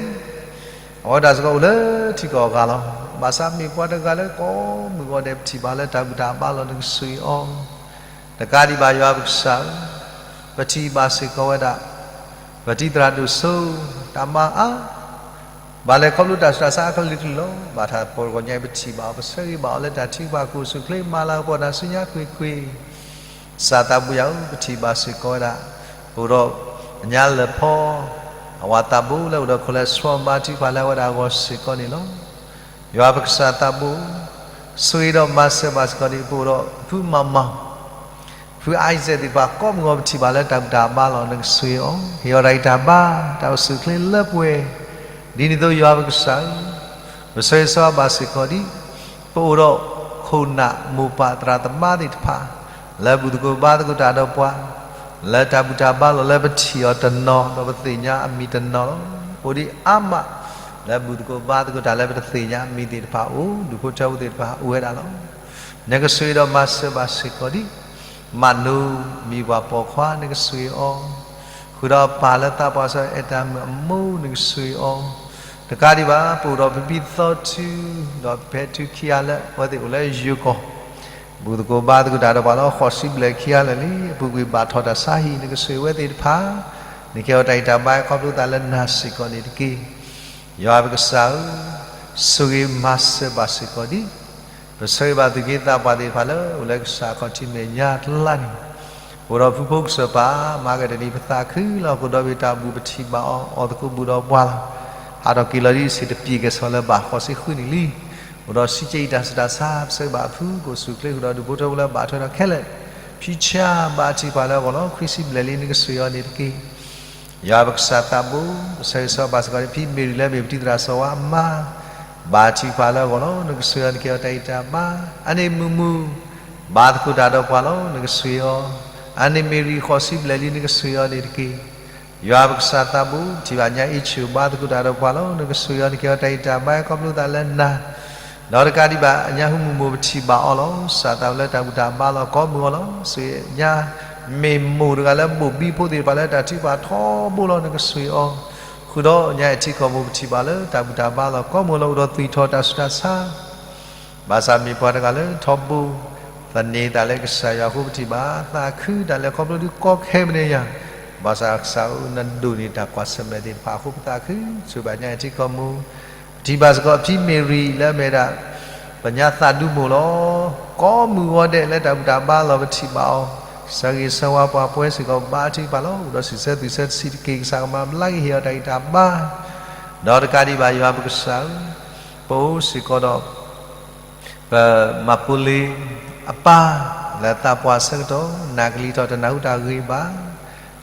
အဝဲဒၣ်စ့ၢ်ကီးအိၣ်လၢထံကီၢ်အဂၤလီၤ. ဘၣ်ဆၣ်မ့ၢ်ပှၤတဂၤလၢကိးမုၢ်ဂီၤဒဲး ပထံၣ်ဘၣ်လၢတၢ်ဘူၣ်တၢ်ဘါလီၤ နကစၢ်အံၤအီၤ, တကးဒံးဘၣ်ယွၤပကစၢ်ဧၢ, ပထံၣ်ဘၣ်စ့ၢ်ကီးဝဲဒၣ် ပတံၤသရၣ်ဒိၣ်စိ တၢ်မၤအါ ဘၣ်လဲၤခီဖျိတၢ်ဆူးတၢ်ဆါအကလုာ်ကလုာ်လီၤ. ဘၣ်ဆၣ်တနံၤညါအံၤ ပထံၣ်ဘၣ်အီၤ ပဆၢဂ့ၤဘၣ်အီၤလၢတၢ်ထုကဖၣ်အခိၣ်ဆူၣ်ချ့ မၤလၤကပီၤတၢ်ဆူညါကွ့ၢ်ကွ့ၢ် ကစၢ်သးဘိယွၤဧၢ, ပထံၣ်ဘၣ်စ့ၢ်ကီးဝဲဒၣ် ပအိၣ်ဒီးအညါလၢၢ်ဖီ အဝၤသးဘိလၢအိၣ်ဒီး cholesterol ဘါထုကဖၣ်လၢအဝဲဒၣ်အဂီၢ်စ့ၢ်ကီးန့ၣ်လီၤ. ယွၤပကစၢ်သးဘိ, ဆိၣ်ဂ့ၤဒီးမၤစၢၤဘၣ်စ့ၢ်ကီးန့ၣ် ပအိၣ်ဒီးဖုမၤမၤ ဖု Isaac သ့ၣ်တဖၣ် ကိးမုၢ်ဂီၤ ပထံၣ်ဘၣ်လၢတၢ်ဘူၣ်တၢ်ဘါလီၤ နကစၢ်အံၤအီၤ, ဟ့ၣ်အီၤတၢ်ဂံၢ်တၢ်ဘါ တၢ်အိၣ်ဆူၣ်ချ့လၢပှဲၤ, ဒ်န့ၣ်အသိးယွၤပကစၢ်ဧၢ, ပဆၢဂ့ၤဆၢဝါဘၣ်စ့ၢ်ကီးဒံး ပအိၣ်ဒီးခိၣ်နၢ်မိၢ်ပၢ်သရၣ်သမါသ့ၣ်တဖၣ် လၢဘူၣ်သကိးဘါသကိးတၢ်ဒီးပှၤ လၢတၢ်ဘူၣ်တၢ်ဘါလီၤ လၢပထံၣ်အီၤတနီၤ ဒီးပသ့ၣ်ညါအမံၤတနီၤလီၤ. အိၣ်ဒံးအါမး လၢဘူၣ်သကိးဘါသကိးတၢ်လၢပတသ့ၣ်ညါအမံၤသ့ၣ်တဖၣ်အိၣ်, ဒူၣ်ဖိထၢဖိသ့ၣ်တဖၣ်အိၣ်ဝဲဒၣ်လီၤ. နကဆိၣ်ဂ့ၤဒီးမၤစၢၤဘၣ်စ့ၢ်ကီးဒံး မးနိ မံၤပှၢ်ပိာ်ခွါ နကဆိၣ်ဂ့ၤအီၤ, ဃုာ်ဒီးအပၢ်လၢသးပှၢ်ဆၢအဲၣ်တၢ်မုာ်အမိၢ် နကဆိၣ်ဂ့ၤအီၤ, တကးဒံးဘၣ် ပအိၣ်ဒီးပပံသီထု ဒီးဖဲထုခံဂၤလၢာ် အဝဲသ့ၣ်အိၣ်လၢယိၤကီၢ် ဘူၣ်သကိးဘါသကိးတၢ်ဒီးပှၤလၢဃိးဆံဘျဲၣ်ခံဂၤလၢာ်လံ အပူၤကွံာ်ဘၣ်ထီၣ်တၢ်ဆါဟံၣ် နကဆိၣ်ဂ့ၤဝဲသ့ၣ်တဖၣ်, နကဟ့ၣ်အီၤတၢ်ဂံၢ်တၢ်ဘါ ခီဖျိသးလၢနၤစ့ၢ်ကီးန့ၣ်တက့ၢ်. ယွၤပကစၢ်ဧၢ, ဆိၣ်ဂ့ၤမၤစၢၤဘၣ်စ့ၢ်ကီးဒံး ပဆၢဂ့ၤဘၣ်သူၣ်က့သးပှၢ်သ့ၣ်တဖၣ်လၢ အိၣ်လၢကစၢ်အခီၣ်ထံးမဲာ်ညါတလါန့ၣ်, အိၣ်ဒီးဖုဖိကစၢၢ်ပၢ် မၤကတနံၤ ပသးခုလၢဟီၣ်ခိၣ်ဒီဘ့ၣ်တၢ်ဘူၣ် ပထံၣ်ဘၣ်အီၤ အီၣ်သကိးဘူၣ်ဒီးပှၤလီၤ. ဟးထီၣ်က့ၤလီၤဒ်စ့ၢ်တပျ့ၤကဲၣ်ဆိးလၢဘၣ်ဃိးဆံဃုနံၣ်လံ. အိၣ်ဒီးဆံးကဲအံၤတၢ်ဆူးတၢ်ဆါ ပဆၢဂ့ၤဘၣ်အဖု ကအိၣ်ဆူၣ်ချ့ဃုာ်ဒီးဒူၣ်ဖိထၢဖိလၢဘၣ်ထွဲဒီးခဲလၢာ်, ဖံဆါဘါထုကဖၣ်လၢအဂီၢ်လီၤ ခွံဆံဘျဲၣ်လံ နကဆိၣ်ဂ့ၤအီၤန့ၣ်တက့ၢ်. ယွၤပကစၢ်သးဘိ, ပဆၢဂ့ၤဆၢဝါဘၣ်စ့ၢ်ကီး ဖံမ့ၢ်ရံၤလၢမ့ၢ်ပတံၤသရၣ်စီၤဝါအမါ, ဘါထုကဖၣ်လၢအဂီၢ်လီၤ နကဆိၣ်ဂ့ၤအီၤ နကဟ့ၣ်အီၤတၢ်ဂံၢ်တၢ်ဘါ, အါန့ၢ်မုာ်မုာ် ဘါသကိးတၢ်ဒီးပှၤလီၤ နကဆိၣ်ဂ့ၤအီၤ, အါန့ၢ်မ့ၢ်ရံၤဃိးဆံဘျဲၣ်လံ နကဆိၣ်ဂ့ၤအီၤန့ၣ်တက့ၢ်. ယွၤပကစၢ်သးဘိ, ပထံၣ်ဘၣ်ညါအ့ၣ်ဆူၣ် ဘါသကိးတၢ်ဒီးပှၤလီၤ နကဆိၣ်ဂ့ၤအီၤ နကဟ့ၣ်အီၤတၢ်ဂံၢ်တၢ်ဘါ ခီဖျိသးလၢနၤ ဒီးတကးဒံးဘၣ် အညါဟူမုၢ်မိၢ် ပထံၣ်ဘၣ်အီၤလီၤ စၢ်သးလၢတၢ်ဘူၣ်တၢ်ဘါလီၤ ကိးမုၢ်အီၤလီၤ. ဆိၣ်ဂ့ၤညါ မ့ၢ်မိၢ်တဂၤလၢဘိၣ်ဘံဖိသ့ၣ်တဖၣ်လၢတၢ်ထုကဖၣ်ထီဘိလီၤ နကဆိၣ်ဂ့ၤအီၤ, ဃုာ်ဒီးညါအထံကီၢ်မိၢ် ပထံၣ်ဘၣ်လၢတၢ်ဘူၣ်တၢ်ဘါလီၤ ကိးမုၢ်အီၤလီၤ အိၣ်ဒီးသွံၣ်ထီၣ်တၢ်ဆူးတၢ်ဆါ ဘၣ်ဆၣ်မ့ၢ်ပှၤတဂၤလၢထီဘိ သန့ၤသးလၢကစၢ်ယွၤအဃိ ပထံၣ်ဘၣ်သးခုတၢ်လၢ ခီဖျိဒုးကီခဲမနုၤညါ, ဘၣ်ဆၣ်ကစၢ်ဧၢ နဒိၣ်န့ၢ်တၢ်ကွၢ်ဆၢၣ်မဲာ်သ့ၣ်တဖၣ်အဃိ ပသးခု ဆိၣ်ဘၣ်ညါအထံကီၢ်မိၢ်, ပထံၣ်ဘၣ်စ့ၢ်ကီး ဖံမ့ၢ်ရံၤလၢအမ့ၢ်ဝဲဒၣ် ပညါသးဒူမိၢ်လီၤ. ကိးမုၢ်ဂီၤဒဲးလၢတၢ်ဘူၣ်တၢ်ဘါလီၤ ပထံၣ်ဘၣ်အီၤ, ဆၢဂ့ၤဆၢဝါပှၤပှဲၤစ့ၢ်ကီး ဘါထုကဖၣ်လီၤ အိၣ်ဒီးစံးဆၢသူၣ်ဆၢတဆံးတက့ၢ် ကစၢ်ကမၤဘျါက့ၤ ဟ့ၣ်အီၤတၢ်ဂံၢ်တၢ်ဘါ ဒီးတကးဒံးဘၣ် ယွၤပကစၢ်ဧၢ, ပအိၣ်စ့ၢ်ကီးဒီး ပမၤဖိလ့အပၢ် လၢသးပှၢ်အဆၢကတီၢ် နၢ်ကလံၤထီၣ် တနၢ်ဟူတၢ်ဂ့ၢ်ဘၣ်,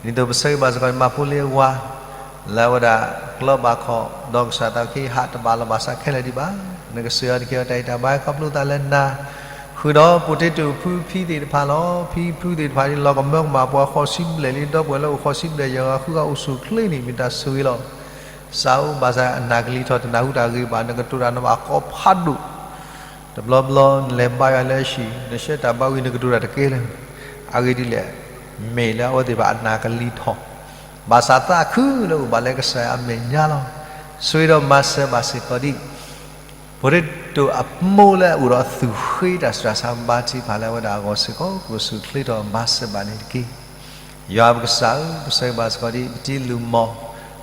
ဒ်သိးပဆၢဂ့ၤဘၣ်စ့ၢ်ကီး မၤဖိလ့အဝၤ လၢအဝဲဒၣ်ကျီဘၣ်ခီၣ် ဒီးကစၢ်သးခ့ဟးတဘၣ်လီၤဘၣ်စးခဲလၢာ်ဒံးဘၣ်, နကဆိၣ်ဂ့ၤအီၤ နကဟ့ၣ်အီၤတၢ်ဂံၢ်တၢ်ဘါ ခီဖျိသးလၢနၤ, ဃုာ်ဒီး potato ဖုဖံသ့ၣ်တဖၣ်လီၤ. ဖံဖုသ့ၣ်တဖၣ်န့ၣ် လီၤကမၢကမၣ်ပှၤဃိးဆံဘျဲၣ်လံ ဒီပုၢ်ဝဲၢ်လၢအိၣ်ဃိးဆံဘျဲၣ် ယဲၢ်ဂၤဃုဂၤအိၣ်ဆူၣ်ချ့န့ၣ် မ့ၢ်တၢ်ဆိၣ်ဂ့ၤလီၤ. စးအိၣ်ဘၣ်ဆၣ် အနၢ်ကလံၤထီၣ် တနၢ်ဟူတၢ်ဂ့ၢ်ဘၣ် နကတိၤတၢ်နဘၣ်ကိးဖးဒိၣ် တဘျီဘျီ နလဲၤဘါယွၤလၢအဟံၣ် နဆှၢတၢ်ဘါဝံၤ နကတိၤတၢ်တကဲလၢၤ, အဂ့ၢ်ဒ်လဲၣ်, မ့ၢ်လၢအဝဲသ့ၣ်တဖၣ်အနၢ်ကလံၤထီၣ်, ဘၣ်ဆၣ်သးခုလၢအိၣ်ဘၣ်လၢကစၢ်အမဲာ်ညါလီၤ. ဆိၣ်ဂ့ၤဒီးမၤစၢၤဘၣ်စ့ၢ်ကီးဒံး potato အမိၢ်လၢအအိၣ်ဒီးသူၣ်ဃ့ တၢ်ဆူးတၢ်ဆါဘါထုကဖၣ်လၢအဝဲဒၣ်အဂီၢ်စ့ၢ်ကီး ကအိၣ်ဆူၣ်ချ့ထီၣ်မၤစၢၤဘၣ်န့ၣ်တက့ၢ်. ယွၤပကစၢ်ဧၢ, ပဆၢဂ့ၤဘၣ်စ့ၢ်ကီးဒံး ပတံၤလူၢ်မီၢ်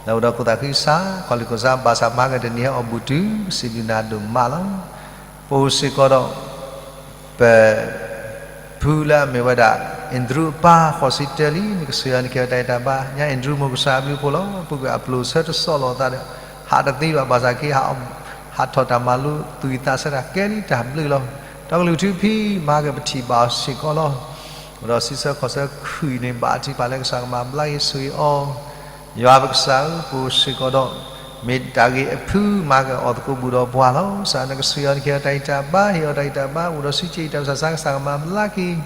လၢအိၣ်ဒီးခိၣ်သးခုကစၢ် ခီၣ်လံၢ်ခိၣ်စါ ဘၣ်ဆၣ်မၤကတနံၤဟဲအီၣ်ဘူၣ်တုၤ စံးဘျုးနၤဒိၣ်မးလီၤ. ပအိၣ်စ့ၢ်ကီးဒီး ပ ဖုလၢအမ့ၢ်ဝဲဒၣ် Andrew အပၢ်ဃိးဆံတၢလံ နကဆိၣ်ဂ့ၤအီၤ နကဟ့ၣ်အီၤတၢ်ဂံၢ်တၢ်ဘါ ညါ Andrew မိၢ်ကစၢ်အဘျုးအဖှိၣ်လီၤ. ပူၤကွံာ်အပျိာ်ဆၢတစိၢ်လိာ်သးဒီး ဟးတသ့ဘၣ် ဘၣ်ဆၣ်က့ ဟးထီၣ်တၢ်မၤလိ သွံၣ်သးဆၢတၢ်ကဲလံ တၢ်ဘျုးလီၤ. ဒီကလုာ်ထူဖံ မၤကပထံၣ်ဘၣ်အီၤစ့ၢ်ကီးလီၤ. အိၣ်ဒီးစံးဆၢခီၣ်ဆၢခုၣ်အံၤန့ၣ် ဘၣ်အထံပာ်လၢကစၢ်ကမၤဘျါက့ၤဆိၣ်ဂ့ၤအီၤ ယွၤပကစၢ်ဧၢ, ပအိၣ်စ့ၢ်ကီးဒီး မ့ၢ်တၢ်ဂ့ၢ်အဖုမၤက့ၤအီၣ်သကိးဘူၣ်ဒီးပှၤလီၤ. ကစၢ်နကဆိၣ်ဂ့ၤအီၤ နကဟ့ၣ်အီၤတၢ်ဂံၢ်တၢ်ဘါ ဟ့ၣ်အီၤတၢ်ဂံၢ်တၢ်ဘါ အိၣ်ဒီးစံးက့အံၤတၢ်ဆူးတၢ်ဆါ ကစၢ်ကမၤဘျါက့ၤ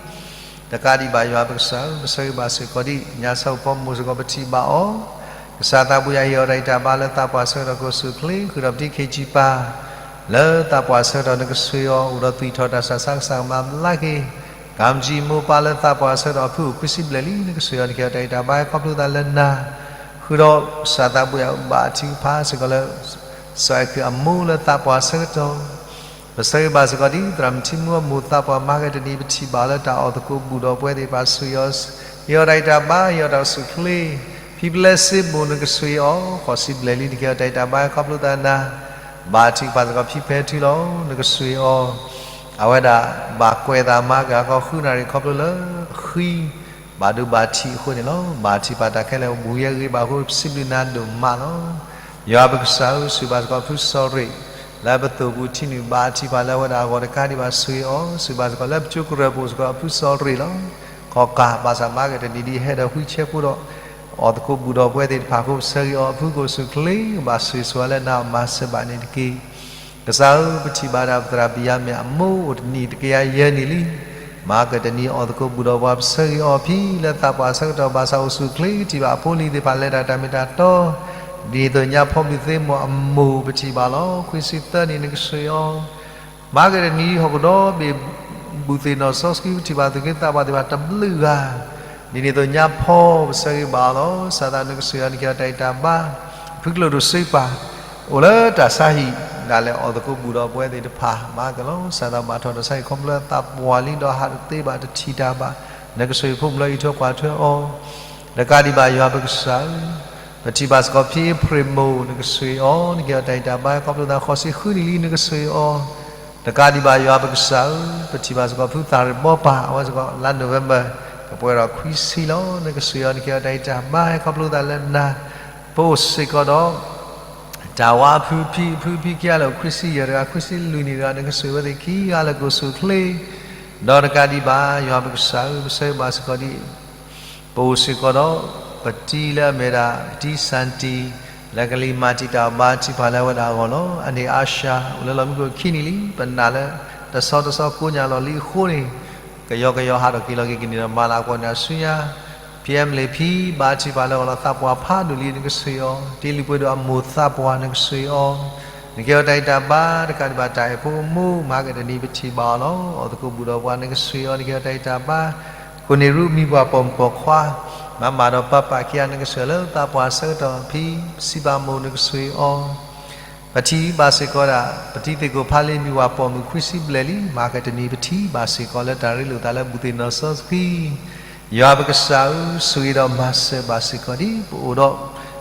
တကးဒံးဘၣ်ယွၤပကစၢ်ဧၢ, ပဆၢဂ့ၤဘၣ်စ့ၢ်ကီးဒံး ညါဆၢဖိမိၢ်စ့ၢ်ကီး ပထံၣ်ဘၣ်အီၤ, ကစၢ်သးဘိယွၤဟ့ၣ်အီၤတၢ်ဂံၢ်တၢ်ဘါလၢသးပှၢ်ဆၢကတီၢ် ကအိၣ်ဆူၣ်ချ့ ဃုာ်ဒီးပတံၤခ့ဆံပၢ် လၢသးပှၢ်ဆၢကတီၢ် နကဆိၣ်ဂ့ၤအီၤ အိၣ်ဒီးသွံၣ်ထီၣ်တၢ်ဆူးတၢ်ဆါ ကစၢ်ကမၤဘျါက့ၤ ကၣ်မၠံမိၢ်ပၢ်လၢသးပှၢ်ဆၢကတီၢ် အဖုအိၣ်ခွံဆံဘျဲၣ်လံ နကဆိၣ်ဂ့ၤအီၤ နကဟ့ၣ်အီၤတၢ်ဂံၢ်တၢ်ဘါ ခီဖျိသးလၢနၤ ဃုာ်ဒီးကစၢ်သးဘိယွၤဘၣ်အထံကဖၣ်စ့ၢ်ကီးလၢ စီၤအဲၣ်ခုးအမိၢ်လၢသးပှၢ်အဆၢကတီၢ်, ပဆၢဂ့ၤဘၣ်စ့ၢ်ကီးဒ်သရၣ်မုၣ်ထံမူအမိၢ်သးပှၢ်မၤကတနံၤ ပထံၣ်ဘၣ်အီၤလၢတၢ်အီၣ်သကိးဘူၣ်ဒီးပဝဲသ့ၣ်တဖၣ်ဆိၣ်ဂ့ၤအီၤ, ဟ့ၣ်အီၤတၢ်အံၤတၢ်ဘါ ဟ့ၣ်အီၤတၢ်အိၣ်ဆူၣ်အိၣ်ချ့, ဖံပျဲစ့ဘိၣ် နကဆိၣ်ဂ့ၤအီၤ, ဃိးဆံဘျဲၣ်လံ နကဟ့ၣ်အီၤတၢ်အံၤတၢ်ဘါ ခီဖျိသးနၤ, ဘါထုကဖၣ်စ့ၢ်ကီးဖံဖဲထုလီၤ နကဆိၣ်ဂ့ၤအီၤ, အဝဲဒၣ်ဘၣ်ကွဲးသးမၤက့ၤအဂီၢ်ဃုနၣ်ရံၣ်ခီဖျိလၢအဃံ ဘၣ်ဒိဘၣ်ထံးအဃိန့ၣ်လီၤ. ဘါထုကဖၣ်တၢ်ခဲလၢာ်အိၣ်ဘှံးယဲၢ်ဂ့ၤဘၣ်အဃိ ပစံးဘျုးနၤဒိၣ်မးလီၤ. ယွၤပကစၢ်ဧၢ, ဆိၣ်ဂ့ၤဘၣ်စ့ၢ်ကီးဖုစီၤရ့ၣ် လၢပသိၣ်ပူၤထံနုာ် ဘါထုကဖၣ်လၢအဝဲဒၣ်အဂီၢ်တကးဒံးဘၣ် ဆိၣ်ဂ့ၤအီၤ, ဆိၣ်ဂ့ၤဘၣ်စ့ၢ်ကီးလၢပကၠိကရၢၢ်ပူၤစ့ၢ်ကီးဖုစီၤရ့ၣ်လီၤ. ခီၣ်ကးဘၣ်ဆၣ်မၤကတနံၤဒ်ဟဲဒီးဃုဆဲးဖိဒီး အီၣ်သကိးဘူၣ်ဒီးပဝဲသ့ၣ်တဖၣ်အဃိ ပဆၢဂ့ၤအီၤအဖုကိၣ်ဆူၣ်ချ့ ကဘၣ်ဆိၣ်ဂ့ၤဆိၣ်ဝါလၢနၤအမၤစၢၤဘၣ်န့ၣ်တက့ၢ်. ကစၢ်ဧၢ, ပထံၣ်ဘၣ်ဒၣ်ပသရၣ်ဘံၣ်ယၤမ့ၢ်အမိၢ်အိၣ်တနံၣ်တကယၤယဲၢ်နံၣ်လံ. မၤကတနံၤအီၣ်သကိးဘူၣ်ဒီးပှၤ ပဆၢဂ့ၤအီၤအဖံလၢသးပှၢ်အဆၢကတီၢ် ဘၣ်ဆၣ်အိၣ်ဆူၣ်အိၣ်ချ့ကထံၣ်ဘၣ်အဖိအလံၤသ့ၣ်တဖၣ်လဲၤတၢ်တၢ်မ့ၢ်တၢ်တီ ဒ်န့ၣ်အသိးညါဖီမုၢ်သ့မိၢ်အမိၢ်ပထံၣ်ဘၣ်လီၤ. ခွံဆံသၢနံၣ် နကဆိၣ်ဂ့ၤအီၤ မၤကတနံၤဟီၣ်ခိၣ်ဒီဘ့ၣ် ဘူၣ်သ့ၣ်နီၣ်စီဆှံ ပထံၣ်ဘၣ်သူၣ်က့သးပှၢ်သ့ၣ်တဖၣ်တဘျုးဂၤ ဒ်န့ၣ်အသိးညါဖီ ပဆၢဂ့ၤဘၣ်အီၤလီၤ. ကစၢ်သးနကဆိၣ်ဂ့ၤအီၤ နကဟ့ၣ်အီၤတၢ်အံၤတၢ်ဘါ ဖုကျိၣ်ဒိၣ်စ့ပၢ် အိၣ်လၢတၢ်ဆါဟံၣ် ဒၣ်လဲာ်အီၣ်သကိးဘူၣ်ဒီးပဝဲသ့ၣ်တဖၣ် မၤကလီၤ. ကစၢ်သးဘၣ်ထီၣ်တၢ်ဆါဟံၣ်ခီဖျိလၢသးပှၢ်လံဒီးဟးတသ့ဘၣ်တထံၣ်တၢ်ဘၣ် နကဆိၣ်ဂ့ၤဖိမုၣ်လၢအံးထွဲကွၢ်ထွဲအီၤ တကးဒံးဘၣ်ယွၤပကစၢ်ဧၢ, ပထံၣ်ဘၣ်စ့ၢ်ကီးဖံအ့ဖြ့ၣ်မိၢ် နကဆိၣ်ဂ့ၤအီၤ နကဟ့ၣ်အီၤတၢ်အံးတၢ်ဘါ ခီဖျိသးဃိးဆံဃုနံၣ်လံ နကဆိၣ်ဂ့ၤအီၤ တကးဒံးဘၣ်ယွၤပကစၢ်ဧၢ, ပထံၣ်ဘၣ်စ့ၢ်ကီးဖုသၣ်ရ့ၣ်ဘီပၢ် အဝဲစ့ၢ်ကီးလါ November ကပှဲၤဒီးခွံဆံလီၤ. နကဆိၣ်ဂ့ၤအီၤ နကဟ့ၣ်အီၤတၢ်အံးတၢ်ဘါ ခီဖျိသးလၢနၤ ပအိၣ်စ့ၢ်ကီးဒီး တၢ်ဝါအဖုဖံ အဖုဖံခံဂၤလၢာ် ခွံဆံယဲၢ်တဂၤ ခွံဆံလွံၢ်နံၣ်တဂၤ နကဆိၣ်ဂ့ၤဝဲသ့ၣ်ခံဂၤလၢာ် ကအိၣ်ဆူၣ်အိၣ်ချ့ ဒီးတကးဒံးဘၣ် ယွၤပကစၢ်ဧၢ, ပဆၢဂ့ၤဘၣ်စ့ၢ်ကီးဒ် ပအိၣ်စ့ၢ်ကီးဒီး ပတံၤလၢအမ့ၢ်ဒၣ် ပတံၤစၣ်တံၤ လၢကလံၤမၤတံာ်တာ်အီၤဘါထုကဖၣ်လၢအဝဲဒၣ်အဂီၢ်လီၤ. အန့ၣ်အါၡါ အိၣ်လၢလီၢ်မံခိၣ်ခံနံၣ်လံ, ပနာ်လၢ တဆီတဆီကိးညါလီၤလံအဃိန့ၣ် ကယီကယီဟးထီၣ်က့ၤလီၤက့ၤကန့ၢ်ဒီးမၤလၤကပီၤန့ၣ်အဆူညါ ဖံအဲမလ့းဖံ ဘါထုကဖၣ်လၢအဂီၢ်လီၤ. သးပှၢ်ဖးဒိၣ်လံ နကဆိၣ်ဂ့ၤအီၤ, တ့လုၢ်ပှ့ၤဒိၣ်အမိၢ်သးပှၢ် နကဆိၣ်ဂ့ၤအီၤ, နကဟ့ၣ်အီၤတၢ်အံးတၢ်ဘါ တကးဒံးဘၣ် တၢ်အဲၣ်ဖိကမူ မၤကတနံၤ ပထံၣ်ဘၣ်အီၤလီၤ. အီၣ်သကိးဘူၣ်ဒီးပှၤ နကဆိၣ်ဂ့ၤအီၤ, နကဟ့ၣ်အီၤတၢ်အံးတၢ်ဘါ ကိးန့ၢ်ရူမံၤပှၢ်ပိာ်မုၣ်ပိာ်ခွါ မၤမၤဒီးပၢ်ပၢ်ခံဂၤ နကဆိၣ်ဂ့ၤလၢသးပှၢ်အဆၢကတီၢ် ဖံစံးဘၣ်မိၢ် နကဆိၣ်ဂ့ၤအီၤ ပထံၣ်ဘၣ်စ့ၢ်ကီးဒၣ် ပတံၤသ့ၣ်ကိးဖးလံ မံၤဝၤပိာ်မုၣ်ခွံဆံဘျဲၣ်လံ, မၤကတနံၤ ပထံၣ်ဘၣ်စ့ၢ်ကီးလၢတၢ်ရ့လိာ်သးလၢဘူၣ်သ့ၣ်နီၣ်စီဆှံ, ယွၤပကစၢ်ဧၢ, ဆိၣ်ဂ့ၤဒီးမၤစၢၤဘၣ်စ့ၢ်ကီးဒ်ပအိၣ်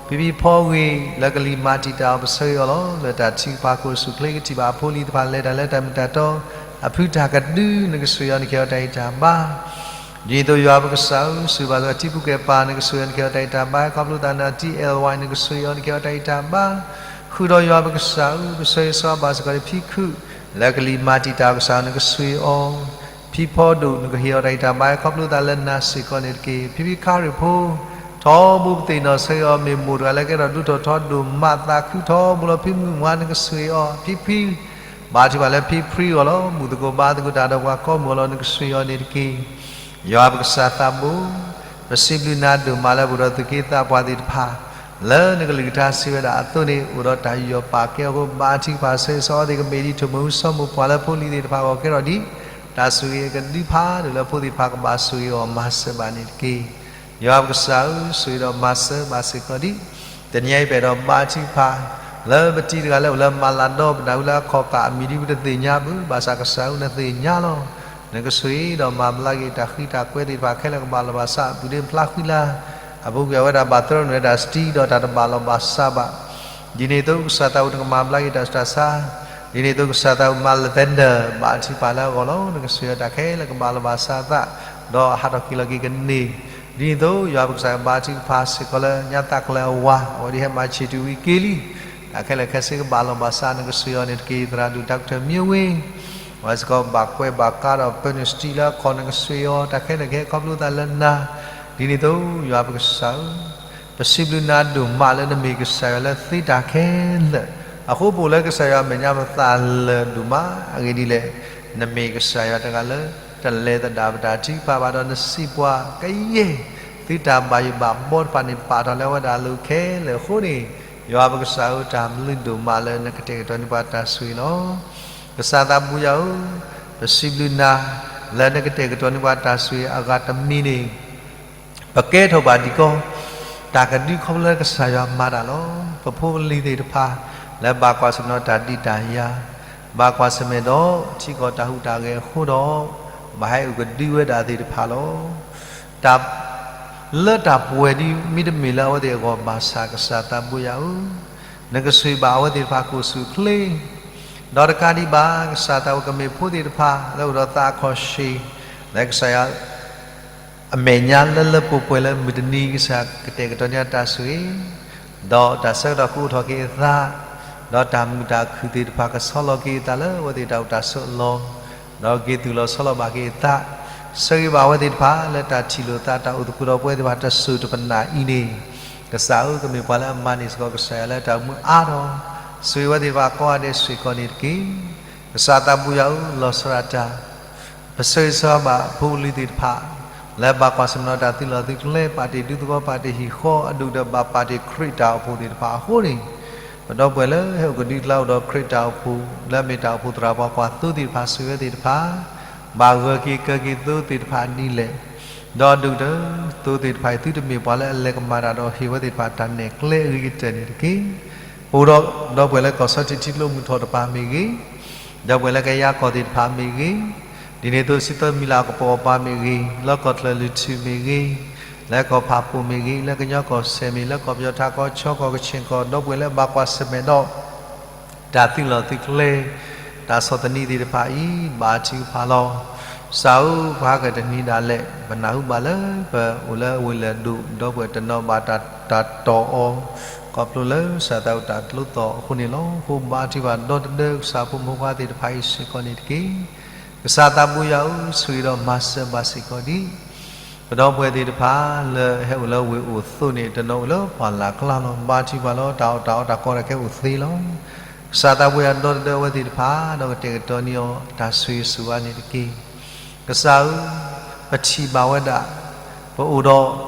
ဒီး ဖံဖံဖီဂ့ၤ လၢကလံၤမၤတံာ်တာ်အီၤ ပဆၢဂ့ၤအီၤလီၤ. လၢတၢ်ထုကဖၣ်ခိၣ်ဆူၣ်ချ့ ကထံၣ်ဘၣ်အဖိအလံၤတဖၣ် လဲၤတၢ်လၢတၢ်မ့ၢ်တၢ်တီ အဖုတၢ်ကဒု နကဆိၣ်ဂ့ၤအီၤ နကဟ့ၣ်အီၤတၢ်အံးတၢ်ဘါ ဒ်န့ၣ်အသိးယွၤပကစၢ်ဧၢ, ဆိၣ်ဂ့ၤဘၣ်စ့ၢ်ကီးထံပူၤကဲပၢ် နကဆိၣ်ဂ့ၤအီၤ နကဟ့ၣ်အီၤတၢ်အံးတၢ်ဘါ, ခီဖျိသးနၤ ထံအဲၣ်ဝါ နကဆိၣ်ဂ့ၤအီၤ နကဟ့ၣ်အီၤတၢ်အံးတၢ်ဘါ, ဃုာ်ဒီးယွၤပကစၢ်ဧၢ, ပဆၢဂ့ၤဆၢဝါဘၣ်စ့ၢ်ကီးဒ်ဖံခုၣ် လၢကလံၤမၤတံာ်တာ်အီၤ ကစၢ်ဧၢ နကဆိၣ်ဂ့ၤအီၤ, ဖံဖီဒိၣ် နကဟ့ၣ်အီၤတၢ်အံးတၢ်ဘါ ခီဖျိသးလၢနၤစ့ၢ်ကီးန့ၣ်တက့ၢ်. ဖံဖံခါရံၣ်ဖိ ထီဘိပသ့ၣ်နီၣ်ဆၢဂ့ၤအီၤ မ့ၢ်မိၢ်တဂၤလၢကဲထီၣ်ဒူထီၣ်ထီဒိၣ်မး သးခုထီဘိလီၤ. ဖံမုၢ်မွၤ နကဆိၣ်ဂ့ၤအီၤ, ဖံဖံ ဘါထုကဖၣ်လၢဖံဖံအဂီၢ်လီၤ. ဘူၣ်သကိးဘါသကိးတၢ်ဒီးပှၤကိးမုၢ်အဂီၢ်လီၤ နကဆိၣ်ဂ့ၤအီၤန့ၣ်တက့ၢ်. ယွၤပကစၢ်သးဘိ, ပစံးဘျုးနၤဒိၣ်မးလၢပအိၣ်ဒီးသူၣ်က့သးပှၢ်သ့ၣ်တဖၣ် လၢနကလုၢ်ကထါစံးဝဲဒၣ်အသိးန့ၣ် အိၣ်ဒီးတၢ်ယူးယီၣ်ပာ်ကဲအဃိ ဘါထုကဖၣ်ဆၢဂ့ၤဆၢဝါသ့ၣ် ကမ့ၢ်ဒ်ထိၣ်မူဆိမိၣ်ပှၢ်လၢဖိလံၤသ့ၣ်တဖၣ်အဂီၢ်ကဲထီၣ်ဒ် တၢ်ဆိၣ်ဂ့ၤအကဒုဖးဒိၣ်လၢဖိသ့ၣ်တဖၣ်ကဘၣ်ဆိၣ်ဂ့ၤအီၤမၤစၢၤဘၣ်န့ၣ်တက့ၢ်. ယွၤပကစၢ်ဧၢ, ဆိၣ်ဂ့ၤဒီးမၤစၢၤဘၣ်စ့ၢ်ကီးဒ် တနံၤအံၤပအဲၣ်ဒိးဘါထုကဖၣ် လၢပတံၤတဂၤလၢအိၣ်လၢမၤလၤဒီ ပနၢ်ဟူလၢအခီၣ်ကၢ်အမံၤဒ်ပတသ့ၣ်ညါဘၣ်, ဘၣ်ဆၣ်ကစၢ်ဧၢ နသ့ၣ်ညါလီၤ. နကဆိၣ်ဂ့ၤဒီးမၤဘျါက့ၤတၢ်ဃံတၢ်ကွဲသ့ၣ်တဖၣ်ခဲလၢာ်ကဘၣ်လီၤဘၣ်စး ပုၢ်ဒ့ဖျါဃံလၤ အပူၤကွံာ်အဝဲဒၣ်ဘၣ်သရၣ်နုာ်ဝဲဒၣ်စတံဒီးတၢ်တဘၣ်လီၤဘၣ်စးဘၣ်. ဒ်န့ၣ်အသိး ကစၢ်သးအိၣ်နကမၤဘျါက့ၤတၢ်ဆူးတၢ်ဆါ, ဒ်န့ၣ်အသိး ကစၢ်သးအိၣ်မၤလၢသဲနၢၣ် ဘါထုကဖၣ်လၢအဂီၢ်လီၤ. နကဆိၣ်ဂ့ၤတၢ်ခဲလၢာ်ကဘၣ်လီၤဘၣ်စးအသး ဒီးဟးထီၣ်က့ၤလီၤက့ၤကန့ၢ် ဒ်န့ၣ်အသိး ယွၤပကစၢ်ဘါထုကဖၣ်စ့ၢ်ကီးလၢညါသးကလၢၤအဝၤ အဝဲဒ်ဟဲမၤဆံးတုၤဝံၤက့ၤလံ တၢ်ခဲလၢာ်ခဲဆ့ကဘၣ်လီၤဘၣ်စး နကဆိၣ်ဂ့ၤအီၤန့ၣ်တက့ၢ်. သရၣ်ဒိၣ်တၢ်ကတၢၢ်မံဝ့ၢ် အဝဲစ့ၢ်ကီးဘၣ်ကွဲးဘၣ်ကါဒီးပၢနုာ်စတံလၢအခီၣ် နကဆိၣ်ဂ့ၤအီၤ တၢ်ခဲလၢာ်ခဲဆ့ခီဖျိသးလၢနၤ ဒ်န့ၣ်အသိး ယွၤပကစၢ်ဧၢ ပစံးဘျုးနၤဒိၣ်မးလၢနမ့ၢ်ကစၢ်ယွၤလၢသ့တၢ်ခဲလၢာ်, အဃိပအိၣ်လၢကစၢ်ယွၤအမဲာ်ညါပသးလၢာ်ဒိၣ်မး အဂ့ၢ်ဒ်လဲၣ်, နမ့ၢ်ကစၢ်ယွၤတဂၤလၢ တလဲၤသဒၣ်ပတၢ်ထုကဖၣ်ဘၣ်ဒီးနစံးပှၤကယဲၢ် သုတၢ်ဘၣ်ယိၣ်ဘၣ်ဘီတဖၣ်န့ၣ် ပာ်ထီၣ်လၢအဝဲဒၣ်အလိၤခဲလၢာ်အဃိန့ၣ်, ယွၤပကစၢ်ဧၢ တၢ်ဘျုးဒိၣ်မးလၢနကတဲာ်ကတီၤန့ၢ်ပှၤတၢ်ဆိၣ်ဂ့ၤလီၤ. ကစၢ်သးဘိယွၤဧၢ, ပစံးဘျုးနၤ လၢနကတဲာ်ကတီၤန့ၢ်ပှၤတၢ်ဆိၣ်ဂ့ၤအဂၤတမံၤန့ၣ် ပကဲထီၣ်ဘၣ်ဒံးကီ တၢ်ကဒုခီဖျိလၢကစၢ်ယွၤမၤတၢ်လီၤ. ပဖိပလံၤသ့ၣ်တဖၣ် လၢဘၣ်ကွၢ်ဆၢၣ်မဲာ်ဒီးတၢ်ဒုးတၢ်ယၤ, ဘၣ်ကွၢ်ဆၢၣ်မဲာ်ဒီးထံကီၢ်တၢ်ဟူးတၢ်ဂဲၤအဃိဒီး, ဘၣ်ဟဲအိၣ်ကဒုဝဲဒၣ်သ့ၣ်တဖၣ်လီၤ. တၢ် လၢတၢ်ပှဲၤဒ်မ့တမ့ၢ်လၢအဝဲသ့ၣ်အဂီၢ်ဘၣ်ဆၣ် ကစၢ်သးဘိယွၤဧၢ, နကဆိၣ်ဂ့ၤဘၣ်အဝဲသ့ၣ်တဖၣ်ကိၣ်ဆူၣ်အိၣ်ချ့, ဒီးတကးဒံးဘၣ် ကစၢ်သးဝဲကမ့ၢ်ဖိသ့ၣ်တဖၣ် လၢအိၣ်ဒီးသးအခီၣ်ဆ့ၣ်, လၢကစၢ်ယွၤ အမဲာ်ညါလၢလၢပှဲၤပှဲၤလၢမုၢ်တနံၤ ကစၢ်ကတဲာ်ကတီၤန့ၢ်တၢ်ဆိၣ်ဂ့ၤ, ဒီးတၢ်ဆၢကတီၢ်ကအိၣ်ထီၣ်က့ၤအသး, ဒီးတၢ်မုာ်တၢ်ခုၣ်သ့ၣ်တဖၣ်ကဆီလီၤက့ၤအသးလၢအဝဲသ့ၣ်တၢ်အိၣ်တၢ်ဆိးအလီၢ်, ဒီးက့ၤသူၣ်လီၤဆီလီၤဘၣ်က့ၤအသး, ဆၢဂ့ၤဘၣ်အဝဲသ့ၣ်တဖၣ်လၢတၢ်ထံၣ်လိာ်သးတၢ်အိၣ်သကိးဒီးပဝဲသ့ၣ်တဖၣ်တစိၤတပနၢ်အံၤန့ၣ်, ကစၢ်ဧၢ ကမ့ၢ်ပှၤလၢအမၤန့ၢ်စ့ၢ်ကီးကစၢ်ယွၤလၢတၢ်အိၣ်မူအါထီၣ်, ဆိၣ်ဂ့ၤဝဲသ့ၣ်တဖၣ်ကိးဂၤဒဲးစ့ၢ်ကီးန့ၣ်တက့ၢ်. ကစၢ်သးဘိယွၤဧၢ လီၤဆီဒၣ်တၢ် ပဆၢဂ့ၤဆၢဝါဘၣ်ဖိပလံၤသ့ၣ်တဖၣ် လၢဘၣ်ကွၢ်ဆၢၣ်မဲာ်ဒီးတၢ်သုးလီၢ်သုးကျဲ ပာ်တ့ၢ်ဒူသဝီ ပာ်တ့ၢ်ဟံၣ်ဃီ အဒိၣ်ကတၢၢ်ဘၣ်ပာ်တ့ၢ်ခရံာ်တၢ်အိၣ်ဖှိၣ်သ့ၣ်တဖၣ်အဃိန့ၣ်, ပဒီပုၢ်ဝဲၢ်လၢဟဲအိၣ်ကဒုကျါအိၣ်ဒီးခရံာ်တၢ်အိၣ်ဖှိၣ် လၢအမ့ၢ်တၢ်အိၣ်ဖှိၣ်သရၣ်ပှၤကွၢ်သိသ့ၣ်တဖၣ် ဆိၣ်ဂ့ၤဝဲသ့ၣ်တဖၣ် ဘၣ်ဂၢၢ်က့ၤကၢၤက့ၤသိသ့ၣ်တဖၣ်ဒ်လဲၣ်, ဒီးအဒိၣ်ကတၢၢ် သိသ့ၣ်တဖၣ်အံၤ သုတမ့ၢ်ပှၤလၢအလဲၤကမၣ်တၢ်ဒီးဟ့ၣ်ဝဲသ့ၣ်တဖၣ်တၢ်နဲၣ်ကျဲအဂ့ၤကတၢၢ်န့ၣ်တက့ၢ်. ပအိၣ်ဒီးဒီပုၢ်ဝဲၢ်လၢကီၢ်ဆီထံးထံကျိမုၢ်ထီၣ်တဖၣ်မ့ၢ်ဂ့ၤ, ဒီပုၢ်ဝဲၢ်လၢကယၤကီၢ်သ့ၣ်တဖၣ်မ့ၢ်ဂ့ၤ, ဒ်န့ၣ်အသိးစံးသၢမံၤလၢအကပိာ်အပှၤမ့ၢ်ဂ့ၤ, လၢကီၢ်ချၢၣ်လွံၢ်ထူၣ်မ့ၢ်ဂ့ၤ, လၢကီၢ်ဖးပိၢ်မ့ၢ်ဂ့ၤ, လၢကညီကီၢ်စဲၣ်မ့ၢ်, လၢကီၢ်ပယီၤထးကီၢ် ကီၢ်ခၠ့ၣ်ကီၢ် ဒီပုၢ်ဝဲၢ်လၢဘၣ်ကွၢ်ဆၢၣ်မဲာ်ဒီး တၢ်သုးလီၢ်သုးကျဲ, တၢ်ဆီၣ်သနံးသ့ၣ်တဖၣ်အံၤ ဘါထုကဖၣ်လီၤ. ကစၢ်ဧၢ, ပဟါကတနံၤဒၣ်လဲာ် ပနၢ်ဟူဘၣ်လၢပအိၣ်လၢအဝ့ၢ်လၢၢ်ဒိၣ်, ဒီပုၢ်ဝဲၢ်တနီၤဘၣ်တၢ်တၢ်တီၢ်အီၤ, ခီဖျိလၢကစၢ်သးဝဲတၢ်ကျိသီၣ်အဃိန့ၣ်လီၤ. အဃိဘါထုကဖၣ်ဒီတဒၢကစၢ်ဖိမုၣ်ဖိခွါသ့ၣ်တဖၣ်အံၤစ့ၢ်ကီးန့ၣ်တက့ၢ်. ကစၢ်သးဘိယွၤဧၢ, ဆိၣ်ဂ့ၤဒီးမၤစၢၤဘၣ်စ့ၢ်ကီးဒံး ပဒီပုၢ်ဝဲၢ်သ့ၣ်တဖၣ်လၢဟဲအိၣ်လၢဝ့ၢ်အိၣ်သိးန့ၣ် တနီၤအိၣ်လၢပှၢ်လၢ်ကျါလီၤ. ဘါထုကဖၣ်လီၤ. တၢ်အီၣ်တၢ်အီတၢ်ကီတၢ်ခဲအိၣ်သ့လီၤ. ကစၢ်သးဘိယွၤဒီတဒၢအဝဲသ့ၣ်တဖၣ် ဒီးကတဲာ်ကတီၤန့ၢ်အီၤတၢ်ဆိၣ်ဂ့ၤဆိၣ်ဝါန့ၣ်တက့ၢ်. ကစၢ်ဧၢ, ပထံၣ်ဘၣ်ဝဲဒၣ် ပအိၣ်ဒီး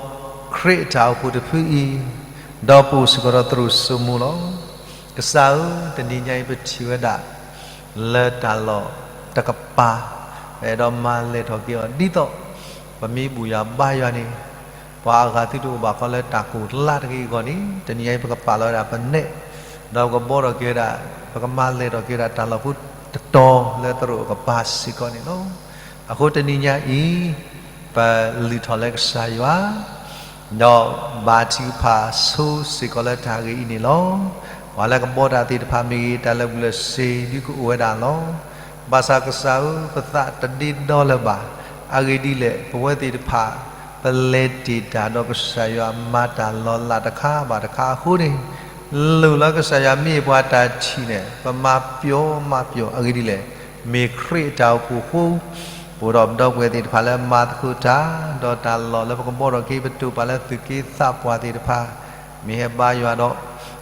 ခရံာ်အတၢ်အိၣ်ဖှိၣ်တဖုအံၤ, ဒီးပအိၣ်စ့ၢ်ကီးဒီးသရိာ်စိမိၤလီၤ. ကစၢ်ဧၢ, တနံၤညါအံၤပထံၣ်ဝဲဒၣ် လၢတၢ်လီၢ်တကပၤ, ပအဲၣ်ဒိးမၤလဲၢ်ထီၣ်က့ၤအီၤဒ်သိး ပမ့ၢ်ဘူၣ်ယွၤဘါယွၤန့ၣ် ပှၤအဂၤသုတအိၣ်ဘၣ်ဃီလၢတၢ်ကိၢ်လါတဂ့ၤအဂီၢ်န့ၣ်, တနံၤညါအံၤပကပာ်လီၤဝဲဒၣ်ပနဲၣ်, ဒီးပကဘှီထီၣ်က့ၤဝဲဒၣ်, ပကမၤလဲၢ်ထီၣ်က့ၤဝဲဒၣ်တၢ်လီၢ်ဖိတတီၤလၢသရိာ်အကပၤစ့ၢ်ကီးန့ၣ်လီၤ. အဃိတနံၤညါအံၤ ပလုၢ်ထီၣ်လၢကစၢ်ယွၤ ဒီးဘါထုကဖၣ်ဆိစ့ၢ်ကီးလၢတၢ်ဂ့ၢ်အံၤန့ၣ်လီၤ. ပှၤလၢကဘှီတၢ်သ့ၣ်တဖၣ်မ့ၢ်ဂ့ၤ, တၢ်လၢာ်ဘူၣ်လၢာ်စ့ၤဒုးကအိၣ်ဝဲဒၣ်လီၤ. ဘၣ်ဆၣ်ကစၢ်ဧၢ, ပသးတဒ့ဒီလၢၤဘၣ်. အဂ့ၢ်ဒ်လဲၣ်, ပဝဲသ့ၣ်တဖၣ် ပလဲၤတ့ၢ်တၢ်ဒီးကစၢ်ယွၤမၤတၢ်လီၤလးတခါဘၣ်တခါအဃိန့ၣ်, လိၣ်လၢကစၢ်ယွၤမ့ၢ်ပှၤတၢ်ထံၣ်န့ၣ် ပမၤပျီမၤပျီၢ်အဂ့ၢ်ဒ်လဲၣ်, မ့ၢ်ခရံာ်အတၢ်အိၣ်ဖှိၣ်အဃိ ပအိၣ်ဒီးပဒီပုၢ်ဝဲၢ်သ့ၣ်တဖၣ်လၢမၤသကိးတၢ်, ဒီးတၢ်လီၢ်လၢပကဘှီထီၣ်က့ၤ ပတိာ်ပာ်လၢသူၣ်က့သးပှၢ်သ့ၣ်တဖၣ် မ့ၢ်ဟဲဘါယွၤဒီး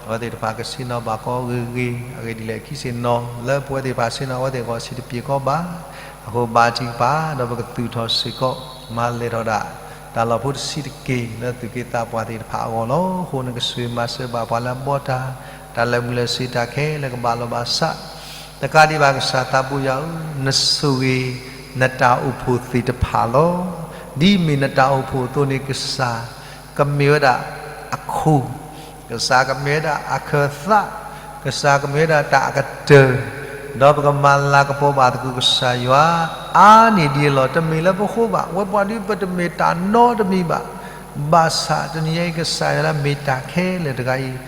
အဝဲသ့ၣ်တဖၣ်ကဆ့ၣ်နီၤဘၣ်ကီဂ့ၤဂ့ၤ, အဂ့ၢ်ဒ်လဲၣ် ခံဆ့ၣ်နီၤလၢပဝဲသ့ၣ်တဖၣ်ဆ့ၣ်နီၤအဝဲသ့ၣ်အဂီၢ် ဆံးတပျ့ၤကီးဘၣ်. အဃိဘါထုကဖၣ် ဒီးပကသူၣ်ထီၣ်စ့ၢ်ကီး မၤလဲၢ်ထီၣ်ဒၣ် တၢ်လီၢ်ဖိတဆံးတက့ၢ် လၢသူၣ်က့သးပှၢ်သ့ၣ်တဖၣ်အဂီၢ်လီၤ. အဃိနကဆိၣ်ဂ့ၤမၤစၢၤဘၣ်ပှၤလၢအဘှီတၢ်, တၢ်လၢာ်ဘူၣ်လၢာ်စ့ၤတၢ်ခဲလၢာ်ကဘၣ်လီၤဘၣ်စး, တကးဒံးဘၣ်ကစၢ်သးဘိယွၤဧၢ, နဆိၣ်ဂ့ၤနတၢ်အိၣ်ဖှိၣ်သ့ၣ်တဖၣ်လီၤ. ဒ်မ့ၢ်နတၢ်အိၣ်ဖှိၣ်အသိးန့ၣ် ကစၢ်ကမ့ၢ်ဝဲဒၣ်အခိၣ်, ကစၢ်ကမ့ၢ်ဝဲဒၣ်အခၢၣ်သး, ကစၢ်ကမ့ၢ်ဝဲဒၣ်တၢ်အကတၢၢ်, ဒီးပကမၤလၤကပီၤဘၣ်သကိးကစၢ်ယွၤ အါန့ၢ်ဒံးအလီၢ်, တမ့ၢ်လၢပဃိဘၣ်, ဝဲပှၤဒုးပတမ့ၢ်တၢ်နီတမံၤဘၣ်. ဘၣ်ဆၣ်တနံၤညါအံၤ ကစၢ်ယွၤလၢမ့ၢ်တၢ်ခဲလၢာ်တဂၤအံၤ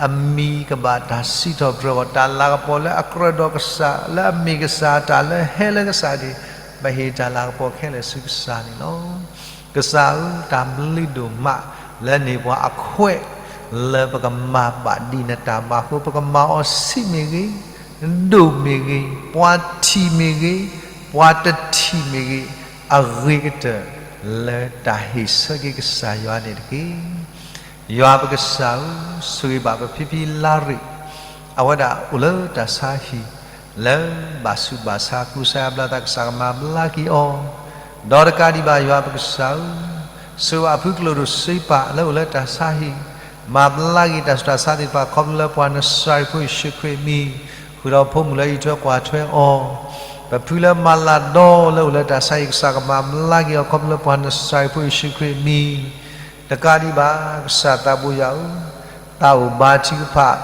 အမံၤကဘၣ်တၢ်စံးထီၣ်ပတြၢၤအဂီၢ်, တၢ်လၤကပီၤလၢအကြၢးဒီးကစၢ်, လၢအမ့ၢ်ကစၢ်, တၢ်လၢဟဲလၢကစၢ်န့ၣ်, ပဟ့ၣ်တၢ်လၤကပီၤခဲလၢာ်ဆူကစၢ်န့ၣ်လီၤ. ကစၢ်ဧၢ, တၢ်ဘျုးဒိၣ်မးလၢန့ၢ်ပှၤအခွဲး လၢပကမၤဘၣ်ဒ်နတၢ်ဘၣ်အဃိ, ပကမၤအီၤဆံးမ့ၢ်ဂ့ၤ, ဒိၣ်မ့ၢ်ဂ့ၤ, ပှၤထံၣ်မ့ၢ်ဂ့ၤ, ပှၤတထံၣ်မ့ၢ်ဂ့ၤ, အဂ့ၤကတၢၢ်လၢတၢ်ဟ့ၣ်ဆၢက့ၤကစၢ်ယွၤန့ၣ်တက့ၢ်. ယွၤပကစၢ်ဧၢ, ဆိၣ်ဂ့ၤဘၣ်ပဖံဖံလါရ့ၣ်, အဝဲဒၣ်အိၣ်လၢတၢ်ဆါဟံၣ် လၢဘၣ်ဆူးဘၣ်ဆါ ကူစါအဘျါသး ကစၢ်ကမၤဘျါက့ၤအီၤ, ဒီးတကးဒံးဘၣ် ယွၤပကစၢ်ဧၢ, ဆိၣ်ဂ့ၤဘၣ်ဖုကျိၣ်ဒိၣ်စ့ပာ်လၢအိၣ်လၢတၢ်ဆါဟံၣ်, မၤဘျါက့ၤတၢ်ဆူးတၢ်ဆါသ့ၣ်တဖၣ် ခီဖျိလၢပှၤနစၤရ့းဖိယ့ၣ်ၡူးခရံာ်အမံၤ, ဃုာ်ဒီးဖိမုၣ်လၢအအံးထွဲကွၢ်ထွဲအီၤ, ပဖုလၢမၤလၤဒီလၢအိၣ်လၢတၢ်ဆါဟံၣ် ကစၢ်ကမၤဘျါက့ၤအီၤ ခီဖျိလၢပှၤနစၤရ့းဖိယ့ၣ်ၡူးခရံာ်အမံၤ, တကးဒံးဘၣ် ကစၢ်သးဘိယွၤဧၢ, သးအိၣ်ဘါထုကဖၣ်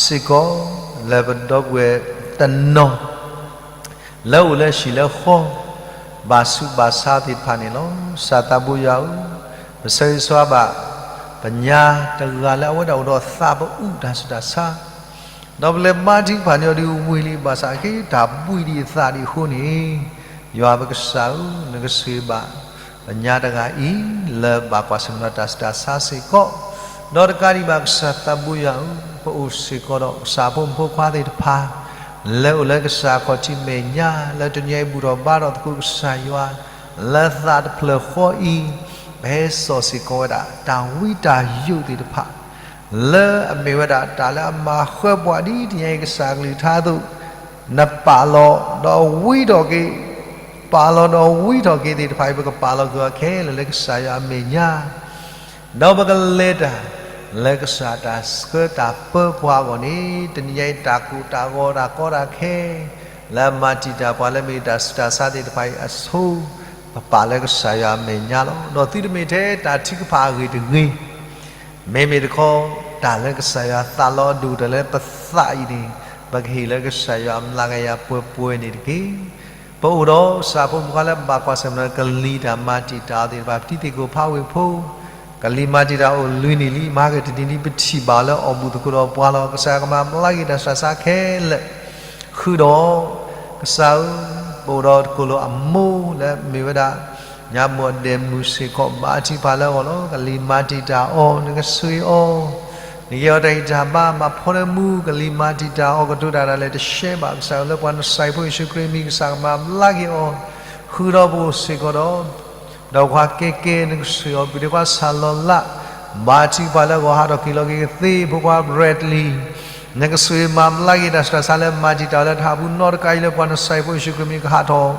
စ့ၢ်ကီး လၢပဒီပုၢ်ဝဲၢ်တနီၤ လၢအိၣ်လၢဟံၣ်လၢဃီ ဘၣ်ဆူးဘၣ်ဆါသ့ၣ်တဖၣ်န့ၣ်လီၤ. ကစၢ်သးဘိယွၤဧၢ, ပဆၢဂ့ၤဆၢဝါဘၣ် ပညါတဂၤလၢအဝဲဒၣ်အိၣ်ဒီးသးပအူးတၢ်ဆူးတၢ်ဆါ, ဒီးပလဲၤဘါထုကဖၣ်န့ၢ်အီၤဒ်ဝံၤလံ ဘၣ်ဆၣ်က့တၢ်ဘှံးဒံးအသးဒံးအဃိန့ၣ်, ယွၤပကစၢ်ဧၢ, နကဆိၣ်ဂ့ၤဘၣ် ပညါတဂၤအံၤ လၢဘၣ်ကွၢ်ဆၢၣ်မဲာ်ဒီးတၢ်ဆူးတၢ်ဆါစ့ၢ်ကီး, ဒီးတကးဒံးဘၣ်ကစၢ်သးဘိယွၤဧၢ, ပအိၣ်စ့ၢ်ကီးဒီးကစၢ်ဖိမုၣ်ဖိခွါသ့ၣ်တဖၣ် လၢအိၣ်လၢကစၢ်ခီၣ်ထံးမဲာ်ညါ လၢတနံၤအံၤဘူၣ်ထီၣ်ဘါထီၣ်သကိးကစၢ်ယွၤ လၢသးတဖျၢၣ်ဃီအံၤ, ပဟဲစိာ်စ့ၢ်ကီးဝဲဒၣ် တၢ်ဝံတၢ်ယိးသ့ၣ်တဖၣ် လၢအမ့ၢ်ဝဲဒၣ်တၢ်လၢအမၤဃၢပှၤဒ်တနံၤအံၤကစၢ်အကလုၢ်ကထါအသိး, နပာ်လီၤဒီးဝံထီၣ်က့ၤ, ပာ်လီၤဒီးဝံထီၣ်က့ၤသ့ၣ်တဖၣ်အံၤ ပကပာ်လီၤကွံာ်အီၤခဲလၢာ်လၢကစၢ်ယွၤအမဲာ်ညါ ဒီးပကလဲၤတၢ် လၢကစၢ်တၢ်ဆှၢတၢ်ပၢပှၤအဂီၢ်န့ၣ်, တနံၤညါအံၤတၢ်ကိၢ်တၢ်ဂီၤတၢ်ကီတၢ်ခဲ လၢအမၤတံာ်တာ်ပှၤလၢမ့ၢ်တၢ်ဆူးတၢ်ဆါသ့ၣ်တဖၣ်အံၤအဆိ, ပပာ်လၢကစၢ်ယွၤအမဲာ်ညါလီၤ. ဒီးသုတမ့ၢ်ထဲတၢ်ထုကဖၣ်အဂ့ၢ်တဂ့ၤ မ့မ့ၢ်တခီ, တၢ်လၢကစၢ်ယွၤသးလီအဒိၣ်တၢ်လၢပသးအံၤန့ၣ်, ပကဟ့ၣ်လၢကစၢ်ယွၤအမျးကယၤပှဲၤပှဲၤန့ၣ်တက့ၢ်. ပအိၣ်ဒီးကစၢ်ဖိမုၣ်ဖိခွါလၢဘၣ်ကွၢ်ဆၢၣ်မဲာ်ဒီးကလံၤတၢ်မၤတံာ်တာ်အီၤသ့ၣ်တဖၣ် ပတံၤသကိးဖးဝ့ၢ်ဖိ, ကလံၤမၤတံာ်တာ်အိၣ်လွံၢ်နံၣ်လံ, မဟါကတနံၤဒ်ပထံၣ်ဘၣ်အီၤလၢအီၣ်ဘူၣ်သကိးဒီးပှၤလီၤ. ကစၢ်ယွၤကမၤဘျါက့ၤတၢ်ဆူးတၢ်ဆါခဲလၢာ် ဃုာ်ဒီး, ကစၢ်ဧၢ, ပအိၣ်ဒီးတကိၢ်လိာ်အမိၢ်လၢမ့ၢ်ဝဲဒၣ် ညါမိၢ်အဒဲးမုၢ်စ့ၢ်ကီး ဘါထုကဖၣ်လၢအဂီၢ်လီၤ. ကလံၤမၤတံာ်တာ်အီၤ နကဆိၣ်ဂ့ၤအီၤ, နကဟ့ၣ်အီၤတၢ်ဂံၢ်တၢ်ဘါ မၤဖီလၢမူ ကလံၤမၤတံာ်တာ်အီၤ ကတိၤတၢ်ဒၣ်လဲာ်တရှဲဘၣ် ကစၢ်ဧၢ လၢပှၤနစဲးဖိယ့ၣ်ၡူးခရံာ်အမံၤ ကစၢ်ကမၤဘျါက့ၤအီၤ, ဃုာ်ဒီးပအိၣ်စ့ၢ်ကီးဒီး ဒီးပှၤကဲကဲ နကဆိၣ်ဂ့ၤအီၤ ပုၢ်ဒ့ခွါဆၣ်လီၤလး ဘါထုကဖၣ်လၢအဂီၢ် ဟးထီၣ်က့ၤလီၤက့ၤကသ့ ဖိခွါ Bradley နကဆိၣ်ဂ့ၤမၤဘျါက့ၤတၢ်ဆူးတၢ်ဆါလၢမၤတံာ်တာ်အီၤလၢတၢ်ဟးပူၤနီတကးအံၤ လၢပှၤနစဲးဖိယ့ၣ်ၡူးခရံာ်အမံၤကဟးထီၣ်,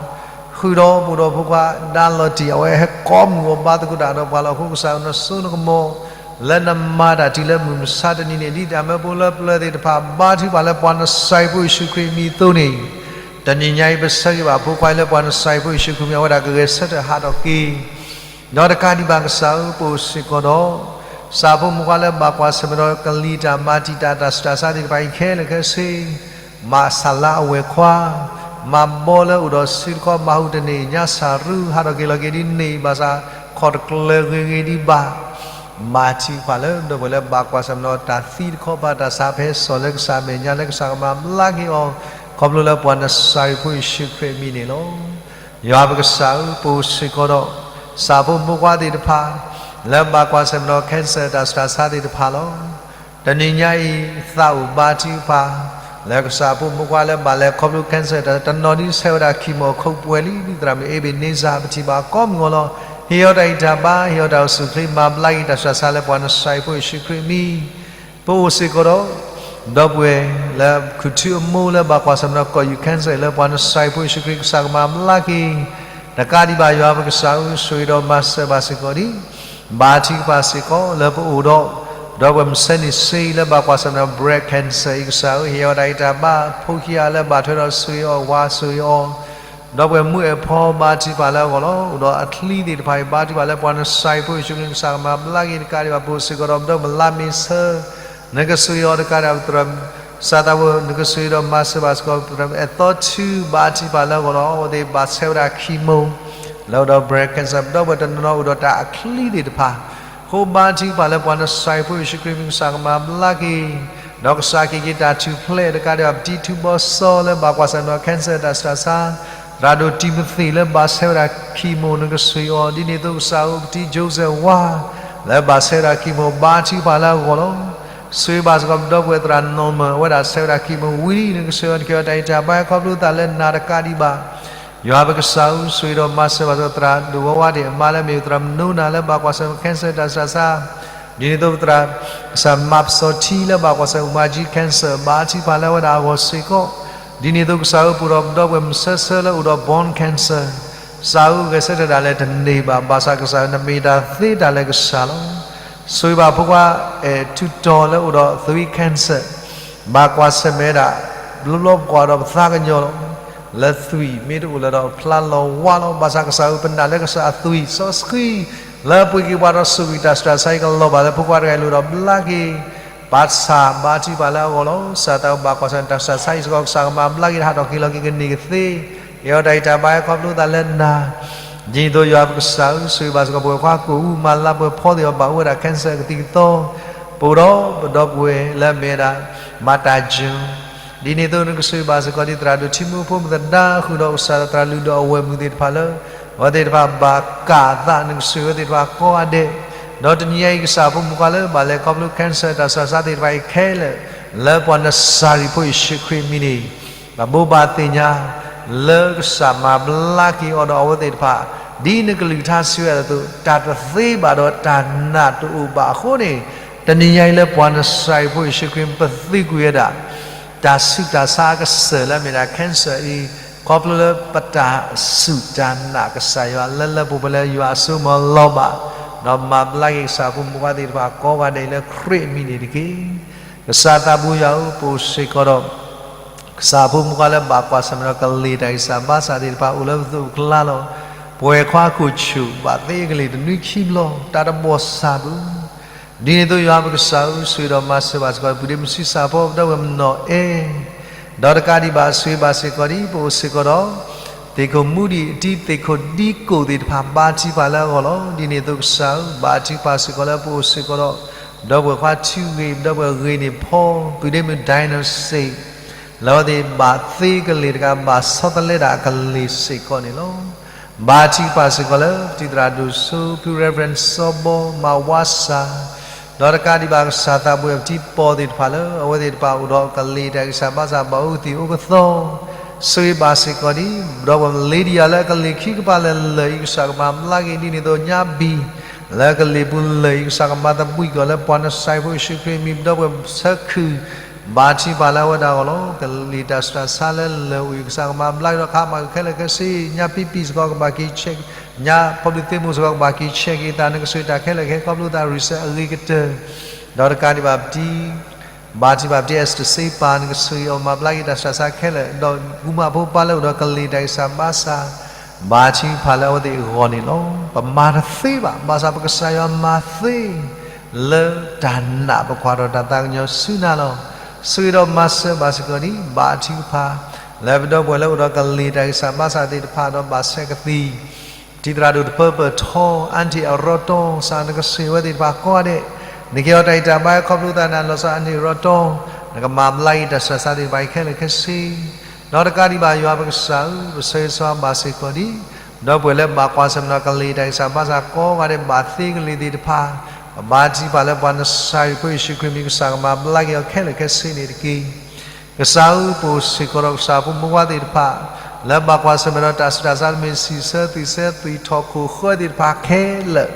ဃုာ်ဒီးပအိၣ်ဒီးဖိခွါ ဒါလီၤတံၢ် အဝဲဟဲကိးမုၢ်ဂီၤဘါသကိးတၢ်ဒီးပှၤလီၤ. အဃိကစၢ်နစိနကမီၤ လၢနမၤတၢ်တုၤလၢမုၢ်မဆါတနံၤန့ၣ် ဒ်တၢ်မၢဖိလၢပျၢၤသ့ၣ်တဖၣ် ဘါထုကဖၣ်လၢပှၤနစဲးဖိယ့ၣ်ၡူးခရံာ်အမံၤအသိးန့ၣ်, တနံၤညါအံၤပဆၢဂ့ၤဘၣ်ဖိခွါလၢပှၤနစဲးဖိယ့ၣ်ၡူးခရံာ်အမံၤ အဝဲဒၣ်ကဂဲၤဆၢထၢၣ်ဟးထီၣ်က့ၤ ဒီးတကးဒံးဘၣ်ကစၢ်ဧၢ ပအိၣ်စ့ၢ်ကီးဒီး ကစၢ်ဖိမုၣ်ဖိခွါလၢဘၣ်ကွၢ်ဆၢၣ်မဲာ်ဒီးကလံၤတၢ်မၤတံာ်တာ်တၢ်ဆူးတၢ်ဆါသ့ၣ်တဖၣ်အံၤ ခဲလၢာ်ခဲဆ့, မၤစၢ်လၢအဝဲၢ်ခွါ, မၤဘီလၢအိၣ်ဒီးစုတခီ မၤဟူးတန့ၢ် ညါစၢ်ရူ ဟးထီၣ်က့ၤလီၤက့ၤဒ်န့ၣ် ဘၣ်ဆၣ် ခီၣ်တကျၢၤဂ့ၤဂ့ၤဒံးဘၣ် မၤထံကဖၣ်လၢ ဒီပုၢ်ဝဲၢ်လၢဘၣ်ကွၢ်ဆၢၣ်မဲာ်ဒီးတၢ်သံတခီ ဘၣ်တၢ်ဆါ ပဟဲစိာ်လၢကစၢ်အမဲာ်ညါ လၢကစၢ်ကမၤဘျါက့ၤအီၤ ခီဖျိလၢပှၤနစဲးဖိယ့ၣ်ၡူးခရံာ်အမံၤန့ၣ်လီၤ. ယွၤပကစၢ်ဧၢ, ပအိၣ်စ့ၢ်ကီးဒီး ကစၢ်ဖိမုၣ်ဖိခွါသ့ၣ်တဖၣ် လၢဘၣ်ကွၢ်ဆၢၣ်မဲာ်ဒီး cancer တၢ်ဆူးတၢ်ဆါသ့ၣ်တဖၣ်လီၤ. တနံၤညါအံၤ သးအိၣ်ဘါထုကဖၣ် လၢကစၢ်ဖိမုၣ်ဖိခွါလၢဘၣ်လဲၤခီဖျိ cancer တနီၤဒ်ဆဲးဝဲဒၣ် chemo ခိးပှဲၤလံ ဒ်သရၣ်မုၣ် Ebenezer ပထံၣ်ဘၣ်ကိးမုၢ်ဂီၤလီၤ. ဟ့ၣ်အီၤတၢ်ဂံၢ်တၢ်ဘါ, ဟ့ၣ်အီၤတၢ်အိၣ်ဆူၣ်အိၣ်ချ့, မၤဘျါက့ၤတၢ်ဆူးတၢ်ဆါလၢပှၤနစဲးဖိယ့ၣ်ၡူးခရံာ်အမံၤ ပအိၣ်စ့ၢ်ကီးဒီး ဒီပုၢ်ဝဲၢ်လၢ ခူၣ်ထူအမိၢ်လၢဘၣ်ကွၢ်ဆၢၣ်မဲာ်ဒီး ကီၢ်ယူၢ် cancer လၢပှၤနစဲးဖိယ့ၣ်ၡူးခရံာ် ကစၢ်ကမၤဘျါက့ၤ တကးဒံးဘၣ် ယွၤပကစၢ်ဧၢ, ဆိၣ်ဂ့ၤဒီးမၤစၢၤဘၣ်စ့ၢ်ကီးဒံး ဘါထုကဖၣ်စ့ၢ်ကီးလၢပအိၣ်ဒီး ဒီပုၢ်ဝဲၢ်မုၢ်ဆ့ၣ်န့ၣ်ဆ့လၢဘၣ်ကွၢ်ဆၢၣ်မဲာ်ဒီး breast cancer အံၤ ကစၢ်ဧၢ, ဟ့ၣ်အီၤတၢ်ဂံၢ်တၢ်ဘါ, ဖိခံဂၤလၢဘၣ်ထွဲဒီး ဆိၣ်ဂ့ၤအီၤ, ဝါဆိၣ်ဂ့ၤအီၤ ဒီပုၢ်ဝဲၢ်မုၣ်အဲၣ်ဖီ ဘါထုကဖၣ်လၢအဂီၢ်လီၤ. အိၣ်ဒီးအချံသ့ၣ်တဖၣ်အံၤ ဘါထုကဖၣ်လၢပှၤနစဲးဖိယ့ၣ်ၡူးခရံာ် ကစၢ်ကမၤဘျါက့ၤ တကးဒံးဘၣ် ပအိၣ်စ့ၢ်ကီးဒီး ပဒီပုၢ်ဝဲၢ်မုၣ်လါမ့ၤဆၢ နကဆိၣ်ဂ့ၤအီၤ တကးဒံးဘၣ် သရၣ် စၢ်သးဝဲ နကဆိၣ်ဂ့ၤဒီးမၤစၢၤဘၣ်စ့ၢ်ကီး သရၣ်မုၣ်အဲၣ်သီထူ ဘါထုကဖၣ်လၢအဂီၢ်လီၤ. အဝဲသ့ၣ်ဘၣ်ဆဲးဝဲဒၣ် chemo လၢအိၣ်ဒီး breast cancer ဒီပုၢ်ဝဲၢ်တနီၤနီၤအိၣ်ဒီးတၢ်အချံသ့ၣ်တဖၣ် အဃိဘါထုကဖၣ်လၢပှၤနစဲးဖိယ့ၣ်ၡူးခရံာ်အမံၤ ကစၢ်ကမၤဘျါက့ၤ ဒီးကစၢ်ကဟ့ၣ်က့ၤတၢ်ထူၣ်ဖျဲး တကးဒံးဘၣ် ပတံၤထူၣ်ဘီစီလၢဘၣ်ကွၢ်ဆၢၣ်မဲာ်ဒီး cancer တၢ်ဆူးတၢ်ဆါ, သရၣ်ဒိၣ်တံၤမသ့းလၢဘၣ်ဆဲးဝဲဒၣ် chemo နကဆိၣ်ဂ့ၤအီၤ ဒ်န့ၣ်အသိးကစၢ်ဧၢ ပတံၤ Joseph ဝါ လၢဘၣ်ဆဲးဝဲဒၣ် chemo ဘါထုကဖၣ်လၢအဂီၢ်လီၤ. ဆိၣ်ဂ့ၤဘၣ်စ့ၢ်ကီး ပဒီပုၢ်ဝဲၢ်သရၣ် Norman အဝဲဒၣ်ဆဲးဝဲဒၣ် chemo ဝံၤလံ နကဆိၣ်ဂ့ၤအီၤ နကဟ့ၣ်အီၤတၢ်ဂံၢ်တၢ်ဘါ ခီဖျိသးလၢနၤ တကးဒံးဘၣ် ယွၤပကစၢ်ဧၢ ဆိၣ်ဂ့ၤဒီးမၤစၢၤဘၣ်စ့ၢ်ကီး သရၣ်ဒိၣ်ဝါဝါသ့ၣ်အမါလၢမ့ၢ်သရၣ်မနိနၤလၢဘၣ်ကွၢ်ဆၢၣ်မဲာ် cancer တၢ်ဆူးတၢ်ဆါ, ဒ်န့ၣ်အသိးပသရၣ် ကစၢ်မၤပစီၤထံလၢဘၣ်ကွၢ်ဆၢၣ်မဲာ် အူမၤကၠံ cancer ဘါထုကဖၣ်လၢအဝဲဒၣ်အဂီၢ်စ့ၢ်ကီး, ဒ်န့ၣ်အသိးကစၢ်ဧၢ ပအိၣ်ဒီးပဒီပုၢ်ဝဲၢ်မုၢ်ဆၢဆၢလၢအိၣ်ဒီး bone cancer ကစၢ်ဧၢ ဂဲၤဆၢထၢၣ်ဒၣ်လဲာ်တန့ၢ်ဘၣ် ဘၣ်ဆၣ်ကစၢ်ဧၢ နမ့ၢ်တၢ်သ့တၢ်လၢာ်ကစၢ်လီၤ. ဆိၣ်ဂ့ၤဘၣ်ဖိခွါ အဲၣ်ထူတီၤလၢအိၣ်ဒီးသွံၣ် cancer ဘၣ်ကွၢ်ဆၢၣ်မဲာ်ဒၣ် ဘျီဘျီပကွၢ်ဒီးပသးကညီၤလီၤ. လၢသွံၣ်မ့ၢ်တအိၣ်လၢၤဒီးဖျါလီၤဝါလီၤ. ဘၣ်ဆၣ်ကစၢ်ဧၢ ပနာ်လၢကစၢ်အသွံၣ်စီဆှံ လၢပှ့ၤက့ၤပှၤဒီးဆိၣ်ဂ့ၤတၢ်ဆူးတၢ်ဆါအံၤ ကလီၤဘၣ်လၢဖိခွါတဂၤအံၤလိၤဒီးဘျါက့ၤ ပၢ်ဆၣ်ဘါထုကဖၣ်လၢအဂီၢ်လီၤ. ကစၢ်သးဘိဘၣ်ကွၢ်ဆၢၣ်မဲာ်တၢ်ဆူးတၢ်ဆါအံၤစ့ၢ်ကီး ကစၢ်ကမၤဘျါက့ၤတၢ်ဟးထီၣ်က့ၤလီၤက့ၤကန့ၢ်ကသ့, ကဟ့ၣ်အီၤတၢ်ဂံၢ်တၢ်ဘါ ဟဲခီဖျိသးလၢနၤ. ဒ်န့ၣ်အသိးယွၤပကစၢ်ဧၢ, ဆိၣ်ဂ့ၤဘၣ်စ့ၢ်ကီးပဝဲခွါကိာ်အူမၤလၤပှဲၤဖီသ့ၣ်အီၤဘၣ်အိၣ်ဝဲဒၣ် cancer အကသံၣ်ကသီ, ပအိၣ်ဒီးပဒီပုၢ်ဝဲၢ်လၢအမ့ၢ်ဝဲဒၣ် မၤတၢ်ကၠိ, ဒ်န့ၣ်အသိးနကဆိၣ်ဂ့ၤဘၣ်စ့ၢ်ကီးဒ်သရၣ်ဒိၣ်ထံမူဖိမုၢ်သဒါ ဃုာ်ဒီးကစၢ်သရၣ်လုၢ်ဒီးအဝဲၢ်မုၢ်သ့ၣ်တဖၣ်လၢ အဝဲသ့ၣ်တဖၣ်ဘၣ်ကၢ်အသး နကဆိၣ်ဂ့ၤအဝဲသ့ၣ်တဖၣ်ကိးဂၤဒဲး, ဒီးတနံၤညါအံၤကစၢ်ဖိမုၣ်ခွါလၢဘၣ်လဲၤခီဖျိ cancer တၢ်ဆူးတၢ်ဆါသ့ၣ်တဖၣ်အံၤခဲလၢာ်, လၢပှၤနစၤရ့းဖိယ့ၣ်ၡူးခရံာ်အမံၤန့ၣ် ပဘိးဘၣ်သ့ၣ်ညါ လၢကစၢ်မၤဘျါက့ၤအီၤဒီးအဝဲသ့ၣ်တဖၣ် ဒ်နကလုၢ်ကထါစံးဝဲအသိး တၢ်တသ့ဘၣ်ဒီးတၢ်နာ်တအိၣ်ဘၣ်အဃိန့ၣ်, တနံၤညါအံၤလၢပှၤနစၤရ့းဖိယ့ၣ်ၡူးခရံာ် ပသံကွံာ်ဝဲဒၣ် တၢ်ဆူးတၢ်ဆါအကစၢၢ်လၢအမ့ၢ်ဒၣ် cancer အံၤ, ခီဖျိလၢပတၢ်စူၢ်တၢ်နာ်ကစၢ်ယွၤလၢလၢပှဲၤပှဲၤလၢယွၤအစိအကမီၤလီၤဘၣ်, ဒီးမၤဘျါက့ၤကစၢ်ဖိမုၣ်ခွါသ့ၣ်တဖၣ်ကိးဂၤဒဲးလၢခရံာ်အမံၤန့ၣ်တက့ၢ်. ကစၢ်သးဘိယွၤဧၢ, ပအိၣ်စ့ၢ်ကီးဒီး ကစၢ်ဖိမုၣ်ခွါလၢဘၣ်ကွၢ်ဆၢၣ်မဲာ်ဒီးကလံၤတၢ်ဂံၢ်စၢ်ဘါစၢ်သ့ၣ်တဖၣ်အိၣ်လၢပသိးပကျါလီၤ. ပဝဲခွါခိၣ်ဆူၣ်ဘၣ်သ့ကလံၤတနွံခံဘျီ တၢ်တဘီၣ်စၢ်ဘၣ် ဒ်န့ၣ်အသိးယွၤပကစၢ်ဧၢ, ဆိၣ်ဂ့ၤဒီးမၤစၢၤဘၣ်စ့ၢ်ကီး ပုၢ်ဒ့မုၣ်ဆံးစၢ်ဖိ ပဒီပုၢ်ဝဲၢ်မနီၣ်အဲၣ်, ဒီးတကးဒံးဘၣ် ဆိၣ်ဂ့ၤဘၣ်စ့ၢ်ကီးဒ်ပအိၣ်စ့ၢ်ကီးဒီး သ့ၣ်ခိၣ်မူဒံၣ်အတံၤ သ့ၣ်ခိၣ်ဒံကိၣ်သ့ၣ်တဖၣ် ဘါထုကဖၣ်လၢအဂီၢ်လီၤ. ဒ်န့ၣ်အသိးကစၢ်ဧၢ, ဘါထုကဖၣ်စ့ၢ်ကီးလၢပအိၣ်စ့ၢ်ကီးဒီး ဒီပုၢ်ဝဲၢ်ခွါထံဂ့ၤ ဒီပုၢ်ဝဲၢ်ဂ့ၤန့ၣ်ဖီ ပုၢ်ဒ့မုၣ် ဒိၣ်နီၣ်စ့ၣ် လၢအဝဲသ့ၣ်ဘၣ်သ့ကလံၤတကး ဘၣ်ဆီတလဲတၢ်အကလံၤစ့ၢ်ကီးန့ၣ်လီၤ. ဘါထုကဖၣ်စ့ၢ်ကီးလၢ ပတံၤသရၣ်ဒိၣ်စိ ဖု Reverend စီၤဘီ မၤဝါစၢ်, ဒီးတကးဒံးဘၣ်ကစၢ်သးဘိယွၤ ပတံၤပီၢ်သ့ၣ်တဖၣ်လၢ အဝဲသ့ၣ်တဖၣ်အိၣ်ဒီးကလံၤတၢ်ဂံၢ်စၢ်ဘါစၢ် ဘၣ်အိၣ်ကသံၣ်အိၣ်ကသီ, ဆိၣ်ဂ့ၤဘၣ်စ့ၢ်ကီးဒ် ဒီပုၢ်ဝဲၢ် Lydia လၢအကလံၤခံကပၤလၢာ်လၢာ်အံၤ ကစၢ်ကမၤဘျါက့ၤ ဒ်န့ၣ်အသိးညါဘံၣ် လၢအကလံၤပူၤလၢာ်အံၤ ကစၢ်ကမၤသဘှံးက့ၤအီၤလၢပှၤနစၤရ့းဖိယ့ၣ်ၡူးခရံာ်အမံၤ ပဒီပုၢ်ဝဲၢ်ဆၢခုၣ် ဘါထုကဖၣ်လၢအဝဲဒၣ်အဂီၢ်လီၤ. ကလံၤတၢ်ဆူးတၢ်ဆါလၢလၢာ်အိၣ်အံၤ ကစၢ်ကမၤဘျါက့ၤဒီးခးမၤက့ၤခဲလၢာ်ခဲဆ့, ညါပံပံၣ်စ့ၢ်ကီးကဘၣ်က့ၤ check, ညါ public သ့ၣ်မိၢ်စ့ၢ်ကီးကဘၣ်က့ၤ check က့ၤအသး နကဆိၣ်ဂ့ၤတၢ်ခဲလၢာ်ခဲဆ့ ခီဖျိသး research အဂ့ၤကတၢၢ်, ဒီးတကးဒံးဘၣ်ပတံၤ ဘါထုကဖၣ်ပတံၤ Esther စ့ပၢ် နကဆိၣ်ဂ့ၤအီၤမၤဘျါက့ၤတၢ်ဆူးတၢ်ဆါခဲလၢာ် ဒီးကူမးဖိပၢ်လၢအိၣ်ဒီးကလံၤတၢ်ဂံၢ်စၢ်ဘါစၢ် ဘါထုကဖၣ်လၢအဝဲသ့ၣ်အဂီၢ်န့ၣ်လီၤ. ပမၤတသ့ဘၣ်, ဘၣ်ဆၣ်ပကစၢ်ယွၤမၤသ့ လၢတၢ်နာ်ပခွါဒီးတၢ်သးကညီၤဆူနၤလီၤ. ဆိၣ်ဂ့ၤဒီးမၤစၢၤဘၣ်စ့ၢ်ကီးဒ် ဘါထုကဖၣ် လၢပဒီပုၢ်ဝဲၢ်လၢအိၣ်ဒီးကလံၤတၢ်ဂံၢ်စၢ်ဘါစၢ်သ့ၣ်တဖၣ်ဒီးဘၣ်ဆဲးကသံၣ် တံၤသရၣ်ဒိၣ်တပၢပၢၢ်ထီ အၣ်ထံၣ်အရီတီ ကစၢ်နကဆိၣ်ဂ့ၤဝဲသ့ၣ်တဖၣ်ကိးဂၤဒဲး, နကဟ့ၣ်အီၤတၢ်ဂံၢ်တၢ်ဘါ ခီဖျိသးနၤလီၤဆီ အၣ်ထံၣ်အရီတီ, နကမၤဘျါက့ၤတၢ်ဆူးတၢ်ဆါသ့ၣ်တဖၣ်အံၤခဲလၢာ်ခဲဆ့, ဒီးတကးဒံးဘၣ်ယွၤပကစၢ်ဧၢ, ပဆၢဂ့ၤဆၢဝါဘၣ်စ့ၢ်ကီးဒ် ဒီပုၢ်ဝဲၢ်လၢဘၣ်ကွၢ်ဆၢၣ်မဲာ်ဒီးကလံၤတၢ်ဂံၢ်စၢ်ဘါစၢ်ကိးဂၤဒဲး ဘၣ်သ့ကလံၤသ့ၣ်တဖၣ်, ပဘါထုကဖၣ်လၢပှၤနစၤရ့းဖိယ့ၣ်ၡူးခရံာ်အမံၤ ကစၢ်ကမၤဘျါက့ၤအီၤခဲလၢာ်ခဲဆ့န့ၣ်တက့ၢ်. ကစၢ်ဧၢ, ပအိၣ်စ့ၢ်ကီးဒီးကစၢ်ဖိမုၣ်ဖိခွါသ့ၣ်တဖၣ် လၢဘၣ်ကွၢ်ဆၢၣ်မဲာ်ဒီးတၢ်ဆူးတၢ်ဆါ တမ့ၢ်စံးဆၢသွံၣ်ဆၢသွံၣ်ထီၣ်ခိၣ်ဃၢသ့ၣ်တဖၣ်ခဲလၢာ်,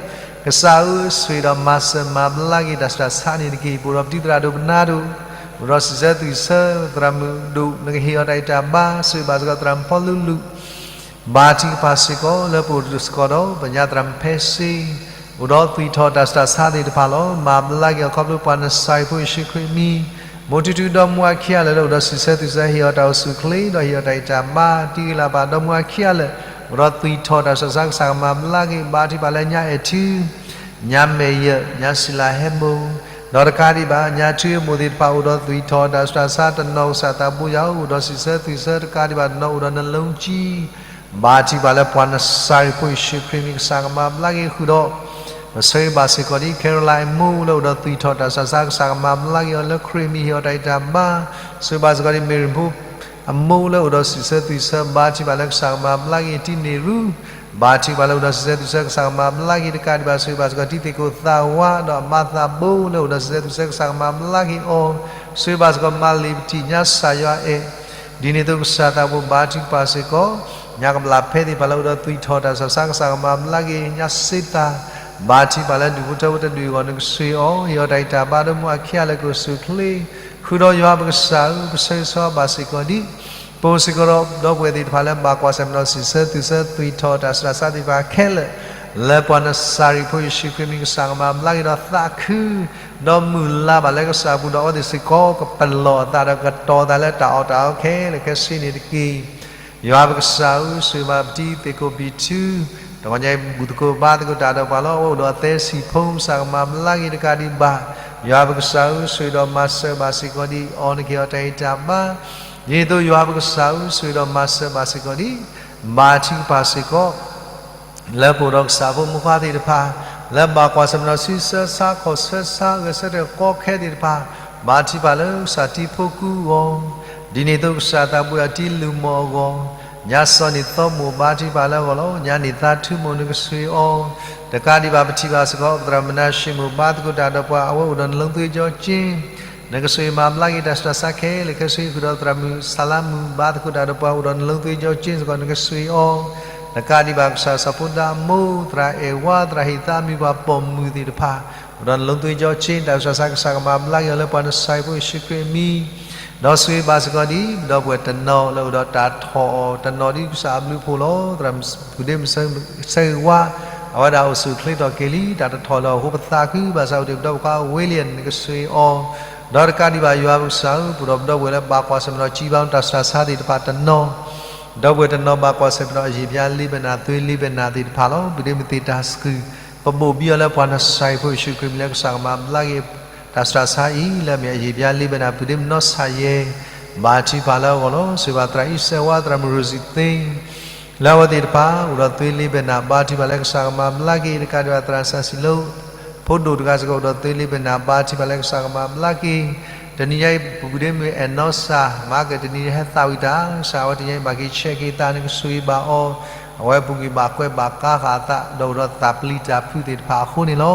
ကစၢ်ဧၢ, ဆိၣ်ဂ့ၤဒီးမၤစၢၤမၤဘျါက့ၤတၢ်ဆူးတၢ်ဆါန့ၣ်တက့ၢ်. ပအိၣ်ဒီးပတံၤသရၣ်ဒိၣ်ပနၢ်ဒိၣ်, ပအိၣ်ဒီးစံးဆၢသွံၣ်ဆၢသရၣ်မုၣ်ဒိၣ်, နကဟ့ၣ်အီၤတၢ်ဂံၢ်တၢ်ဘါ, ဆိၣ်ဂ့ၤဘၣ်စ့ၢ်ကီးသရၣ်မုၣ်ဖီလူလူ, ဘါထုကဖၣ်စ့ၢ်ကီး လၢပအိၣ်စ့ၢ်ကီးဒီး ပညါသရၣ်မုၣ်ဖဲစ့ အိၣ်ဒီးသွံၣ်ထီၣ်တၢ်ဆူးတၢ်ဆါသ့ၣ်တဖၣ်လီၤ. မၤဘျါက့ၤအီၤခီဖျိပှၤနစၤရ့းဖိယ့ၣ်ၡူးခရံာ်အမံၤ, မိၢ်ထူထူဒီးမိၢ်အခံဂၤလၢာ်လၢအိၣ်ဒီးစံးဆၢသွံၣ်ဆၢ ဟ့ၣ်အီၤတၢ်အိၣ်ဆူၣ်အိၣ်ချ့ ဒီးဟ့ၣ်အီၤတၢ်ဂံၢ်တၢ်ဘါ, တံၤဂ့ၤလၢ်ဘၣ်ဒီးမိၢ်အခံဂၤလၢာ် အိၣ်ဒီးသွံၣ်ထီၣ်တၢ်ဆူးတၢ်ဆါ ကစၢ်ကမၤဘျါက့ၤ ဘါထုကဖၣ်လၢညါအဲၣ်ထူ ညါမဲာ်ယၢၢ် ညါစံလၤဟဲမိၢ်, ဒီးတကးဒံးဘၣ် ညါထူအမိၢ်သ့ၣ်တဖၣ် အိၣ်ဒီးသွံၣ်ထီၣ်တၢ်ဆူးတၢ်ဆါတနီၤ ကစၢ်သးဘိယွၤဧၢ, အိၣ်ဒီးစံးဆၢသွံၣ်ဆၢတကးဒံးဘၣ်တနီၤ အိၣ်ဒီးနလီကံ ဘါထုကဖၣ်လၢပှၤနစၤရ့းဖိယ့ၣ်ၡူးခရံာ်အမံၤ ကစၢ်ကမၤဘျါက့ၤဃုာ်ဒီး ပဆၢဂ့ၤဘၣ်စ့ၢ်ကီးဒ် Caroline အမိၢ်လၢအိၣ်ဒီးသွံၣ်ထီၣ်တၢ်ဆူးတၢ်ဆါ ကစၢ်ကမၤဘျါက့ၤအီၤလၢခရံာ်အမံၤ ဟ့ၣ်အီၤတၢ်ဂံၢ်တၢ်ဘါ, ဆၢဂ့ၤဘၣ်စ့ၢ်ကီးဒ် Mary ဖိ အမိၢ်လၢအိၣ်ဒီးစံးဆၢသွံၣ်ဆၢ ဘါထုကဖၣ်လၢကစၢ်ကမၤဘျါက့ၤတံၤန့ၢ်ရူ, ဘါထုကဖၣ်လၢအိၣ်ဒီးစံးဆၢသွံၣ်ဆၢ ကစၢ်ကမၤဘျါက့ၤတကးဒံးဘၣ် ဆၢဂ့ၤဘၣ်စ့ၢ်ကီးတံၤသကိးသးဝါ ဒီးအမါသးဘိလၢအိၣ်ဒီးစံးဆၢသွံၣ်ဆၢ ကစၢ်ကမၤဘျါက့ၤအီၤ, ဆၢဂ့ၤဘၣ်စ့ၢ်ကီးမၤလံၤပတံၢ်ညါစၢ်ယွၤအဲၣ် ဒ်န့ၣ်အသိးကစၢ်သးဘိဘါထုကဖၣ်စ့ၢ်ကီး ညါကဘျၣ်ဖဲသ့ၣ်တဖၣ်လၢအိၣ်ဒီးသွံၣ်ထီၣ်တၢ်ဆူးတၢ်ဆါ ကစၢ်ကမၤဘျါက့ၤ ညါစ့သး ဘါထုကဖၣ်လၢဒူၣ်ဖိထၢဖိတဒူၣ်အဂီၢ် နကဆှၢအီၤ ဟ့ၣ်အီၤတၢ်ဂံၢ်တၢ်ဘါဒီးမိၢ်အခံဂၤလၢကအိၣ်ဆူၣ်အိၣ်ချ့, ဃုာ်ဒီးယွၤပကစၢ်ဧၢ, ပဆၢဂ့ၤဆၢဝါဘၣ်စ့ၢ်ကီးဒ် ပအိၣ်စ့ၢ်ကီးဒီးဒီပုၢ်ဝဲၢ်သ့ၣ်တဖၣ်လၢဘၣ်ကွၢ်ဆၢၣ်မဲာ်ဒီးစံးဆၢသွံၣ်ဆၢသွံၣ်ထီၣ်တၢ်ဆူးတၢ်ဆါသ့ၣ်တဖၣ်ခဲလၢာ် လၢပှၤနစၤရ့းဖိယ့ၣ်ၡူးခရံာ်အမံၤ ကစၢ်ကမၤဘျါက့ၤဒီးသးခု ဒီးမုၢ်လၢ်ဘၣ်လၢကစၢ်အပူၤဒီးအဝဲသ့ၣ်စ့ၢ်ကီး ကပလီၢ်အသးဒီးကတီၤသးလၢတၢ်အီၣ်တၢ်အီခဲလၢာ်ခဲဆ့န့ၣ်တက့ၢ်. ယွၤပကစၢ်ဧၢ, ဆိၣ်ဂ့ၤဘၣ်ပတံၤသကိးဘံၣ်ထူ, တဂီၤညါအံၤဘူၣ်သကိးဘါသကိးတၢ်ဒီးပှၤလီၤ. အဝဲအိၣ်ဒီးအသဲစံာ်ဖိ ကစၢ်ကမၤဘျါက့ၤတကးဒံးဘၣ်, အိၣ် ယွၤပကစၢ်ဧၢ, ဆိၣ်ဂ့ၤဒီးမၤစၢၤဘၣ်စ့ၢ်ကီးဒံးအီၤ နကဟ့ၣ်အီၤတၢ်ဂံၢ်တၢ်ဘါ, ဒ်သိးယွၤပကစၢ်ဧၢ, ဆိၣ်ဂ့ၤဒီးမၤစၢၤဘၣ်စ့ၢ်ကီးဒံး, ဘါထုကဖၣ်စ့ၢ်ကီး လၢပအိၣ်ဒီးကစၢ်ဖိမုၣ်ဖိသ့ၣ်တဖၣ်, လၢဘၣ်ကွၢ်ဆၢၣ်မဲာ်ဒီးဆံဆၢဆါ ခီၣ်ဆၢဆါ ဂဲၤဆၢထၢၣ်ကီခဲသ့ၣ်တဖၣ်, ဘါထုကဖၣ်လၢကစၢ်တံၤဖိကူအီၤ, ဒ်န့ၣ်အသိးကစၢ်သးဘိယွၤတံၤလုၢ်မီၢ်အဂီၢ်, ညါစီၤန့ၣ်သီမိၣ်ဘါထုကဖၣ်လၢအဂီၢ်လီၤ. ညါန့ၣ်သးထူမိၣ်နကဆိၣ်ဂ့ၤအီၤ, တကးဒံးဘၣ်ပထံၣ်ဘၣ်စ့ၢ်ကီး ပသရၣ်မုၣ်မနၤၡ့မိၣ်ဘါသကိးတၢ်ဒီးပှၤ အဝဲအိၣ်ဒီးနလၢသွ့ကၠီက့ နကဆိၣ်ဂ့ၤမၤဘျါက့ၤတၢ်ဆူးတၢ်ဆါခဲလၢာ်ခဲဆ့ ဃုာ်ဒီးသရၣ်မုၣ်စၤလါမုၣ်ဘါသကိးတၢ်ဒီးပှၤ အိၣ်ဒီးနလၢသွ့ကၠီက့စ့ၢ်ကီး နကဆိၣ်ဂ့ၤအီၤ, တကးဒံးဘၣ်ကစၢ်စီၤဖိဒါမိၢ် သရၣ်အဲၣ်ဝါ သရၣ်ဟ့ၣ်သးမံၤ ပှၤပိာ်မုၣ်သ့ၣ်တဖၣ် အိၣ်ဒီးနလၢသွ့ကၠီက့ တၢ်ဆူးတၢ်ဆါကစၢ်ကမၤဘျါက့ၤအီၤလၢပှၤနစၢ်ဖိယ့ၣ်ၡူးခရံာ်အမံၤ, ဒီးဆိၣ်ဂ့ၤဘၣ်စ့ၢ်ကီးဒ် ပဒီပုၢ်ဝဲၢ်တနီၤလၢအိၣ်ဒီးတၢ်ထီၣ်အီၤ တနီၤဒ်ကစၢ်အဘျုးအဖှိၣ်လီၤ. သရၣ်မုၣ်ပူၤဒ့မုၣ်ဆၢဂ့ၤဝါ အဝဲဒၣ်အိၣ်ဆူၣ်အိၣ်ချ့ထီၣ်က့ၤလံ တၢ်တထီၣ်လၢအဃိပသးခု ဘၣ်ဆၣ်အိၣ်တ့ၢ်ပဒီပုၢ်ဝဲၢ်ခွါဝ့လံယဲၢ် နကဆိၣ်ဂ့ၤအီၤ, ဒီးတကးဒံးဘၣ်ယွၤပကစၢ်ဧၢ, ပအိၣ်ဒီးပဒီပုၢ်ဝဲၢ်လၢဘၣ်ကွၢ်ဆၢၣ်မဲာ်ဒီးစံးဘၣ်တၢ်ဆူးတၢ်ဆါသ့ၣ်တဖၣ်တနီၤ ဒီပုၢ်ဝဲၢ်တနီၤဘၣ်ကွၢ်ဆၢၣ်မဲာ်ဒီးအယံာ်ဘျါလ့ဘဲနၤ သွ့လ့ဘဲနၤသ့ၣ်တဖၣ်လီၤ. ပူၤဒ့မုၣ်သ့ၣ်တၢ်စကုၢ် ပဘိၣ်ဘံအီၤလၢပှၤနစၢ်ဖိယ့ၣ်ၡူးခရံာ်အမံၤလၢကစၢ်ကမၤဘျါက့ၤ တၢ်ဆူးတၢ်ဆါအံၤ လၢအမ့ၢ်အယံာ်ဘျါလ့ဘဲနၤ ပူၤဒ့မုၣ်နီၢ်ဆၣ်ယဲၢ် ဘါထုကဖၣ်လၢအဂီၢ်လီၤ. ဆိၣ်ဂ့ၤဘၣ်သရၣ်အံၣ်စဲးဝါ သရၣ်မုၣ်ရိစံသ့ လၢအဝဲသ့ၣ်တဖၣ် အိၣ်ဒီးသွ့လ့ဘဲနၤ ဘါထုကဖၣ်လၢကစၢ်ကမၤဘျါက့ၤ တကးဒံးဘၣ်သရၣ်စၢ်စံးလိ ဖိဒိၣ်တဂၤစ့ၢ်ကီး အိၣ်ဒီးသွ့လ့ဘဲနၤ ဘါထုကဖၣ်လၢကစၢ်ကမၤဘျါက့ၤ, တနံၤညါအံၤ ပူၤဒ့မုၣ်အဲၣ်နီၢ်စၢ် မၤကတနံၤဟဲသးဝံၣ်တၢ် ကစၢ်အဝဲတနံၤညါအံၤ ဘၣ်က့ၤဆဲးက့ၤသး နကဆိၣ်ဂ့ၤဘၣ်အီၤ, အဝဲပူၤကွံာ်ဘၣ်ကွဲးဘၣ်ကါဃာ်အသး ဒီးအိၣ်ဒီးသးပျံၤတၢ်ဖုးသ့ၣ်တဖၣ်အဃိန့ၣ်လီၤ.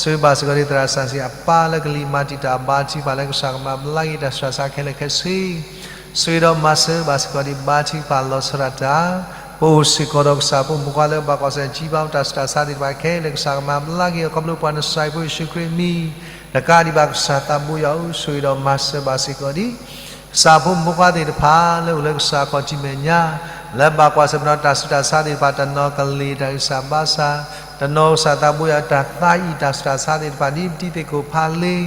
ဆိၣ်ဂ့ၤဘၣ်စ့ၢ်ကီးဒ်သရၣ်စၢ်စံးအပၢ်လၢကလံၤမၤတံာ်တာ် ဘါထုကဖၣ်လၢကစၢ်ကမၤဘျါက့ၤတၢ်ဆူးတၢ်ဆါခဲလၢာ်ခဲဆ့ ဆိၣ်ဂ့ၤဒီးမၤစၢၤဘၣ်စ့ၢ်ကီးဒံး ဘါထုကဖၣ်လီၤဆီဒၣ်တၢ်, ပအိၣ်စ့ၢ်ကီးဒီးကစၢ်ဖိမုၣ်ဖိခွါလၢဘၣ်ကွၢ်ဆၢၣ်မဲာ်စံးဘၣ်တၢ်ဆူးတၢ်ဆါသ့ၣ်တဖၣ်ခဲလၢာ် ကစၢ်ကမၤဘျါက့ၤအီၤ ခီဖျိပှၤနစၢ်ဖိယ့ၣ်ၡူးခရံာ်အမံၤ, တကးဒံးဘၣ်ကစၢ်သးဘိယွၤဧၢ ဆိၣ်ဂ့ၤဒီးမၤစၢၤဘၣ်စ့ၢ်ကီးဒံး ကစၢ်ဖိမုၣ်ဖိခွါသ့ၣ်တဖၣ်လၢအိၣ်လၢကစၢ်ခီၣ်ထံးမဲာ်ညါ, လၢဘၣ်ကွၢ်ဆၢၣ်မဲာ်ဒီးတၢ်ဆူးတၢ်ဆါသ့ၣ်တဖၣ် တနီၤကလ့ၤတၢ်ဂံၢ်စၢ်ဘါစၢ်, တနီၤကစၢ်သးဘိယွၤတၢ်သးအံၣ်တၢ်ဆူးတၢ်ဆါသ့ၣ်တဖၣ် ဒ်ပတံၤသ့ၣ်ခိၣ်ဖးလ့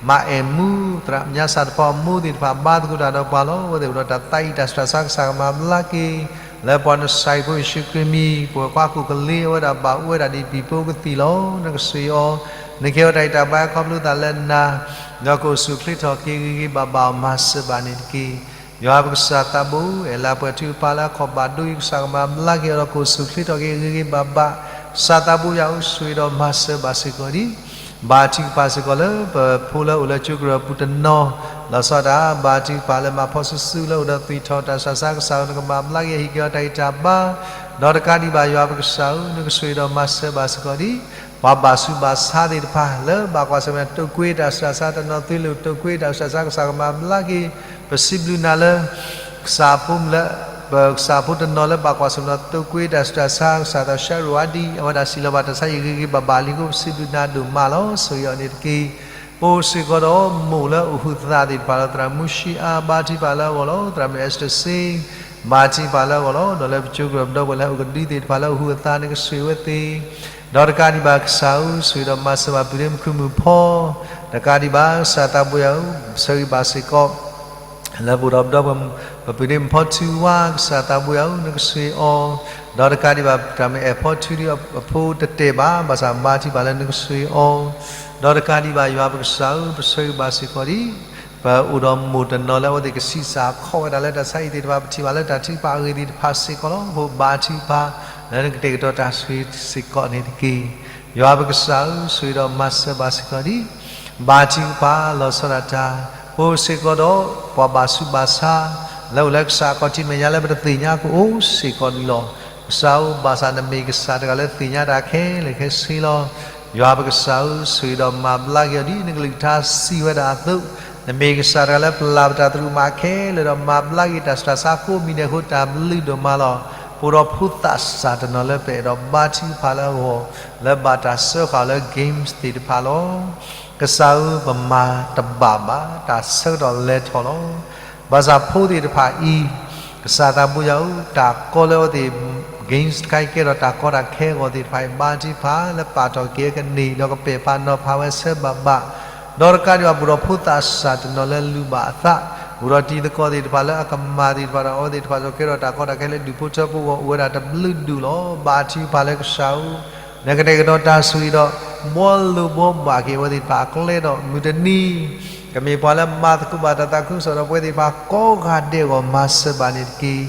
မၤအဲၣ်မူ သရၣ်ညါစၢ်တဖီအမိၢ်သ့ၣ်တဖၣ် ဘါသကိးတၢ်ဒီးပှၤလီၤ. အဝဲသ့ၣ်အိၣ်ဒီးတၢ်သးအံၣ်တၢ်ဆူးတၢ်ဆါ ကစၢ်ကမၤဘျါက့ၤ လၢပှၤနစၢ်ဖိယ့ၣ်ၡူးခရံာ်အမံၤ, ပဝဲၢ်ကွၢ်ခိၣ်ကလ့ အဝဲဒၣ်ဘၣ်အိၣ်ဝဲဒၣ်ဒ်ပံၤဖိကသံၣ်လီၤ. နကဆိၣ်ဂ့ၤအီၤ, နကဟ့ၣ်အီၤတၢ်ဂံၢ်တၢ်ဘါခီဖျိသးလၢနၤ, ဒီးကအိၣ်ဆူၣ်အိၣ်ချ့ထီၣ်က့ၤဂ့ၤဂ့ၤဘၣ်ဘၣ်အီၤ မၤစၢၤဘၣ်န့ၣ်တက့ၢ်. ယွၤပကစၢ်သးဘိ အဲၣ်လၤပှဲၤထုကဖၣ်လၢအခီၣ်ဘၣ်ဒိအံၤ ကစၢ်ကမၤဘျါက့ၤအီၤဒီး ကအိၣ်ဆူၣ်အိၣ်ချ့ထီၣ်က့ၤဂ့ၤဂ့ၤဘၣ်ဘၣ်, ကစၢ်သးဘိယွၤဧၢ ဆိၣ်ဂ့ၤဒီးမၤစၢၤဘၣ်စ့ၢ်ကီးဒံး ဘါထုကဖၣ်စ့ၢ်ကီးလၢပဖိလၢအိၣ်လၢကၠိကရၢၢ်ပူၤတနီၤ, လီၤဆီဒၣ်တၢ် ဘါထုကဖၣ်လၢမၤဖီဆူၣ်စုလၢအိၣ်ဒီးသွံၣ်ထီၣ်တၢ်ဆူးတၢ်ဆါ ကစၢ်ဧၢ နကမၤဘျါက့ၤ ဟ့ၣ်က့ၤအီၤတၢ်ဂံၢ်တၢ်ဘါ, ဒီးတကးဒံးဘၣ်ယွၤပကစၢ်ဧၢ နကဆိၣ်ဂ့ၤဒီးမၤစၢၤဘၣ်စ့ၢ်ကီးဒံး ပှၤဘၣ်ဆူးဘၣ်ဆါသ့ၣ်တဖၣ် လၢဘၣ်ကွၢ်ဆၢၣ်မဲာ်ဒီးတိာ်ကွံာ်တၢ်ဆူးတၢ်ဆါ တနီၤသွံၣ်လီၤတိာ်ကွံာ်တၢ်ဆူးတၢ်ဆါ ကစၢ်ကမၤဘျါက့ၤ, ပစံးဘျုးနၤလၢ ကစၢ်ဖိလၢ ပကစၢ်ဖိတနီၤလၢဘၣ်ကွၢ်ဆၢၣ်မဲာ်ဒီးတိာ်ကွံာ်တၢ်ဆူးတၢ်ဆါ ကစၢ်သးရှါရိၤအါဒံ အဝဲဒၣ်စံးလီၤဘၣ်တၢ်ဆါအံၤဂ့ၤဂ့ၤဘၣ်ဘၣ်လံအဃိ ပစံးဘျုးနၤဒိၣ်မးလီၤ. ဆိၣ်ဂ့ၤအီၤန့ၣ်တက့ၢ်. ပအိၣ်စ့ၢ်ကီးဒီးမိၢ်လၢအိၣ်ဟုးသးသ့ၣ်တဖၣ်ဒီး သရၣ်မူၡံအါ ဘါထုကဖၣ်လၢအဂီၢ်လီၤ. သရၣ်မုၣ်အဲစတၢၢ်စ့ ဘါထုကဖၣ်လၢအဂီၢ်လီၤ. ဒီးလၢပကၠိကရၢၢ်ပဒီပုၢ်ဝဲၢ်လၢအအိၣ်ကဒုသ့ၣ်တဖၣ်လၢအအိၣ်ဟုးအသး နကဆိၣ်ဂ့ၤဝဲသ့ၣ် ဒီးတကးဒံးဘၣ်ကစၢ်ဧၢ ဆိၣ်ဂ့ၤဒီးမၤစၢၤဘၣ်ပုၢ်ဒ့မုၣ်ခုၣ်မုၣ်ဖီ, တကးဒံးဘၣ်ကစၢ်သးဘိယွၤဧၢ ဆၢဂ့ၤဘၣ်စ့ၢ်ကီး လၢပအိၣ်ဒီးပဒီပုၢ်ဝဲၢ် ပပုၢ်ဒ့မုၣ်ဖီထုဝါ ကစၢ်သးဘိယွၤဧၢ နကဆိၣ်ဂ့ၤအီၤ, ဒီးတကးဒံးဘၣ် တၢ်မ့ၢ်အဲၣ်ဖီထုဒ်အဖိတတဲာ်ဘၣ် ဘၣ်ဆၣ်ဘါထုကဖၣ်လၢနကဆိၣ်ဂ့ၤအီၤ, ဒီးတကးဒံးဘၣ်ယွၤပကစၢ်ဧၢ ပဆၢဂ့ၤဘၣ်စ့ၢ်ကီးဒံး ပအိၣ်ဒီးမိၢ်တနီၤလၢအဝဲသ့ၣ်ကဆံးစၢ်ခီၣ်ဝဲဒၣ်လၢတၢ်ဆါအံၤသ့ၣ်တဖၣ် ပထံၣ်ဘၣ်လၢတၢ်ထုကဖၣ်အဂ့ၢ်သ့ၣ်တဖၣ်စ့ၢ်ကီးလီၤ. အဃိဘါထုကဖၣ် လၢနကတဲာ်ကတီၤတၢ်ဆိၣ်ဂ့ၤစ့ၢ်ကီးန့ၣ်တက့ၢ်. ယွၤပကစၢ်ဧၢ ဆိၣ်ဂ့ၤဒီးမၤစၢၤဘၣ်စ့ၢ်ကီးဒံး ဘါထုကဖၣ်လီၤဆီဒၣ်တၢ်, ပအိၣ်စ့ၢ်ကီးဒီး ပှၤဘၣ်ဆူးဘၣ်ဆါ လၢအိၣ်လၢကစၢ်အခီၣ်ထံးမဲာ်ညါလၢပတသ့ၣ်ညါကအိၣ်စ့ၢ်ကီးဒံးလီၤ. ကစၢ်ဧၢ ဘၣ်ဆၣ်နမ့ၢ်ကစၢ်တဂၤလၢသ့ၣ်ညါတၢ်ခဲလၢာ်ခဲဆ့လီၤ. ယွၤပကစၢ်ဧၢ ဆိၣ်ဂ့ၤဒီးမၤဘျါက့ၤအီၤဒ်နကလုၢ်ကထါစံးဝဲဒၣ်အသိး, နမ့ၢ်ကစၢ်တဂၤလၢပျၢ်ပတၢ်သရူးမးခဲလၢာ်ဒီး မၤဘျါက့ၤတၢ်ဆူးတၢ်ဆါကိးမံၤဒဲးအဃိ တၢ်ဘျုးဒိၣ်မးလီၤ. ပအိၣ်ဒီးဖိသၣ်စၢ်တနီၤလၢပအဲၣ်ဒိးဘါထုကဖၣ်လၢအဂီၢ် လၢဘၣ်တၢ်စၢဃာ်အီၤလၢ games သ့ၣ်တဖၣ်လီၤ. ကစၢ်ဧၢ ပမၤတဘၣ်ဘၣ် တၢ်ဆၢကတီၢ်လဲၤထီၣ်လီၤ. ဘၣ်ဆၣ်ဖိသ့ၣ်တဖၣ်အံၤ ကစၢ်သးဘိယွၤဧၢ တၢ်ကီလၢအဝဲသ့ၣ် games တခါအံၤကဲထီၣ်တၢ်ကီတၢ်ခဲအဂီၢ်သ့ၣ်တဖၣ်အံၤ ဘါထုကဖၣ်လၢပာ်ထီၣ်က့ၤအကန့ၢ် ဒီးကပဲာ်ဖးနီၤဖးဝဲဆၢဘၣ်ဘၣ်, ဒီးတကးဒံးဘၣ် ပအိၣ်ဒီးဖိသၣ်စၢ်တနီၤလၢလူၤဘၣ်အသး, အိၣ်ဒီးတံၤသကိးသ့ၣ်တဖၣ်လၢအကမၢ်သ့ၣ်တဖၣ်ဒီး အဝဲသ့ၣ်တဖၣ်ကဲထီၣ်တၢ်ကီတၢ်ခဲလၢဒူၣ်ဖိထၢဖိအဂီၢ် အိၣ်ဝဲဒၣ်တဘျုးဒူၣ်လီၤ. ဘါထုကဖၣ်လၢကစၢ်ဧၢ နကတဲာ်ကတီၤတၢ်ဆိၣ်ဂ့ၤဒီး ဘှီလိာ်ဘှီဘၣ်က့ၤအဝဲသ့ၣ်တဖၣ်အကျဲဒီး မုၢ်တနံၤ ကမ့ၢ်ပှၤလၢမၤသကိးဘၣ်တၢ်သးခုကစီၣ်ဒီးပဝဲသ့ၣ်တဖၣ်ကိးဂၤဒဲးအဂီၢ် မၤစၢၤဘၣ်န့ၣ်တက့ၢ်.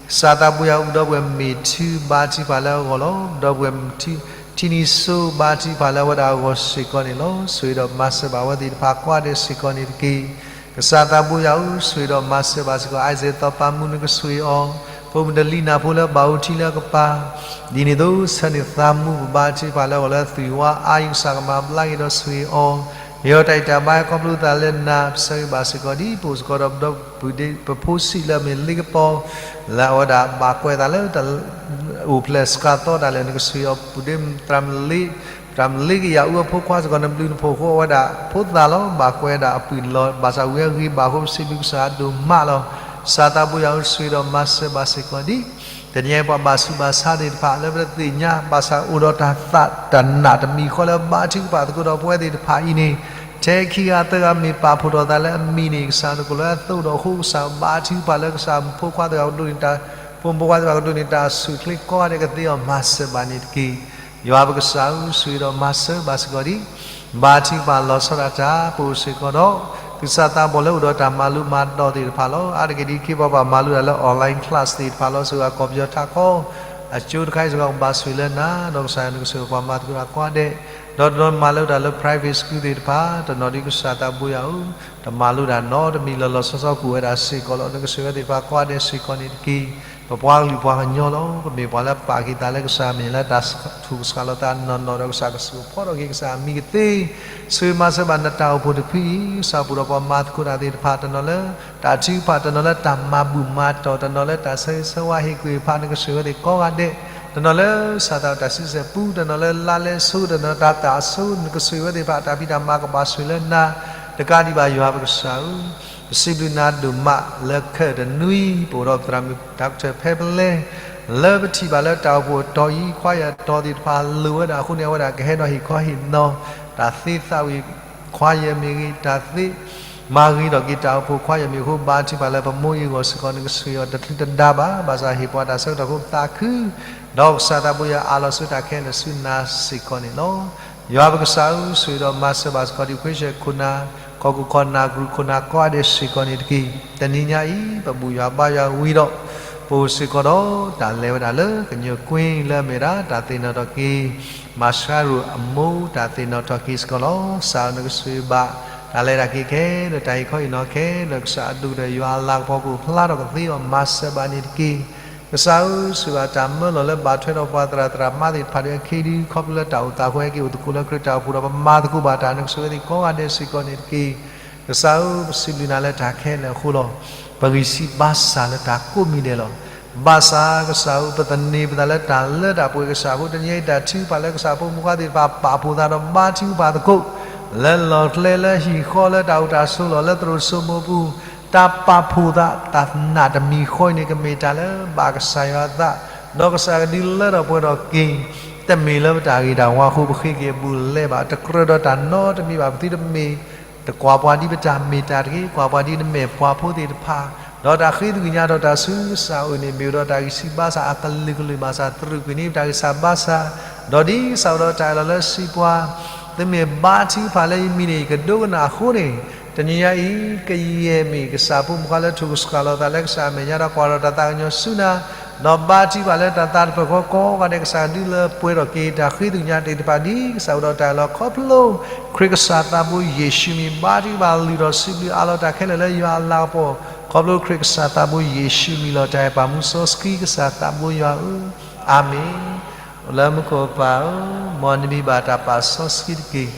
ကစၢ်သးဘိယွၤဧၢ, ပဒီပုၢ်ဝဲၢ်မ့ၢ်ထံဘါထုကဖၣ်လၢအဂီၢ်လီၤ. ပဒီပုၢ်ဝဲၢ်မ့ၢ်ထံ ထံနံၤစိဘါထုကဖၣ်လၢအဝဲဒၣ်အဂီၢ်စ့ၢ်ကီးန့ၣ်လီၤ. ဆိၣ်ဂ့ၤဒီးမၤစၢၤဘၣ်အဝဲသ့ၣ်တဖၣ်ကိးဂၤဒဲးစ့ၢ်ကီးန့ၣ်တက့ၢ်. ကစၢ်သးဘိယွၤဧၢ, ဆိၣ်ဂ့ၤဒီးမၤစၢၤဘၣ်စ့ၢ်ကီး Isaac သီပာ်မူ နကဆိၣ်ဂ့ၤအီၤ, ဖိမုၣ်တလံၤနၢ်ဖိလၢဘၣ်အိၣ်ထံလၢအကပၤ ဒ်န့ၣ်အသိး ဆၢန့ၢ်သးမူပဘါထုကဖၣ်လၢအဂီၢ်လၢအသွံၣ်ဝါအါအံၤ ကစၢ်ကမၤဘျါက့ၤဒီးဆိၣ်ဂ့ၤအီၤ, ယီၤတၢ်အံၤတၢ်ဘါဟဲခီဖျိသးလၢနၤ ပဆၢဂ့ၤဘၣ်စ့ၢ်ကီးဒ် ပအိၣ်စ့ၢ်ကီးဒီးပဒီပုၢ်ဝဲၢ် ပဖိဆံးလၢအမ့ၢ်လ့ကပီၤ လၢအဝဲဒၣ်ဘၣ်ကွဲးသးလၢ အိၣ်ဖျဲၣ်စှၤသီတၢ်လၢာ် နကဆိၣ်ဂ့ၤအီၤ ပူၤဒ့တြၢ်မလ့ တြၢ်မလ့ကယၤအူအဖိခွါစ့ၢ်ကီး နဘျုးနဖှိၣ်အဃိ အဝဲဒၣ်ဖိသၣ်လီၤ ဘၣ်ကွဲးဒၣ်အပုၢ်လီၤ ဘၣ်ဆၣ်ဝံၤအဂ့ၤဘၣ်အဃိ ပစံးဘျုးကစၢ်အဒိၣ်မးလီၤ. ကစၢ်သးဘိယွၤဧၢ ဆိၣ်ဂ့ၤဒီးမၤစၢၤဘၣ်စ့ၢ်ကီးဒ် တနံၤအံၤပှၤဘၣ်ဆူးဘၣ်ဆါသ့ၣ်တဖၣ်လၢပတသ့ၣ်ညါ ဘၣ်ဆၣ်အိၣ်ဒီးတၢ်သးတၢ်နာ်တမံၤဃီလၢဘါထုကဖၣ်သကိးဒီးပဝဲသ့ၣ်တဖၣ်အံၤန့ၣ် ထဲခံဂၤသၢဂၤမ့ၢ်ပာ်ဖှိၣ်ထီၣ်သးလၢအမံၤန့ၣ် ကစၢ်နကလၢအသိးဒီးအဃိ ကစၢ်ဘါထုကဖၣ်လၢကစၢ်ဖိခွါသ့ၣ်တဖၣ်ကဒိးန့ၢ်တၢ် ဖိမုၣ်ဖိခွါသ့ၣ်တဖၣ်ကဒိးန့ၢ်တၢ်ဆူၣ်ချ့ကိးဂၤဒဲးကသ့အီၤ မၤစၢၤဘၣ်န့ၣ်တက့ၢ်. ယွၤပကစၢ်ဧၢ ဆိၣ်ဂ့ၤဒီးမၤစၢၤဘၣ်စ့ၢ်ကီးဒ် ဘါထုကဖၣ်လီၤဆီဒၣ်တၢ် ပအိၣ်စ့ၢ်ကီးဒီး သူၣ်စၢ်သးဘီၣ်လၢအိၣ်ဒီးတၢ်မၤလိမၤဒိးသ့ၣ်တဖၣ်လီၤ. အါတက့ၢ်ဒ်ခ့ပှၤဘၣ်မၤလိတၢ်လၢ online class သ့ၣ်တဖၣ်လီၤ စ့ၢ်ကီးကီၢ်ပယီၤထးခီ အကၠိတခါအံၤစ့ၢ်ကီး ကဘၣ်ဆိၣ်ဂ့ၤလၢနၤ ဒီးကစၢ်ယွၤနကဆိၣ်ဂ့ၤပှၤမၤသကိးတၢ်ကိးဂၤဒဲး ဒီးတနီၤမၤလိတၢ်လၢ private school သ့ၣ်တဖၣ် တနီၤဒ်ကစၢ်သးဘိယွၤဧၢ တမၤလိတၢ်နီတမံၤလၢလီၤဆီဆီ ကအိၣ်ဝဲဒၣ်စ့ၢ်ကီးလီၤ. နကဆိၣ်ဂ့ၤဝဲသ့ၣ်တဖၣ်ကိးဂၤဒဲးစ့ၢ်ကီးန့ၣ်တက့ၢ်. ပပှၤကလုာ်ပှၤကညီလီၤ. ပမ့ၢ်ပှၤလၢပာ်က့ၤသးလၢကစၢ်အမဲာ်ညါလၢတၢ်ဆူးကစှၤလီၤသးနီၢ်နီၢ်ဒီး ကစၢ်ကဆိၣ်ဖီထီၣ်က့ၤကစၢ်အမံၤကသ့ ဆိၣ်ဂ့ၤမၤစၢၤဘၣ်နတၢ်အိၣ်ဖှိၣ်တဖုအံၤ ကစၢ်ပူၤဒီးပှၤမၤသကိးတၢ်သ့ၣ်တဖၣ် တနီၤလၢတၢ်ထုကဖၣ် တနီၤလၢတၢ်မၤဘူၣ်မၤတီၢ် တနီၤလၢတၢ်ဆၢဂ့ၤဆၢဝါဟ့ၣ်ကူၣ်ဟ့ၣ်ဖး နကဆိၣ်ဂ့ၤဝဲသ့ၣ်ကိးဂၤဒဲး တနီၤလၢကစၢ်သးတၢ်ဆံဆဲၣ်ပူ တနီၤလၢလါလဲဆိ တနီၤလၢတၢ်သးအဆိ နကဆိၣ်ဂ့ၤဝဲသ့ၣ်တဖၣ် တၢ်ဖံးတၢ်မၤကဘၣ်ဆိၣ်ဂ့ၤလၢနၤ တကးဒံးဘၣ်ယွၤပကစၢ်ဧၢ ပစံးဘျုးနၤဒိၣ်မးလၢခဲအံၤတနွံ ပအိၣ်ဒီးပသရၣ်မုၣ် doctor ဖဲပလဲ လၢပထံၣ်ဘၣ်လၢတၢ်အိၣ်ဖှိၣ်အတီၤအံၤ ခွါယၤအတီၤသ့ၣ်တဖၣ်လိၣ်ဝဲဒၣ်အဃိန့ၣ် အဝဲဒၣ်ကဟဲဒီးဟ့ၣ်ခီဟ့ၣ်နီၤ တၢ်သ့သးဝံၤ ခွါယၤမ့ၢ်ဂ့ၤ တၢ်သ့မၤဂ့ၤထီၣ်က့ၤတၢ်အိၣ်ဖှိၣ် ခွါယၤမ့ၢ်အဃိ ဘါထုကဖၣ်လၢပမိၢ်အံၤအဂီၢ်စ့ၢ်ကီး နကဆိၣ်ဂ့ၤအီၤတချုးတဒါဘၣ် ဘၣ်ဆၣ်ဟ့ၣ်ပှၤတၢ်ဆၢကတီၢ်အဃိ ပသးခု ဒီးကစၢ်သးဘိယွၤအးလီၤဆိတၢ်ခဲလၢာ်ဆူနၤစ့ၢ်ကီးန့ၣ်လီၤ. ယွၤပကစၢ်ဧၢ ဆိၣ်ဂ့ၤဒီးမၤစၢၤဘၣ်စ့ၢ်ကီးဒ် ခွ့ဆဲးခိၣ်နၢ် ကီၢ်ခိၣ်ကီၢ်နၢ် ကရူၢ်ခိၣ်နၢ်ကိးဂၤဒဲးစ့ၢ်ကီးန့ၣ်တက့ၢ်. တနံၤညါအံၤ ပဘူၣ်ယွၤဘါယွၤဝံၤဒီး ပအိၣ်စ့ၢ်ကီးဒီးတၢ်လဲၤဝဲဒၣ်လၢကညီကွ့လၢအမ့ၢ်ဒၣ် တၢ်သ့ၣ်နီၣ်ထီၣ်က့ၤ မၤဆှးရိၤအမိၢ် တၢ်သ့ၣ်နီၣ်ထီၣ်က့ၤစ့ၢ်ကီးလီၤ. ကစၢ်ဧၢ နကဆိၣ်ဂ့ၤဘၣ် တၢ်လဲၤတၢ်က့ၤခဲလၢာ် တၢ်ဟ့ၣ်ခီဟ့ၣ်နီၤခဲလၢာ် ကစၢ်အဒိၣ်ကတၢၢ်ယွၤအလၤကပီၤကအိၣ်ဖျါထီၣ်ကသ့အီၤ မၤစၢၤဘၣ်န့ၣ်တက့ၢ်. ကစၢ်ဧၢ ဆိၣ်ဂ့ၤဘၣ်တၢ်မၢလီၤလၢဘၣ်ထွဲဒီးပှၤသရၣ်သရၣ်မါသ့ၣ်တဖၣ်ဒ်အံၤ ခ့ဒံ ခီဖျိလၢတၢ်အိၣ်သးအဃိဟဲက့ၤအိၣ်သကိးလၢခရံာ်တၢ်အိၣ်ဖှိၣ်ဒီး ပမၤသကိးဘၣ်တၢ် နကဆိၣ်ဂ့ၤသ့ၣ်ကိးဂၤဒဲးစ့ၢ်ကီးန့ၣ်တက့ၢ်. ကစၢ်ဧၢ ပစံးဘျုးနၤလၢတၢ်ခဲလၢာ်အဃိလီၤ. ပဂံၢ်စၢ်ဘါစၢ်လၢတၢ်ကိးမံၤဒဲးလီၤ. ဘၣ်ဆၣ်ကစၢ်ဧၢ ပသန့ၤပသးလၢတၢ်လၢတၢ်ပှဲၤကစၢ်အဃိ တနံၤအံၤတၢ်ထုကဖၣ်လၢကစၢ်ဖိမုၣ်ဖိခွါသ့ၣ်တဖၣ် ပာ်ဖှိၣ်သးဒီးဘါထုကဖၣ်သကိး လၢလီၢ်ကျဲလၢဟံၣ်ဃီလၢတၢ်အိၣ်တၢ်ဆိးလီၢ် လၢသရိာ်စိမိးပူၤ တၢ်ပာ်ဖှိၣ်သး တၢ်နာ်တမံၤဃီအံၤန့ၣ် ကမ့ၢ်တၢ်လၢဘၣ်ကစၢ်ယွၤအသး ဒီးကစၢ်ကဒုးလၢထီၣ်ပှဲၤထီၣ်က့ၤ တမ့ၢ်လၢပတၢ်ဂ့ၤတၢ်ဝါအဃိ ပဃ့က့ၤအဘူးအလဲဘၣ် တကြၢးဒီးတၢ်နီတမံၤဘၣ် ပသုတမ့ၢ် တကွၢ်ပှၤဒ်ပတၢ်မ့ၢ်တၢ်တဂ့ၤ ကွၢ်ပှၤဒ်နမဲာ်ပှၤဖိသ့ၣ်တဖၣ် ဒီးတၢ်ဃ့သကွံာ်ညါထီၣ်တၢ်ဆူကစၢ်အအိၣ်န့ၣ် မ့ၢ်အိၣ်ဒီးတၢ်ဂံၢ်စၢ်ဘါစၢ်အကလုာ်ကလုာ်ဘၣ်ဆၣ် သရူးကွံာ်န့ၢ်ပတၢ်ဂံၢ်စၢ်ဘါစၢ် ဒီးဒ်ကစၢ်အိၣ်ဒီးတၢ်အၢၣ်လီၤလၢစံးပှၤ သုမ့ၢ်ဘါထုကဖၣ်လၢယမံၤန့ၣ် ယကဒိကနၣ်အဃိန့ၣ် တနံၤညါအံၤ ကယဲၢ်မ့ၢ်ကစၢ်ဖိမုၣ်ဖိခွါလၢထူၣ်ကဆှၣ်လီၤသးလၢကစၢ်အမဲာ်ညါဒီးကွၢ်ထီၣ်တၢ်သးကညီၤဆူနၤ ဒီးဘါထုကဖၣ်လၢတၢ်သးတဖျၢၣ်ဃီကိးဂၤဒဲး ကစၢ်ဒုးလၢပှဲၤထီၣ်က့ၤတၢ်ဃ့သကွံာ်ညါသ့ၣ်တဖၣ် ဒ်ကစၢ်အိၣ်ဒီးတၢ်အၢၣ်လီၤခီဖျိ ခရံာ်ကစၢ်သးဘိယ့ၣ်ၡူးမံၤ ဘါထုကဖၣ်လုၢ်ထီၣ်စံးဘျုးအးလီၤတၢ်ခဲလၢာ်လၢယွၤအလၤကပီၤ ခီဖျိခရံာ်ကစၢ်သးဘိယ့ၣ်ၡူးမံၤလီၤ. တၢ်အဲၣ်ပာ်မူစီဆှံကစၢ်သးဘိယွၤဧၢ, အၤမ့ၣ်. အိၣ်လၢမူခိၣ်ပၢ်ဧၢ, မ်နမံၤဘၣ်တၢ်ပာ်စီဆှံတက့ၢ်.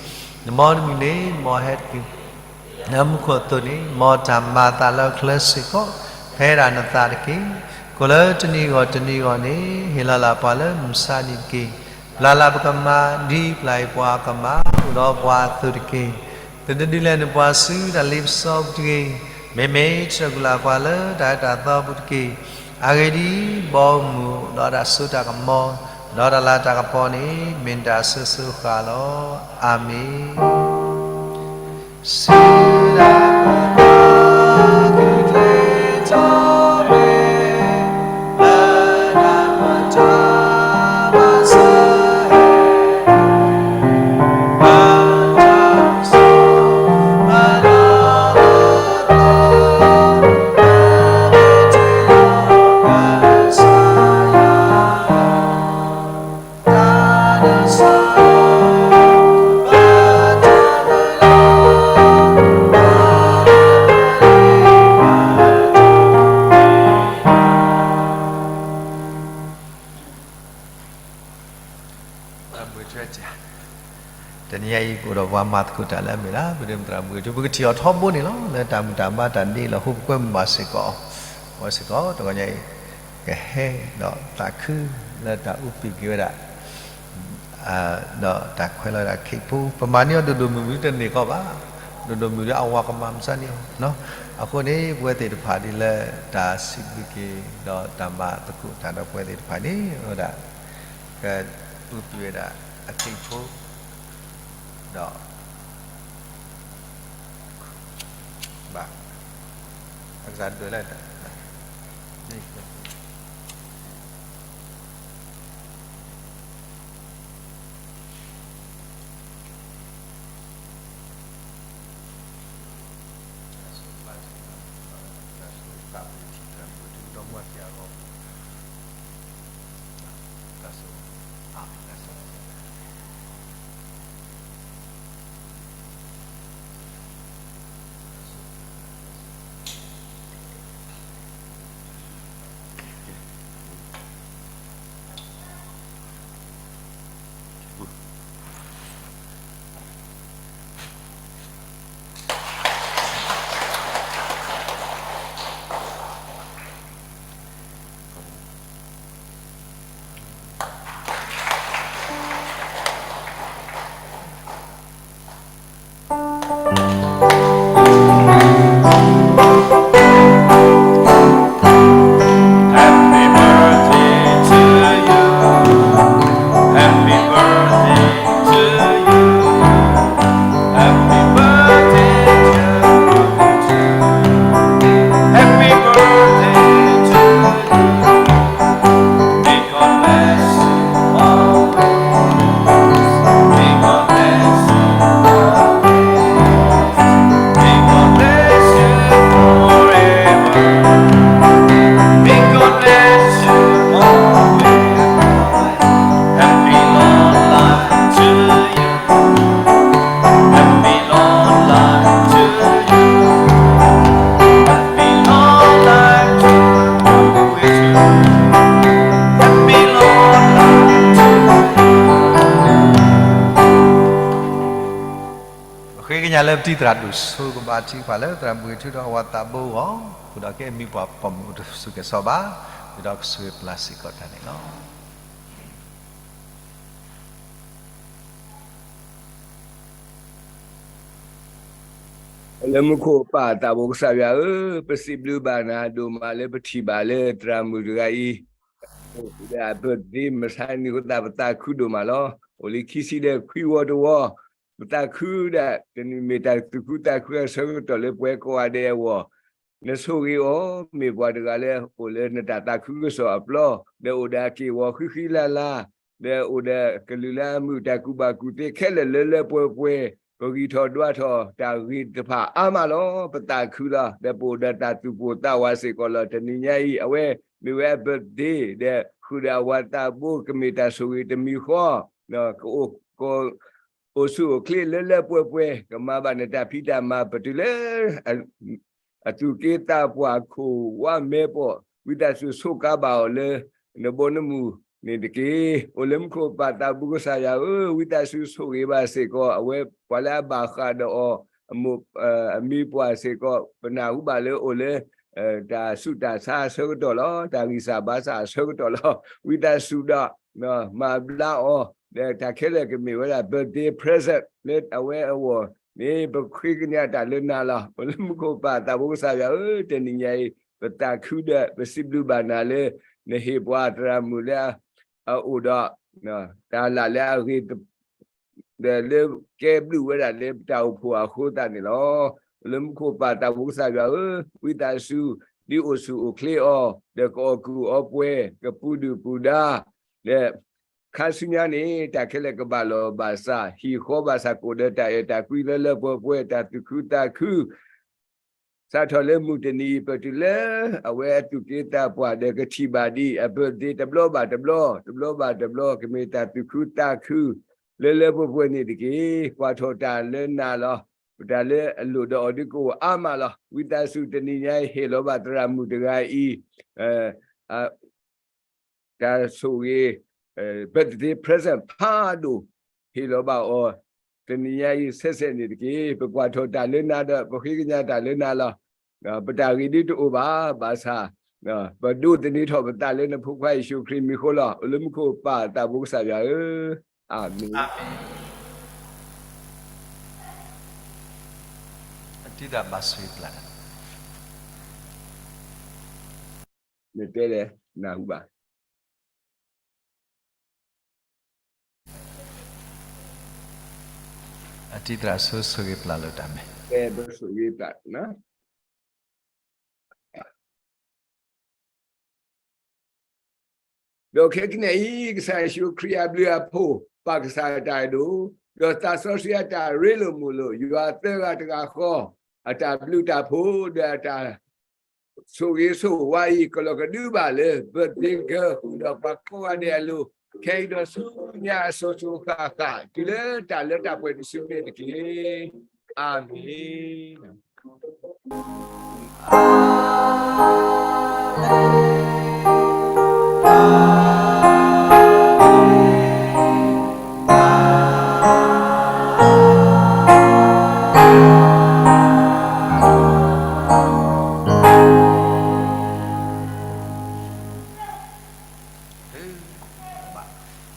နမ်နမံၤန့ၣ် မ်ဟဲတက့ၢ်. လၢမူခိၣ်အသိးန့ၣ် မ်တၢ်မၤအသးလၢအချၢစ့ၢ်ကီး ဖဲဒၣ်နသးတက့ၢ်. ကိၣ်လၢတနံၤဂီၢ်တနံၤဂီၢ်န့ၣ် ဟ့ၣ်လီၤလၢပှၤလၢမုၢ်ဆါနံၤတက့ၢ်. ပျၢ်လၢပကမၤ ဒ်ပျၢ်အံၤပှၤကမၤ အိၣ်ဒီးပှၤအသိးတက့ၢ်. သုတဒုးလဲၤနုာ်ပှၤဆူတၢ်လ့ပစီပူၤတဂ့ၤ. မ့မ့ၢ်ဆှၢကွံာ်လၢပှၤလၢတၢ်အၢတၢ်သီပူၤတက့ၢ်. အဂ့ၢ်ဒ်အံၤ, ဘီမုၢ်ဒီးတၢ်စိတၢ်ကမီၤ ဒီးတၢ်လၤတၢ်ကပီၤန့ၣ် မ့ၢ်နတၢ်အစိၤစိၤဃၣ်ဃၣ်လီၤ. အၤမ့ၣ်. ဆူတၢ်ကပီၤကကျဲထီၣ်မ့ၢ် လၢတၢ်မၤတၢ်ဘၣ်ဆၢဟဲ တနံၤအံၤ ပအိၣ်ဒီးပှၤမၤသကိးတၢ်လၢအမ့ၢ်ဒၣ် ပဒိၣ်မုၣ်သရၣ်မုၣ် ပကထံၣ်အီၤထီဘိန့ၣ်လီၤ. လၢတၢ်ဘူၣ်တၢ်ဘါတၢ်ဒ့လီၤ ဟိပကွဲမုာ်ဘၣ်စ့ၢ်ကီး, အဝဲစ့ၢ်ကီး တဂီၤညါအံၤ ကဟဲဒီးသးခုလၢတၢ်အုးပံာ်က့ၤဝဲဒၣ် ဒီးတၢ်ခွဲးလီၤဝဲဒၣ်ခ့ၣ်ဖိ ပမၤန့ၢ်အီၤဒိၣ်ဒိၣ်မုၢ်မုၢ်တန့ၢ်ကီးဘၣ်, ဒိၣ်ဒိၣ်မုၢ်ဒီးအဝၤကမၤမုၢ်ဆါန့ၣ်လီၤ. အဃိန့ၣ် ပဝဲသ့ၣ်တဖၣ်ဒ်လၢတၢ်စံးဘျုးက့ၤ ဒီးတၢ်မၤသကိးတၢ်ဒီးပဝဲသ့ၣ်တဖၣ်န့ၣ် ဝဲဒၣ် ကအုးပံာ်ဝဲဒၣ်အခ့ၣ်ဖိ ဒီး ဘၣ် အကစၢ်ဒွဲၣ်လၢ ပဃ့ကညးလၢ ပတံၤသရၣ်ဒိၣ်ဆိကဘၣ်ထံကဖၣ်လၢ သရၣ်မုၢ်ဂ့ၤထူဒီးအဝၤသးဘိအဂီၢ်, ဃုာ်ဒီးကဲမံပှၤပိာ်မုၣ်အိၣ်တဆူၣ်ကဲၤစီၤဘၣ်, ဃုာ်ဒီးကဆိၣ်ဂ့ၤပျၢ်စ့ၢ်ကီးတၢ်န့ၣ်လီၤ. လၢမူခိၣ်ပၢ်သးဘိကစၢ်ယွၤဧၢ, ပစံးဘျုးဘၣ်နၤဒိၣ်မးလၢပထံၣ်ဘၣ်လၢသရၣ်မုၣ်တဂၤအံၤ အိၣ်ဒီးအ birthday မုၢ်ဆါနံၤအဃိသတး ပသးခုဒိၣ်မးလီၤ. အိၣ်လံခံဆံဒီးခွံဝီတဝီ, ပသးခုဒၣ် တနံၤမ့ၢ်တၢ်သူၣ်ခုသးခုအဆၢကတီၢ်လၢပှၤကိးဂၤဒဲးအဂီၢ်, နဆိၣ်ဂ့ၤအီၤ မ့ၢ်ပှၤတဂၤလၢအိၣ်လၢနတၢ်သးခုကစီၣ်အပျီ, ဒီးအိၣ်ဒီးအက့ၢ်အဂီၤဃံဃံလၤလၤ, ဒီးအိၣ်ဒီးကလုၢ်လၢအမုာ် တၢ်ကူၣ်ဘၣ်ကူၣ်သ့ခဲလၢာ်လၢလၢပှဲၤပှဲၤ, ပဂံၢ်ထီၣ်ဒွးထီၣ်တၢ်ဂ့ၤတဖၣ်အါမးလီၤ. ပသးခုလီၤ. ဒီးပအိၣ်ဒီးတၢ်သူၣ်ပိၢ်သးဝးစ့ၢ်ကီးလီၤ. တနံၤညါအံၤ အဝဲမ့ၢ်ဝဲအ birthday ဒီးဃုာ်ဒီးအဝၤသးဘိ ကမ့ၢ်တၢ်ဆိၣ်ဂ့ၤတမံၤဃီ, ကအိၣ် က အိၣ်ဆူၣ်အိၣ်ချ့လၢလၢပှဲၤပှဲၤ, ကမၤဘၣ်နတၢ်ဖံးတၢ်မၤပတုၤလၢ အသူၣ်က့သးပှၢ်ခိၣ်ဝါမဲပီၣ်, ဝံသးစူၤဆိးကါဘၣ်အီၤလၢ နဘီနမုၢ်န့ၣ်တက့ၢ်. အိၣ်လၢမူခိၣ်ပၢ်သးဘိကစၢ်ယွၤဧၢ, ဝံသးစူၤဆိၣ်ဂ့ၤဘၣ်စ့ၢ်ကီး အဝဲပှၤလၢအဘၣ်ဃးဒီးအီၤ အမိၢ် အမံၤပှၢ်စ့ၢ်ကီး, ပနၢ်ဟူဘၣ်လၢအိၣ်လၢ တၢ်ဆူးတၢ်ဆါအဆၢကတီၢ်လီၤ. တၢ်ဂံၢ်စၢ်ဘါစၢ်အဆၢကတီၢ်လီၤ. ဝံသးစူၤဒီး မၤဘျါအီၤ, ဒီးတၢ်ခဲလၢာ်ကမ့ၢ်ဝဲဒၣ် birthday present လၢအဝဲအဂီၢ်န့ၣ် ပဃ့ကညးတၢ်လၢနၤလီၤ. အိၣ်လၢမူခိၣ်ပၢ်သးဘိကစၢ်ယွၤဧၢ, တနံၤညါအံၤ ပသးခုဒီး ပစံးဘျုးဘၣ်နၤလၢ နဟ့ၣ်ပှၤသရၣ်မုၣ်လၢ အအိၣ်ဒီး တၢ်လၢ်လၢအဂ့ၤ ဒီးလၢကဲဘျုးဝဲဒၣ်လၢပတၢ်အိၣ်ဖှိၣ်အဃိသတးန့ၣ်လီၤ. အိၣ်လၢမူခိၣ်ပၢ်သးဘိကစၢ်ယွၤဧၢ, ဝံသးစူၤ ဒုးအိၣ်ဆူၣ်အိၣ်ချ့အီၤ, ဒီးကအီၣ်ကုၢ်အီပှဲၤ, ကပူၤဒုၣ်ပူၤဒါ, ဒီးခါဆူညါန့ၣ် တၢ်ခဲလၢာ်ကဘၣ်လီၢ်ဘၣ်စး, ဟံၣ်ဃီဘၣ်ဆၣ်ကအိၣ်ဒီးတၢ်အဲၣ်တၢ်ကွံလၢလၢပှဲၤပှဲၤ, တၢ်သူၣ်ခုသးခု, စးထီၣ်လၢမုၢ်တနံၤအံၤ ပတုၤလၢအဝဲအသူၣ်က့သးပှၢ်ဒီးကထံၣ်ဘၣ်ဒံးအ birthday တဘျီဘၣ်တဘျီ, တဘျီဘၣ်တဘျီ ကမ့ၢ်တၢ်သူၣ်ခုသးခု လၢလၢပှဲၤပှဲၤန့ၣ်တက့ၢ်. ကွၢ်ထီၣ်တၢ်လၢနၤလီၤ. ပတၢ်လၢအလိၣ်ဒီးအီၤဒုးကအိၣ်အါမးလီၤ. ဝံသးစူၤတနံၤညါအံၤ ဟ့ၣ်လီၤဘၣ်သရၣ်မုၣ်တဂၤအံၤ တၢ်ဆိၣ်ဂ့ၤ birthday present ဖးဒိၣ် ဟ့ၣ်လီၤဘၣ်အီၤ တနံၤညါအံၤဆဲးဆဲးန့ၣ်တက့ၢ်. ပကွၢ်ထီၣ်တၢ်လၢနၤဒီး ပဃ့ကညးတၢ်လၢနၤလီၤ. ပတၢ်ဂ့ၤဒုးတအိၣ်ဘၣ်, ဘၣ်ဆၣ် ပဒိးသန့ၤထီၣ်ပသးလၢနဖိခွါယ့ၣ်ၡူးခရံာ်မံၤဃိလီၤ. အိၣ်လၢမူခိၣ်ပၢ်သးဘိကစၢ်ယွၤဧၢ, အၤမ့ၣ်. နတဲလဲၣ်, နၢ်ဟူဘၣ်. အတံၤသရၣ်ဆိၣ်ဂ့ၤပျၢ်လိာ်တၢ်မ့ၢ်, ပဆိၣ်ဂ့ၤပျၢ်, ဒီးခဲကနံၣ်အံၤ ကစၢ်ယ့ၣ်ၡူးခရံာ်အဘျုးအဖှိၣ်, ပၢ်ကစၢ်အတၢ်အဲၣ်ဒိၣ်, ဒီးသးစီဆှံအတၢ်ရ့လိာ်မုာ်လိာ်, ယွၤသၢဂၤတဂၤဃီ အတၢ်ဘျုးတၢ်ဖှိၣ် ဒီးအတၢ် ဆိၣ်ဂ့ၤဆိၣ်ဝါအံၤ ကလီၤကဒုဘၣ်လၢ birthday girl ဃုာ်ဒီးပှၤကိးဂၤဒဲးအလိၤ, ခဲအံၤဒီးဆူညါအစိၤစိၤဃၣ်ဃၣ် တုၤလၢတၢ်လၢတၢ်ပှဲၤတစုန့ၣ်တက့ၢ်. အၤမ့ၣ်.